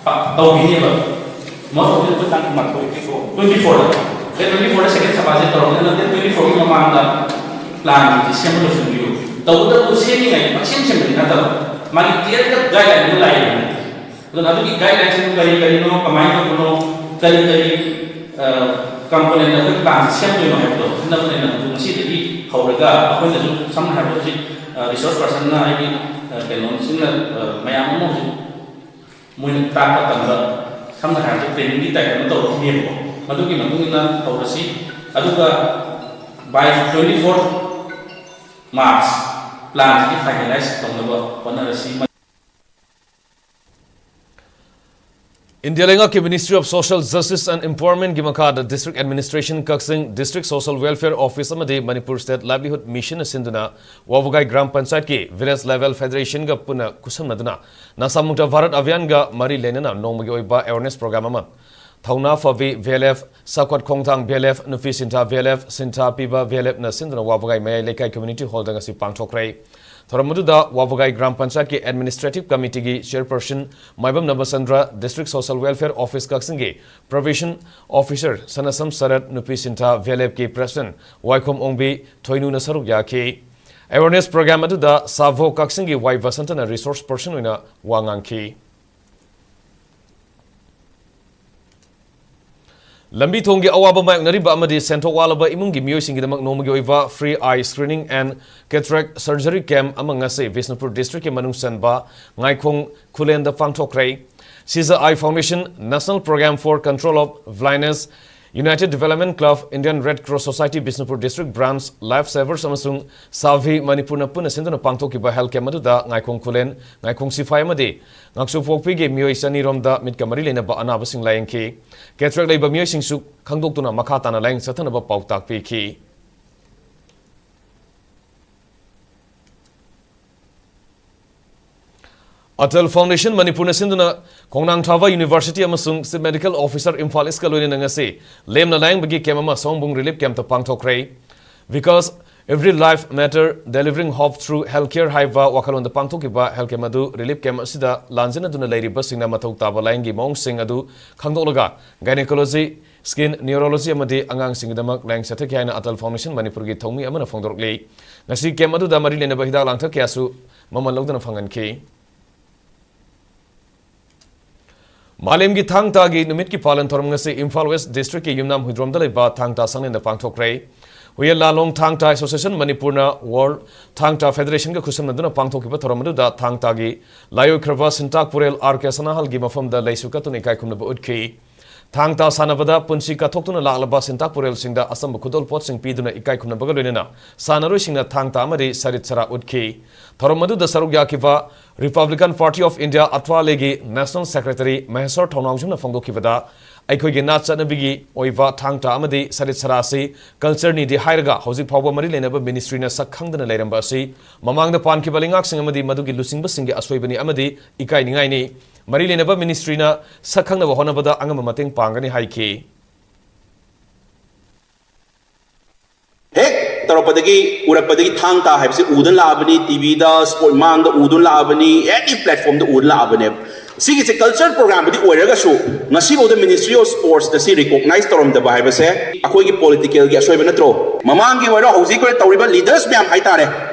ꯄ-, ꯇꯧꯈꯤꯅꯦꯕ꯫ Most of the ꯑꯩꯈꯣꯏ ꯇꯥꯡ ꯀꯨꯟꯃꯥꯊꯣꯏ, twenty four ꯗ꯫ Date twenty four ꯗ second ꯁꯚꯥꯁꯦ ꯇꯧꯔꯕꯅꯤꯅ, date twenty four ꯒꯤ ꯃꯃꯥꯡꯗ plan ꯁꯤ ꯁꯦꯝꯕ ꯂꯣꯏꯁꯤꯟꯕꯤꯌꯨ꯫ ꯇꯧꯕꯇꯕꯨ ꯁꯦꯝꯃꯤꯉꯩꯗ ꯄꯪꯁꯦꯝ ꯁꯦꯝꯕꯗꯤ ꯅꯠꯇꯕ, ꯃꯥꯒꯤ clear cut guideline ꯑꯃ ꯂꯥꯛꯑꯦꯗꯅ꯫ ꯑꯗꯨꯅ ꯑꯗꯨꯒꯤ guideline ꯁꯤꯕꯨ ꯀꯔꯤ ꯀꯔꯤꯅꯣ, ꯀꯃꯥꯏꯅ ꯇꯧꯕꯅꯣ, ꯀꯔꯤ ꯀꯔꯤ, ꯑ, component ꯑꯩꯈꯣꯏ plan ꯁꯤ ꯁꯦꯝꯗꯣꯏꯅꯣ ꯍꯥꯏꯕꯗꯣ ꯈꯟꯅꯕꯅꯤꯅ, ꯑꯗꯨ ꯉꯁꯤꯗꯒꯤ ꯍꯧꯔꯒ ꯑꯩꯈꯣꯏꯅꯁꯨ, ꯁꯝꯅ ꯍꯥꯏꯔꯕꯗ ꯍꯧꯖꯤꯛ, ꯑ, resource person ꯅ ꯍꯥꯏꯗꯤ, ꯑ, ꯀꯩꯅꯣꯁꯤꯡꯅ, ꯑ, ꯃꯌꯥꯝ ꯑꯃ ꯍꯧꯖꯤꯛ ꯃꯣꯏꯅ ꯇꯥꯛꯄ ꯇꯝꯕ, ꯁꯝꯅ ꯍꯥꯏꯔꯕꯗ training ꯒꯤ type ꯑꯃ ꯇꯧꯔꯛꯈꯤꯅꯦꯕꯀꯣ꯫ ꯃꯗꯨꯒꯤ ꯃꯇꯨꯡ ꯏꯟꯅ ꯇꯧꯔꯁꯤ꯫ ꯑꯗꯨꯒ by twenty four March plan CD finalize ꯇꯧꯅꯕ ꯍꯣꯠꯅꯔꯁꯤ꯫ ꯏꯟꯗꯤꯌꯥ ꯂꯩꯉꯥꯛꯀꯤ Ministry of Social Justice and Empowerment ꯒꯤ ꯃꯈꯥꯗ District Administration ꯀꯛꯆꯤꯡ, District Social Welfare Office ꯑꯃꯗꯤ Manipur State Livelihood Mission ꯅ ꯁꯤꯟꯗꯨꯅ ꯋꯥꯕꯒꯥꯏ ꯒ꯭ꯔꯥꯝ ꯄꯟꯆꯥꯌꯠꯀꯤ Village Level Federation ꯒ ꯄꯨꯟꯅ ꯈꯨꯠꯁꯝꯅꯗꯨꯅ ꯅꯥꯁꯥ ꯃꯨꯛꯇ ꯚꯥꯔꯠ ꯑꯚꯤꯌꯥꯟꯒ ꯃꯔꯤ ꯂꯩꯅꯅ ꯅꯣꯡꯃꯒꯤ ꯑꯣꯏꯕ awareness program ꯑꯃ ꯊꯧꯅꯥ ꯐꯕꯤ V L F, ꯆꯥꯎꯈꯠ ꯈꯣꯡꯊꯥꯡ V L F, ꯅꯨꯄꯤ ꯁꯤꯟꯊꯥ V L F, ꯁꯤꯟꯊꯥ ꯄꯤꯕ V L F ꯅ ꯁꯤꯟꯗꯨꯅ ꯋꯥꯕꯒꯥꯏ ꯃꯌꯥꯏ ꯂꯩꯀꯥꯏ community hall ꯗ ꯉꯁꯤ ꯄꯥꯡꯊꯣꯛꯈ꯭ꯔꯦ꯫ ꯊꯧꯔꯝ ꯑꯗꯨꯗ ꯋꯥꯕꯒꯥꯏ ꯒ꯭ꯔꯥꯝ ꯄꯟꯆꯥꯌꯠꯀꯤ Administrative Committee ꯒꯤ Chairperson ꯃꯥꯏꯕꯝ ꯅꯕꯆꯟꯗ꯭ꯔ, District Social Welfare Office ꯀꯛꯆꯤꯡꯒꯤ Provision Officer ꯁꯅꯁꯝ ꯁꯔꯠ, ꯅꯨꯄꯤ ꯁꯤꯟꯊꯥ V L F ꯀꯤ President ꯋꯥꯏꯈꯣꯝ ꯑꯣꯡꯕꯤ ꯊꯣꯏꯅꯨꯅ ꯁꯔꯨꯛ ꯌꯥꯈꯤ꯫ Awareness program ꯑꯗꯨꯗ ꯁꯥꯚꯣ ꯀꯛꯆꯤꯡꯒꯤ ꯋꯥꯏ ꯕꯁꯟꯇꯅ resource person ꯑꯣꯏꯅ ꯋꯥ ꯉꯥꯡꯈꯤ꯫ ꯂꯝꯕꯤ ꯊꯣꯡꯒꯤ ꯑꯋꯥꯕ ꯃꯥꯌꯣꯛꯅꯔꯤꯕ ꯑꯃꯗꯤ ꯁꯦꯟꯊꯣꯛ ꯋꯥꯠꯂꯕ ꯏꯃꯨꯡꯒꯤ ꯃꯤꯑꯣꯏꯁꯤꯡꯒꯤꯗꯃꯛ ꯅꯣꯡꯃꯒꯤ ꯑꯣꯏꯕ free eye screening and cataract surgery camp ꯑꯃ ꯉꯁꯤ ꯕꯤꯁꯅꯨꯄꯨꯔ district ꯀꯤ ꯃꯅꯨꯡ ꯆꯟꯕ ꯉꯥꯏꯈꯣꯡ ꯈꯨꯂꯦꯟꯗ ꯄꯥꯡꯊꯣꯛꯈ꯭ꯔꯦ꯫ Sija Eye Foundation, National Program for Control of Blindness, United Development Club, Indian Red Cross Society, Bishnupur District Branch, Life Savers ꯑꯃꯁꯨꯡ ꯁꯥꯚꯤ ꯃꯅꯤꯄꯨꯔꯅ ꯄꯨꯟꯅ ꯁꯤꯟꯗꯨꯅ ꯄꯥꯡꯊꯣꯛꯈꯤꯕ health camp ꯑꯗꯨꯗ ꯉꯥꯏꯈꯣꯡ ꯈꯨꯂꯦꯟ, ꯉꯥꯏꯈꯣꯡ ꯁꯤꯐꯥꯏ ꯑꯃꯗꯤ ꯉꯥꯡꯁꯨꯄꯣꯛꯄꯤꯒꯤ ꯃꯤꯑꯣꯏ ꯆꯅꯤꯔꯣꯝꯗ ꯃꯤꯠꯀ ꯃꯔꯤ ꯂꯩꯅꯕ ꯑꯅꯥꯕꯁꯤꯡ ꯂꯥꯌꯦꯡꯈꯤ꯫ Cataract ꯂꯩꯕ ꯃꯤꯑꯣꯏꯁꯤꯡꯁꯨ ꯈꯪꯗꯣꯛꯇꯨꯅ ꯃꯈꯥ ꯇꯥꯅ ꯂꯥꯌꯦꯡ ꯆꯠꯊꯅꯕ ꯄꯥꯎꯇꯥꯛ ꯄꯤꯈꯤ꯫ Atal Foundation ꯃꯅꯤꯄꯨꯔꯅ ꯁꯤꯟꯗꯨꯅ ꯈꯣꯡꯅꯥꯡ ꯊꯥꯕ University ꯑꯃꯁꯨꯡ Chief Medical Officer ꯏꯝꯐꯥꯜ ꯏꯁꯀ ꯂꯣꯏꯅꯅ ꯉꯁꯤ ꯂꯦꯝꯅ ꯂꯥꯌꯦꯡꯕꯒꯤ camp ꯑꯃ ꯁꯑꯣꯝꯕꯨꯡ relief camp ꯇ ꯄꯥꯡꯊꯣꯛꯈ꯭ꯔꯦ꯫ Because every life matter, delivering hope through healthcare ꯍꯥꯏꯕ ꯋꯥꯈꯜꯂꯣꯟꯗ ꯄꯥꯡꯊꯣꯛꯈꯤꯕ health camp ꯑꯗꯨ relief camp ꯑꯁꯤꯗ ꯂꯥꯟꯖꯦꯟꯅꯗꯨꯅ ꯂꯩꯔꯤꯕꯁꯤꯡꯅ ꯃꯊꯧ ꯇꯥꯕ ꯂꯥꯌꯦꯡꯒꯤ ꯃꯑꯣꯡꯁꯤꯡ ꯑꯗꯨ ꯈꯪꯗꯣꯛꯂꯒ gynecology, skin, neurology ꯑꯃꯗꯤ ꯑꯉꯥꯡꯁꯤꯡꯒꯤꯗꯃꯛ ꯂꯥꯌꯦꯡ ꯆꯠꯊꯈꯤ ꯍꯥꯏꯅ Atal Foundation ꯃꯅꯤꯄꯨꯔꯒꯤ ꯊꯧꯃꯤ ꯑꯃꯅ ꯐꯣꯡꯗꯣꯔꯛꯂꯤ꯫ ꯉꯁꯤ camp ꯑꯗꯨꯗ ꯃꯔꯤ ꯂꯩꯅꯕ ꯍꯤꯗꯥꯛ ꯂꯥꯡꯊꯛ ꯀꯌꯥꯁꯨ ꯃꯃꯜ ꯂꯧꯗꯅ ꯐꯪꯍꯟꯈꯤ꯫ ꯃꯥꯂꯦꯝꯒꯤ ꯊꯥꯡ ꯇꯥꯒꯤ ꯅꯨꯃꯤꯠꯀꯤ ꯄꯥꯂꯟ ꯊꯧꯔꯝ ꯉꯁꯤ ꯏꯝꯐꯥꯜ West district ꯀꯤ ꯌꯨꯝꯅꯥꯝ ꯍꯨꯏꯗ꯭ꯔꯣꯝꯗ ꯂꯩꯕ ꯊꯥꯡ ꯇꯥ ꯁꯪꯂꯦꯟꯗ ꯄꯥꯡꯊꯣꯛꯈ꯭ꯔꯦ꯫ ꯍꯨꯌꯦꯟ ꯂꯥꯂꯣꯡ ꯊꯥꯡ ꯇꯥ Association ꯃꯅꯤꯄꯨꯔꯅ World ꯊꯥꯡ ꯇꯥ Federation ꯒ ꯈꯨꯠꯁꯝꯅꯗꯨꯅ ꯄꯥꯡꯊꯣꯛꯈꯤꯕ ꯊꯧꯔꯝ ꯑꯗꯨꯗ ꯊꯥꯡ ꯇꯥꯒꯤ ꯂꯥꯏꯑꯣꯏꯈ꯭ꯔꯕ ꯁꯤꯟꯇꯥꯛ ꯄꯨꯔꯦꯜ ꯑꯥꯔ ꯀꯦ ꯁꯅꯥꯍꯜꯒꯤ ꯃꯐꯝꯗ ꯂꯩꯁꯨ ꯀꯠꯇꯨꯅ ꯏꯀꯥꯏ ꯈꯨꯝꯅꯕ ꯎꯠꯈꯤ꯫ ꯊꯥꯡ ꯇꯥ ꯁꯥꯟꯅꯕꯗ ꯄꯨꯟꯁꯤ ꯀꯠꯊꯣꯛꯇꯨꯅ ꯂꯥꯛꯂꯕ ꯁꯤꯟꯇꯥꯛ ꯄꯨꯔꯦꯜꯁꯤꯡꯗ ꯑꯆꯝꯕ ꯈꯨꯗꯣꯜꯄꯣꯠꯁꯤꯡ ꯄꯤꯗꯨꯅ ꯏꯀꯥꯏ ꯈꯨꯝꯅꯕꯒ ꯂꯣꯏꯅꯅ ꯁꯥꯟꯅꯔꯣꯏꯁꯤꯡꯅ ꯊꯥꯡ ꯇꯥ ꯑꯃꯗꯤ ꯁꯔꯤꯠ ꯁꯔꯥ ꯎꯠꯈꯤ꯫ ꯊꯧꯔꯝ ꯑꯗꯨꯗ ꯁꯔꯨꯛ ꯌꯥꯈꯤꯕ Republican Party of India ꯑꯊ꯭ꯋꯥꯂꯦꯒꯤ National Secretary ꯃꯍꯦꯁ꯭ꯋꯔ ꯊꯧꯅꯥꯎꯖꯝꯅ ꯐꯣꯡꯗꯣꯛꯈꯤꯕꯗ, ꯑꯩꯈꯣꯏꯒꯤ ꯅꯥꯠ ꯆꯠꯅꯕꯤꯒꯤ ꯑꯣꯏꯕ ꯊꯥꯡ ꯇꯥ ꯑꯃꯗꯤ ꯁꯔꯤꯠ ꯁꯔꯥ ꯑꯁꯤ culture ꯅꯤꯗꯤ ꯍꯥꯏꯔꯒ ꯍꯧꯖꯤꯛ ꯐꯥꯎꯕ ꯃꯔꯤ ꯂꯩꯅꯕ ministry ꯅ ꯁꯛ ꯈꯪꯗꯅ ꯂꯩꯔꯝꯕ ꯑꯁꯤ ꯃꯃꯥꯡꯗ ꯄꯥꯟꯈꯤꯕ ꯂꯩꯉꯥꯛꯁꯤꯡ ꯑꯃꯗꯤ ꯃꯗꯨꯒꯤ ꯂꯨꯆꯤꯡꯕꯁꯤꯡꯒꯤ ꯑꯁꯣꯏꯕꯅꯤ ꯑꯃꯗꯤ ꯏꯀꯥꯏꯅꯤꯡꯉꯥꯏꯅꯤ꯫ ꯃꯔꯤ ꯂꯩꯅꯕ ministry ꯅ ꯁꯛ ꯈꯪꯅꯕ ꯍꯣꯠꯅꯕꯗ ꯑꯉꯝꯕ ꯃꯇꯦꯡ ꯄꯥꯡꯒꯅꯤ ꯍꯥꯏꯈꯤ꯫ ꯍꯦꯛ ꯇꯧꯔꯛꯄꯗꯒꯤ, ꯎꯔꯛꯄꯗꯒꯤ ꯊꯥꯡ ꯇꯥ ꯍꯥꯏꯕꯁꯤ ꯎꯗꯨꯅ ꯂꯥꯛꯑꯕꯅꯤ, ꯇꯤꯚꯤꯗ, ꯁ꯭ꯄꯣꯔꯠ ꯃꯥꯡꯗ ꯎꯗꯨꯅ ꯂꯥꯛꯑꯕꯅꯤ, any platform ꯗ ꯎꯗꯨꯅ ꯂꯥꯛꯑꯕꯅꯦꯕ꯫ ꯁꯤꯒꯤꯁꯦ culture program ꯕꯨꯗꯤ ꯑꯣꯏꯔꯒꯁꯨ, ꯉꯁꯤꯐꯥꯎꯗ Ministry of Sports ꯅ ꯁꯤ recognize ꯇꯧꯔꯝꯗꯕ ꯍꯥꯏꯕꯁꯦ ꯑꯩꯈꯣꯏꯒꯤ political ꯒꯤ ꯑꯁꯣꯏꯕ ꯅꯠꯇ꯭ꯔꯣ? ꯃꯃꯥꯡꯒꯤ ꯑꯣꯏꯔꯣ, ꯍꯧꯖꯤꯛ ꯑꯣꯏꯔꯣ, ꯇꯧꯔꯤꯕ leaders ꯃꯌꯥꯝ ꯍꯥꯏꯇꯥꯔꯦ,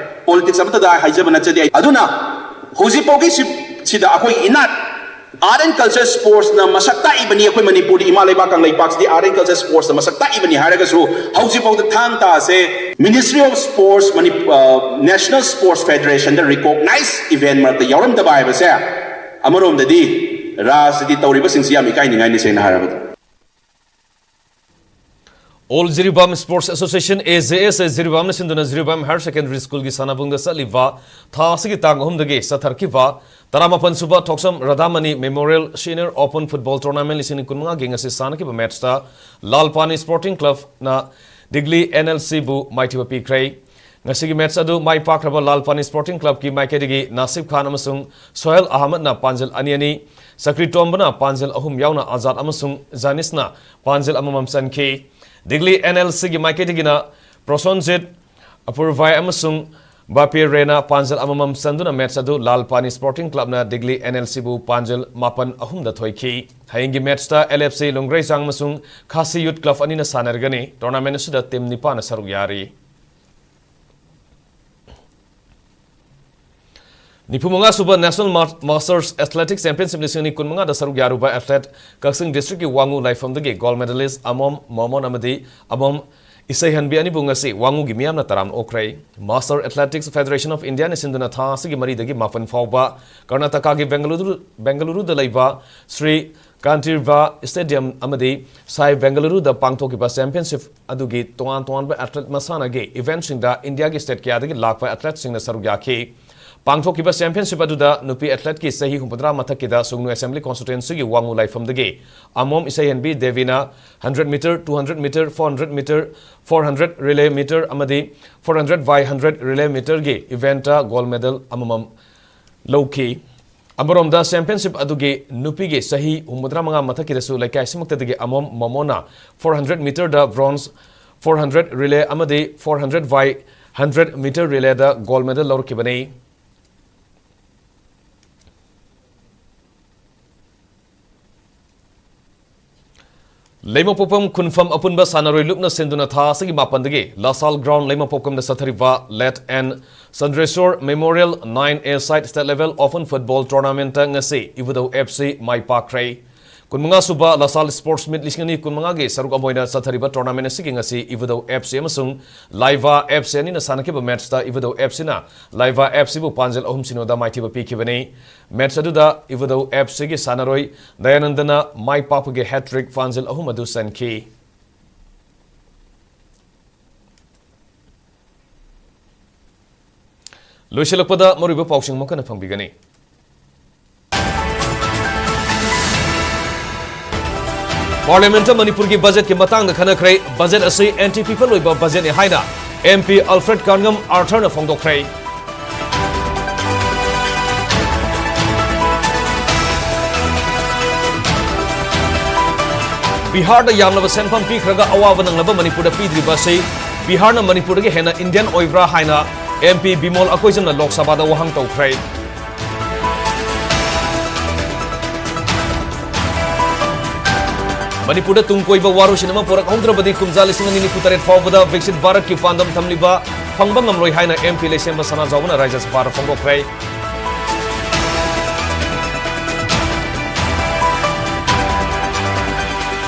politics ꯑꯃꯠꯇꯗ ꯍꯥꯏꯖꯕ ꯅꯠꯆꯗꯦ ꯑꯩ꯫ ꯑꯗꯨꯅ ꯍꯧꯖꯤꯛꯐꯥꯎꯒꯤ ꯁꯤ-, ꯁꯤꯗ ꯑꯩꯈꯣꯏꯒꯤ ꯏꯅꯥꯠ, Art and Culture Sports ꯅ ꯃꯁꯛ ꯇꯥꯛꯏꯕꯅꯤ꯫ ꯑꯩꯈꯣꯏ ꯃꯅꯤꯄꯨꯔꯗꯤ, ꯏꯃꯥ ꯂꯩꯕꯥꯛ ꯀꯪꯂꯩꯄꯥꯛꯁꯤꯗꯤ Art and Culture Sports ꯅ ꯃꯁꯛ ꯇꯥꯛꯏꯕꯅꯤ ꯍꯥꯏꯔꯒꯁꯨ, ꯍꯧꯖꯤꯛꯐꯥꯎꯗ ꯊꯥꯡ ꯇꯥꯁꯦ Ministry of Sports, ꯃꯅꯤ-, ꯑ, National Sports Federation ꯗ recognize event ꯃꯔꯛꯇ ꯌꯥꯎꯔꯝꯗꯕ ꯍꯥꯏꯕꯁꯦ, ꯑꯃꯔꯣꯝꯗꯗꯤ ꯔꯥꯖꯅꯤꯇꯤ ꯇꯧꯔꯤꯕꯁꯤꯡꯁꯤ ꯌꯥꯝ ꯏꯀꯥꯏꯅꯤꯡꯉꯥꯏꯅꯤ, ꯁꯦꯡꯅ ꯍꯥꯏꯔꯕꯗ꯫ All Jiribam Sports Association, A J S A, ꯖꯤꯔꯤꯕꯥꯝꯅ ꯁꯤꯟꯗꯨꯅ ꯖꯤꯔꯤꯕꯥꯝ Higher Secondary School ꯒꯤ ꯁꯥꯟꯅꯕꯨꯡꯗ ꯆꯠꯂꯤꯕ ꯊꯥ ꯑꯁꯤꯒꯤ ꯇꯥꯡ ꯑꯍꯨꯝꯗꯒꯤ ꯆꯠꯊꯔꯛꯈꯤꯕ ꯇꯔꯥꯃꯥꯄꯟ ꯁꯨꯕ ꯊꯣꯛꯁꯝ ꯔꯥꯙꯥꯃꯅꯤ Memorial Senior Open Football Tournament ꯂꯤꯁꯤꯡ ꯑꯅꯤ ꯀꯨꯟꯃꯉꯥꯒꯤ ꯉꯁꯤ ꯁꯥꯟꯅꯈꯤꯕ match ꯇ ꯂꯥꯜ ꯄꯥꯅꯤ Sporting Club ꯅ ꯗꯤꯒꯂꯤ N L C ꯕꯨ ꯃꯥꯏꯊꯤꯕ ꯄꯤꯈ꯭ꯔꯦ꯫ ꯉꯁꯤꯒꯤ match ꯑꯗꯨ ꯃꯥꯏ ꯄꯥꯛꯈ꯭ꯔꯕ ꯂꯥꯜ ꯄꯥꯅꯤ Sporting Club ꯀꯤ ꯃꯥꯏꯀꯩꯗꯒꯤ ꯅꯥꯁꯤꯕ ꯈꯥꯟ ꯑꯃꯁꯨꯡ ꯁꯣꯍꯦꯜ ꯑꯍꯃꯗꯅ ꯄꯥꯟꯖꯜ ꯑꯅꯤ ꯑꯅꯤ, ꯆꯀ꯭ꯔꯤ ꯇꯣꯝꯕꯅ ꯄꯥꯟꯖꯜ ꯑꯍꯨꯝ ꯌꯥꯎꯅ ꯑꯖꯥꯗ ꯑꯃꯁꯨꯡ ꯖꯥꯅꯤꯁꯅ ꯄꯥꯟꯖꯜ ꯑꯃꯃꯝ ꯆꯟꯈꯤ꯫ ꯗꯤꯒꯂꯤ N L C ꯒꯤ ꯃꯥꯏꯀꯩꯗꯒꯤꯅ ꯄ꯭ꯔꯣꯁꯣꯟꯖꯤꯠ, ꯑꯄꯨꯔꯚꯥꯏ ꯑꯃꯁꯨꯡ ꯕꯥꯄꯤꯔ ꯔꯦꯅ ꯄꯥꯟꯖꯜ ꯑꯃꯃꯝ ꯆꯟꯗꯨꯅ match ꯑꯗꯨ ꯂꯥꯜ ꯄꯥꯅꯤ Sporting Club ꯅ ꯗꯤꯒꯂꯤ N L C ꯕꯨ ꯄꯥꯟꯖꯜ ꯃꯥꯄꯟ ꯑꯍꯨꯝꯗ ꯊꯣꯏꯈꯤ꯫ ꯍꯌꯦꯡꯒꯤ match ꯇ L F C ꯂꯨꯡꯒ꯭ꯔꯩꯆꯥꯡ ꯑꯃꯁꯨꯡ ꯈꯥꯁꯤ Youth Club ꯑꯅꯤꯅ ꯁꯥꯟꯅꯔꯒꯅꯤ꯫ Tournament ꯑꯁꯤꯗ team ꯅꯤꯄꯥꯟꯅ ꯁꯔꯨꯛ ꯌꯥꯔꯤ꯫ ꯅꯤꯐꯨ ꯃꯉꯥ ꯁꯨꯕ National Ma-, Masters Athletics Championship ꯂꯤꯁꯤꯡ ꯑꯅꯤ ꯀꯨꯟꯃꯉꯥꯗ ꯁꯔꯨꯛ ꯌꯥꯔꯨꯕ athlete ꯀꯛꯆꯤꯡ district ꯀꯤ ꯋꯥꯉꯨ ꯂꯥꯏꯐꯝꯗꯒꯤ gold medalist ꯑꯃꯣꯝ ꯃꯣꯃꯣꯟ ꯑꯃꯗꯤ ꯑꯃꯣꯝ ꯏꯁꯩꯍꯟꯕꯤ ꯑꯅꯤꯕꯨ ꯉꯁꯤ ꯋꯥꯉꯨꯒꯤ ꯃꯤꯌꯥꯝꯅ ꯇꯔꯥꯝꯅ ꯑꯣꯛꯈ꯭ꯔꯦ꯫ Master Athletics Federation of India ꯅ ꯁꯤꯟꯗꯨꯅ ꯊꯥ ꯑꯁꯤꯒꯤ ꯃꯔꯤꯗꯒꯤ ꯃꯥꯄꯟ ꯐꯥꯎꯕ ꯀꯔꯅꯥꯇꯀꯥꯒꯤ ꯕꯦꯡꯒꯂꯨꯔꯨ, ꯕꯦꯡꯒꯂꯨꯔꯨꯗ ꯂꯩꯕ ꯁ꯭ꯔꯤ ꯀꯥꯟꯇꯤꯔꯚꯥ Stadium ꯑꯃꯗꯤ ꯁꯥꯏ ꯕꯦꯡꯒꯂꯨꯔꯨꯗ ꯄꯥꯡꯊꯣꯛꯈꯤꯕ championship ꯑꯗꯨꯒꯤ ꯇꯣꯉꯥꯟ ꯇꯣꯉꯥꯟꯕ athlete ꯃꯁꯥꯟꯅꯒꯤ event ꯁꯤꯡꯗ India ꯒꯤ state ꯀꯌꯥꯗꯒꯤ ꯂꯥꯛꯄ athlete ꯁꯤꯡꯅ ꯁꯔꯨꯛ ꯌꯥꯈꯤ꯫ ꯄꯥꯡꯊꯣꯛꯈꯤꯕ championship ꯑꯗꯨꯗ ꯅꯨꯄꯤ athleteꯀꯤ ꯆꯍꯤ ꯍꯨꯝꯐꯨꯇꯔꯥ ꯃꯊꯛꯀꯤꯗ ꯁꯨꯡꯅꯨ Assembly Constituencyꯒꯤ ꯋꯥꯡꯉꯨ ꯂꯥꯏꯐꯝꯗꯒꯤ ꯑꯃꯣꯝ ꯏꯁꯩꯍꯦꯟꯕꯤ ꯗꯦꯕꯤꯅ hundred meter, two hundred meter, four hundred meter, four hundred relay meter ꯑꯃꯗꯤ four hundred by hundred relay meterꯒꯤ eventꯇ gold medal ꯑꯃꯃꯝ ꯂꯧꯈꯤ꯫ ꯑꯃꯔꯣꯝꯗ, championship ꯑꯗꯨꯒꯤ ꯅꯨꯄꯤꯒꯤ ꯆꯍꯤ ꯍꯨꯝꯐꯨꯇꯔꯥꯃꯉꯥ ꯃꯊꯛꯀꯤꯗꯁꯨ ꯂꯩꯀꯥꯏ ꯑꯁꯤꯃꯛꯇꯗꯒꯤ ꯑꯃꯣꯝ ꯃꯣꯃꯣꯅ four hundred meterꯗ bronze, four hundred relay ꯑꯃꯗꯤ four hundred by hundred meter relayꯗ gold medal ꯂꯧꯔꯛꯈꯤꯕꯅꯤ꯫ ꯂꯩꯃꯄꯣꯛꯄꯝ ꯈꯨꯟꯐꯝ ꯑꯄꯨꯟꯕ ꯁꯥꯟꯅꯔꯣꯏ ꯂꯨꯞꯅ ꯁꯤꯟꯗꯨꯅ ꯊꯥ ꯑꯁꯤꯒꯤ ꯃꯥꯄꯟꯗꯒꯤ ꯂꯥꯁꯥꯜ ground ꯂꯩꯃꯄꯣꯛꯄꯝꯗ ꯆꯠꯊꯔꯤꯕ Late N ꯆꯟꯗ꯭ꯔꯦꯁꯣꯔ Memorial nine A side state level open football tournamentꯇ ꯉꯁꯤ ꯏꯕꯨꯙꯧ F C ꯃꯥꯏ ꯄꯥꯛꯈ꯭ꯔꯦ꯫ ꯀꯨꯟꯃꯉꯥ ꯁꯨꯕ ꯂꯥꯁꯥꯜ Sports Meet ꯂꯤꯁꯤꯡ ꯑꯅꯤ ꯀꯨꯟꯃꯉꯥꯒꯤ ꯁꯔꯨꯛ ꯑꯃ ꯑꯣꯏꯅ ꯆꯠꯊꯔꯤꯕ tournament ꯑꯁꯤꯒꯤ ꯉꯁꯤ ꯏꯕꯨꯙꯧ F C ꯑꯃꯁꯨꯡ ꯂꯥꯏꯚꯥ F C ꯑꯅꯤꯅ ꯁꯥꯟꯅꯈꯤꯕ matchꯇ ꯏꯕꯨꯙꯧ F Cꯅ ꯂꯥꯏꯚꯥ F Cꯕꯨ ꯄꯥꯟꯖꯜ ꯑꯍꯨꯝ ꯁꯤꯅꯣꯗ ꯃꯥꯏꯊꯤꯕ ꯄꯤꯈꯤꯕꯅꯤ꯫ Match ꯑꯗꯨꯗ ꯏꯕꯨꯙꯧ F Cꯒꯤ ꯁꯥꯟꯅꯔꯣꯏ ꯗꯌꯥꯅꯟꯗꯅ ꯃꯥꯏ ꯄꯥꯛꯄꯒꯤ hat-trick ꯄꯥꯟꯖꯜ ꯑꯍꯨꯝ ꯑꯗꯨ ꯆꯟꯈꯤ꯫ ꯂꯣꯏꯁꯤꯜꯂꯛꯄꯗ ꯃꯔꯨꯑꯣꯏꯕ ꯄꯥꯎꯁꯤꯡ ꯑꯃꯨꯛ ꯍꯟꯅ ꯐꯪꯕꯤꯒꯅꯤ꯫ Parliamentꯇ ꯃꯅꯤꯄꯨꯔꯒꯤ budgetꯀꯤ ꯃꯇꯥꯡꯗ ꯈꯟꯅꯈ꯭ꯔꯦ꯫ Budget ꯑꯁꯤ anti people ꯑꯣꯏꯕ budgetꯅꯤ ꯍꯥꯏꯅ M P Alfred Kanngam Arthurꯅ ꯐꯣꯡꯗꯣꯛꯈ꯭ꯔꯦ꯫ ꯕꯤꯍꯥꯔꯗ ꯌꯥꯝꯂꯕ ꯁꯦꯟꯐꯝ ꯄꯤꯈ꯭ꯔꯒ ꯑꯋꯥꯕ ꯅꯪꯂꯕ ꯃꯅꯤꯄꯨꯔꯗ ꯄꯤꯗ꯭ꯔꯤꯕ ꯑꯁꯤ ꯕꯤꯍꯥꯔꯅ ꯃꯅꯤꯄꯨꯔꯗꯒꯤ ꯍꯦꯟꯅ Indian ꯑꯣꯏꯕ꯭ꯔꯥ ꯍꯥꯏꯅ M P ꯕꯤꯃꯣꯜ ꯑꯀꯣꯏꯖꯝꯅ ꯂꯣꯛ ꯁꯚꯥꯗ ꯋꯥꯍꯪ ꯇꯧꯈ꯭ꯔꯦ꯫ ꯃꯅꯤꯄꯨꯔꯗ ꯇꯨꯡ ꯀꯣꯏꯕ ꯋꯥꯔꯣꯏꯁꯤꯟ ꯑꯃ ꯄꯨꯔꯛꯍꯧꯗ꯭ꯔꯕꯗꯤ ꯀꯨꯝꯖꯥ ꯂꯤꯁꯤꯡ ꯑꯅꯤ ꯅꯤꯐꯨ ꯇꯔꯦꯠ ꯐꯥꯎꯕꯗ ꯕꯤꯛꯁꯤꯠ ꯚꯥꯔꯠꯀꯤ ꯄꯥꯟꯗꯝ ꯊꯝꯂꯤꯕ ꯐꯪꯕ ꯉꯝꯂꯣꯏ ꯍꯥꯏꯅ M P ꯂꯩꯁꯦꯝꯕ ꯁꯅꯥꯖꯥꯎꯕꯅ ꯔꯥꯖ꯭ꯌ ꯁꯚꯥꯗ ꯐꯣꯡꯗꯣꯛꯈ꯭ꯔꯦ꯫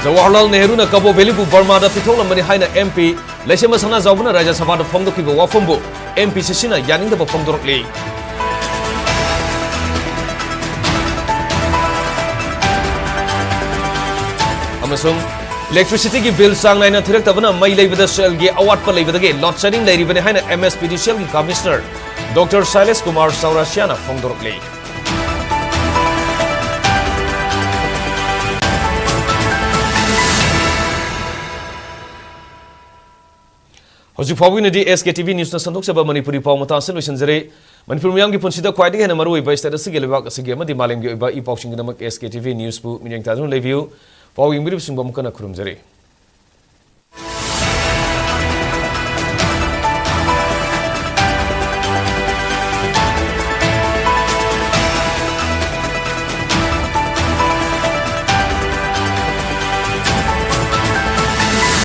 ꯖꯋꯥꯍꯔꯂꯥꯜ ꯅꯦꯍꯔꯨꯅ ꯀꯕꯣ ꯚꯦꯂꯤꯕꯨ ꯕꯔꯃꯥꯗ ꯄꯤꯊꯣꯛꯂꯝꯕꯅꯤ ꯍꯥꯏꯅ M P ꯂꯩꯁꯦꯝꯕ ꯁꯅꯥꯖꯥꯎꯕꯅ ꯔꯥꯖ꯭ꯌ ꯁꯚꯥꯗ ꯐꯣꯡꯗꯣꯛꯈꯤꯕ ꯋꯥꯐꯝꯕꯨ M P C Cꯅ ꯌꯥꯅꯤꯡꯗꯕ ꯐꯣꯡꯗꯣꯔꯛꯂꯤ꯫ ꯑꯃꯁꯨꯡ electricityꯒꯤ bill ꯆꯥꯡ ꯅꯥꯏꯅ ꯊꯤꯔꯛꯇꯕꯅ ꯃꯩ ꯂꯩꯕꯗ ꯁꯦꯜꯒꯤ ꯑꯋꯥꯠꯄ ꯂꯩꯕꯗꯒꯤ load shedding ꯂꯩꯔꯤꯕꯅꯤ ꯍꯥꯏꯅ M S P D C Lꯒꯤ commissioner ꯗꯣꯛꯇꯔ ꯁꯥꯏꯂꯦꯁ ꯀꯨꯃꯥꯔ ꯆꯧꯔꯥꯁꯤꯌꯥꯅ ꯐꯣꯡꯗꯣꯔꯛꯂꯤ꯫ ꯍꯧꯖꯤꯛ ꯐꯥꯎꯕꯒꯤ ꯑꯣꯏꯅꯗꯤ S K T V Newsꯅ ꯁꯟꯗꯣꯛꯆꯕ Manipuri ꯄꯥꯎ ꯃꯇꯥꯡ ꯑꯁꯤ ꯂꯣꯏꯁꯤꯟꯖꯔꯦ꯫ ꯃꯅꯤꯄꯨꯔ ꯃꯤꯌꯥꯝꯒꯤ ꯄꯨꯟꯁꯤꯗ ꯈ꯭ꯋꯥꯏꯗꯒꯤ ꯍꯦꯟꯅ ꯃꯔꯨꯑꯣꯏꯕ state ꯑꯁꯤꯒꯤ, ꯂꯩꯕꯥꯛ ꯑꯁꯤꯒꯤ ꯑꯃꯗꯤ ꯃꯥꯂꯦꯝꯒꯤ ꯑꯣꯏꯕ E ꯄꯥꯎꯁꯤꯡꯒꯤꯗꯃꯛ S K T V Newsꯄꯨ ꯃꯤꯠꯌꯦꯡ ꯇꯥꯗꯨꯅ ꯂꯩꯕꯤꯌꯨ꯫ ꯄꯥꯎ ꯌꯦꯡꯕꯤꯔꯤꯕꯁꯤꯡꯕꯨ ꯑꯃꯨꯛ ꯍꯟꯅ ꯈꯨꯔꯨꯝꯖꯔꯤ꯫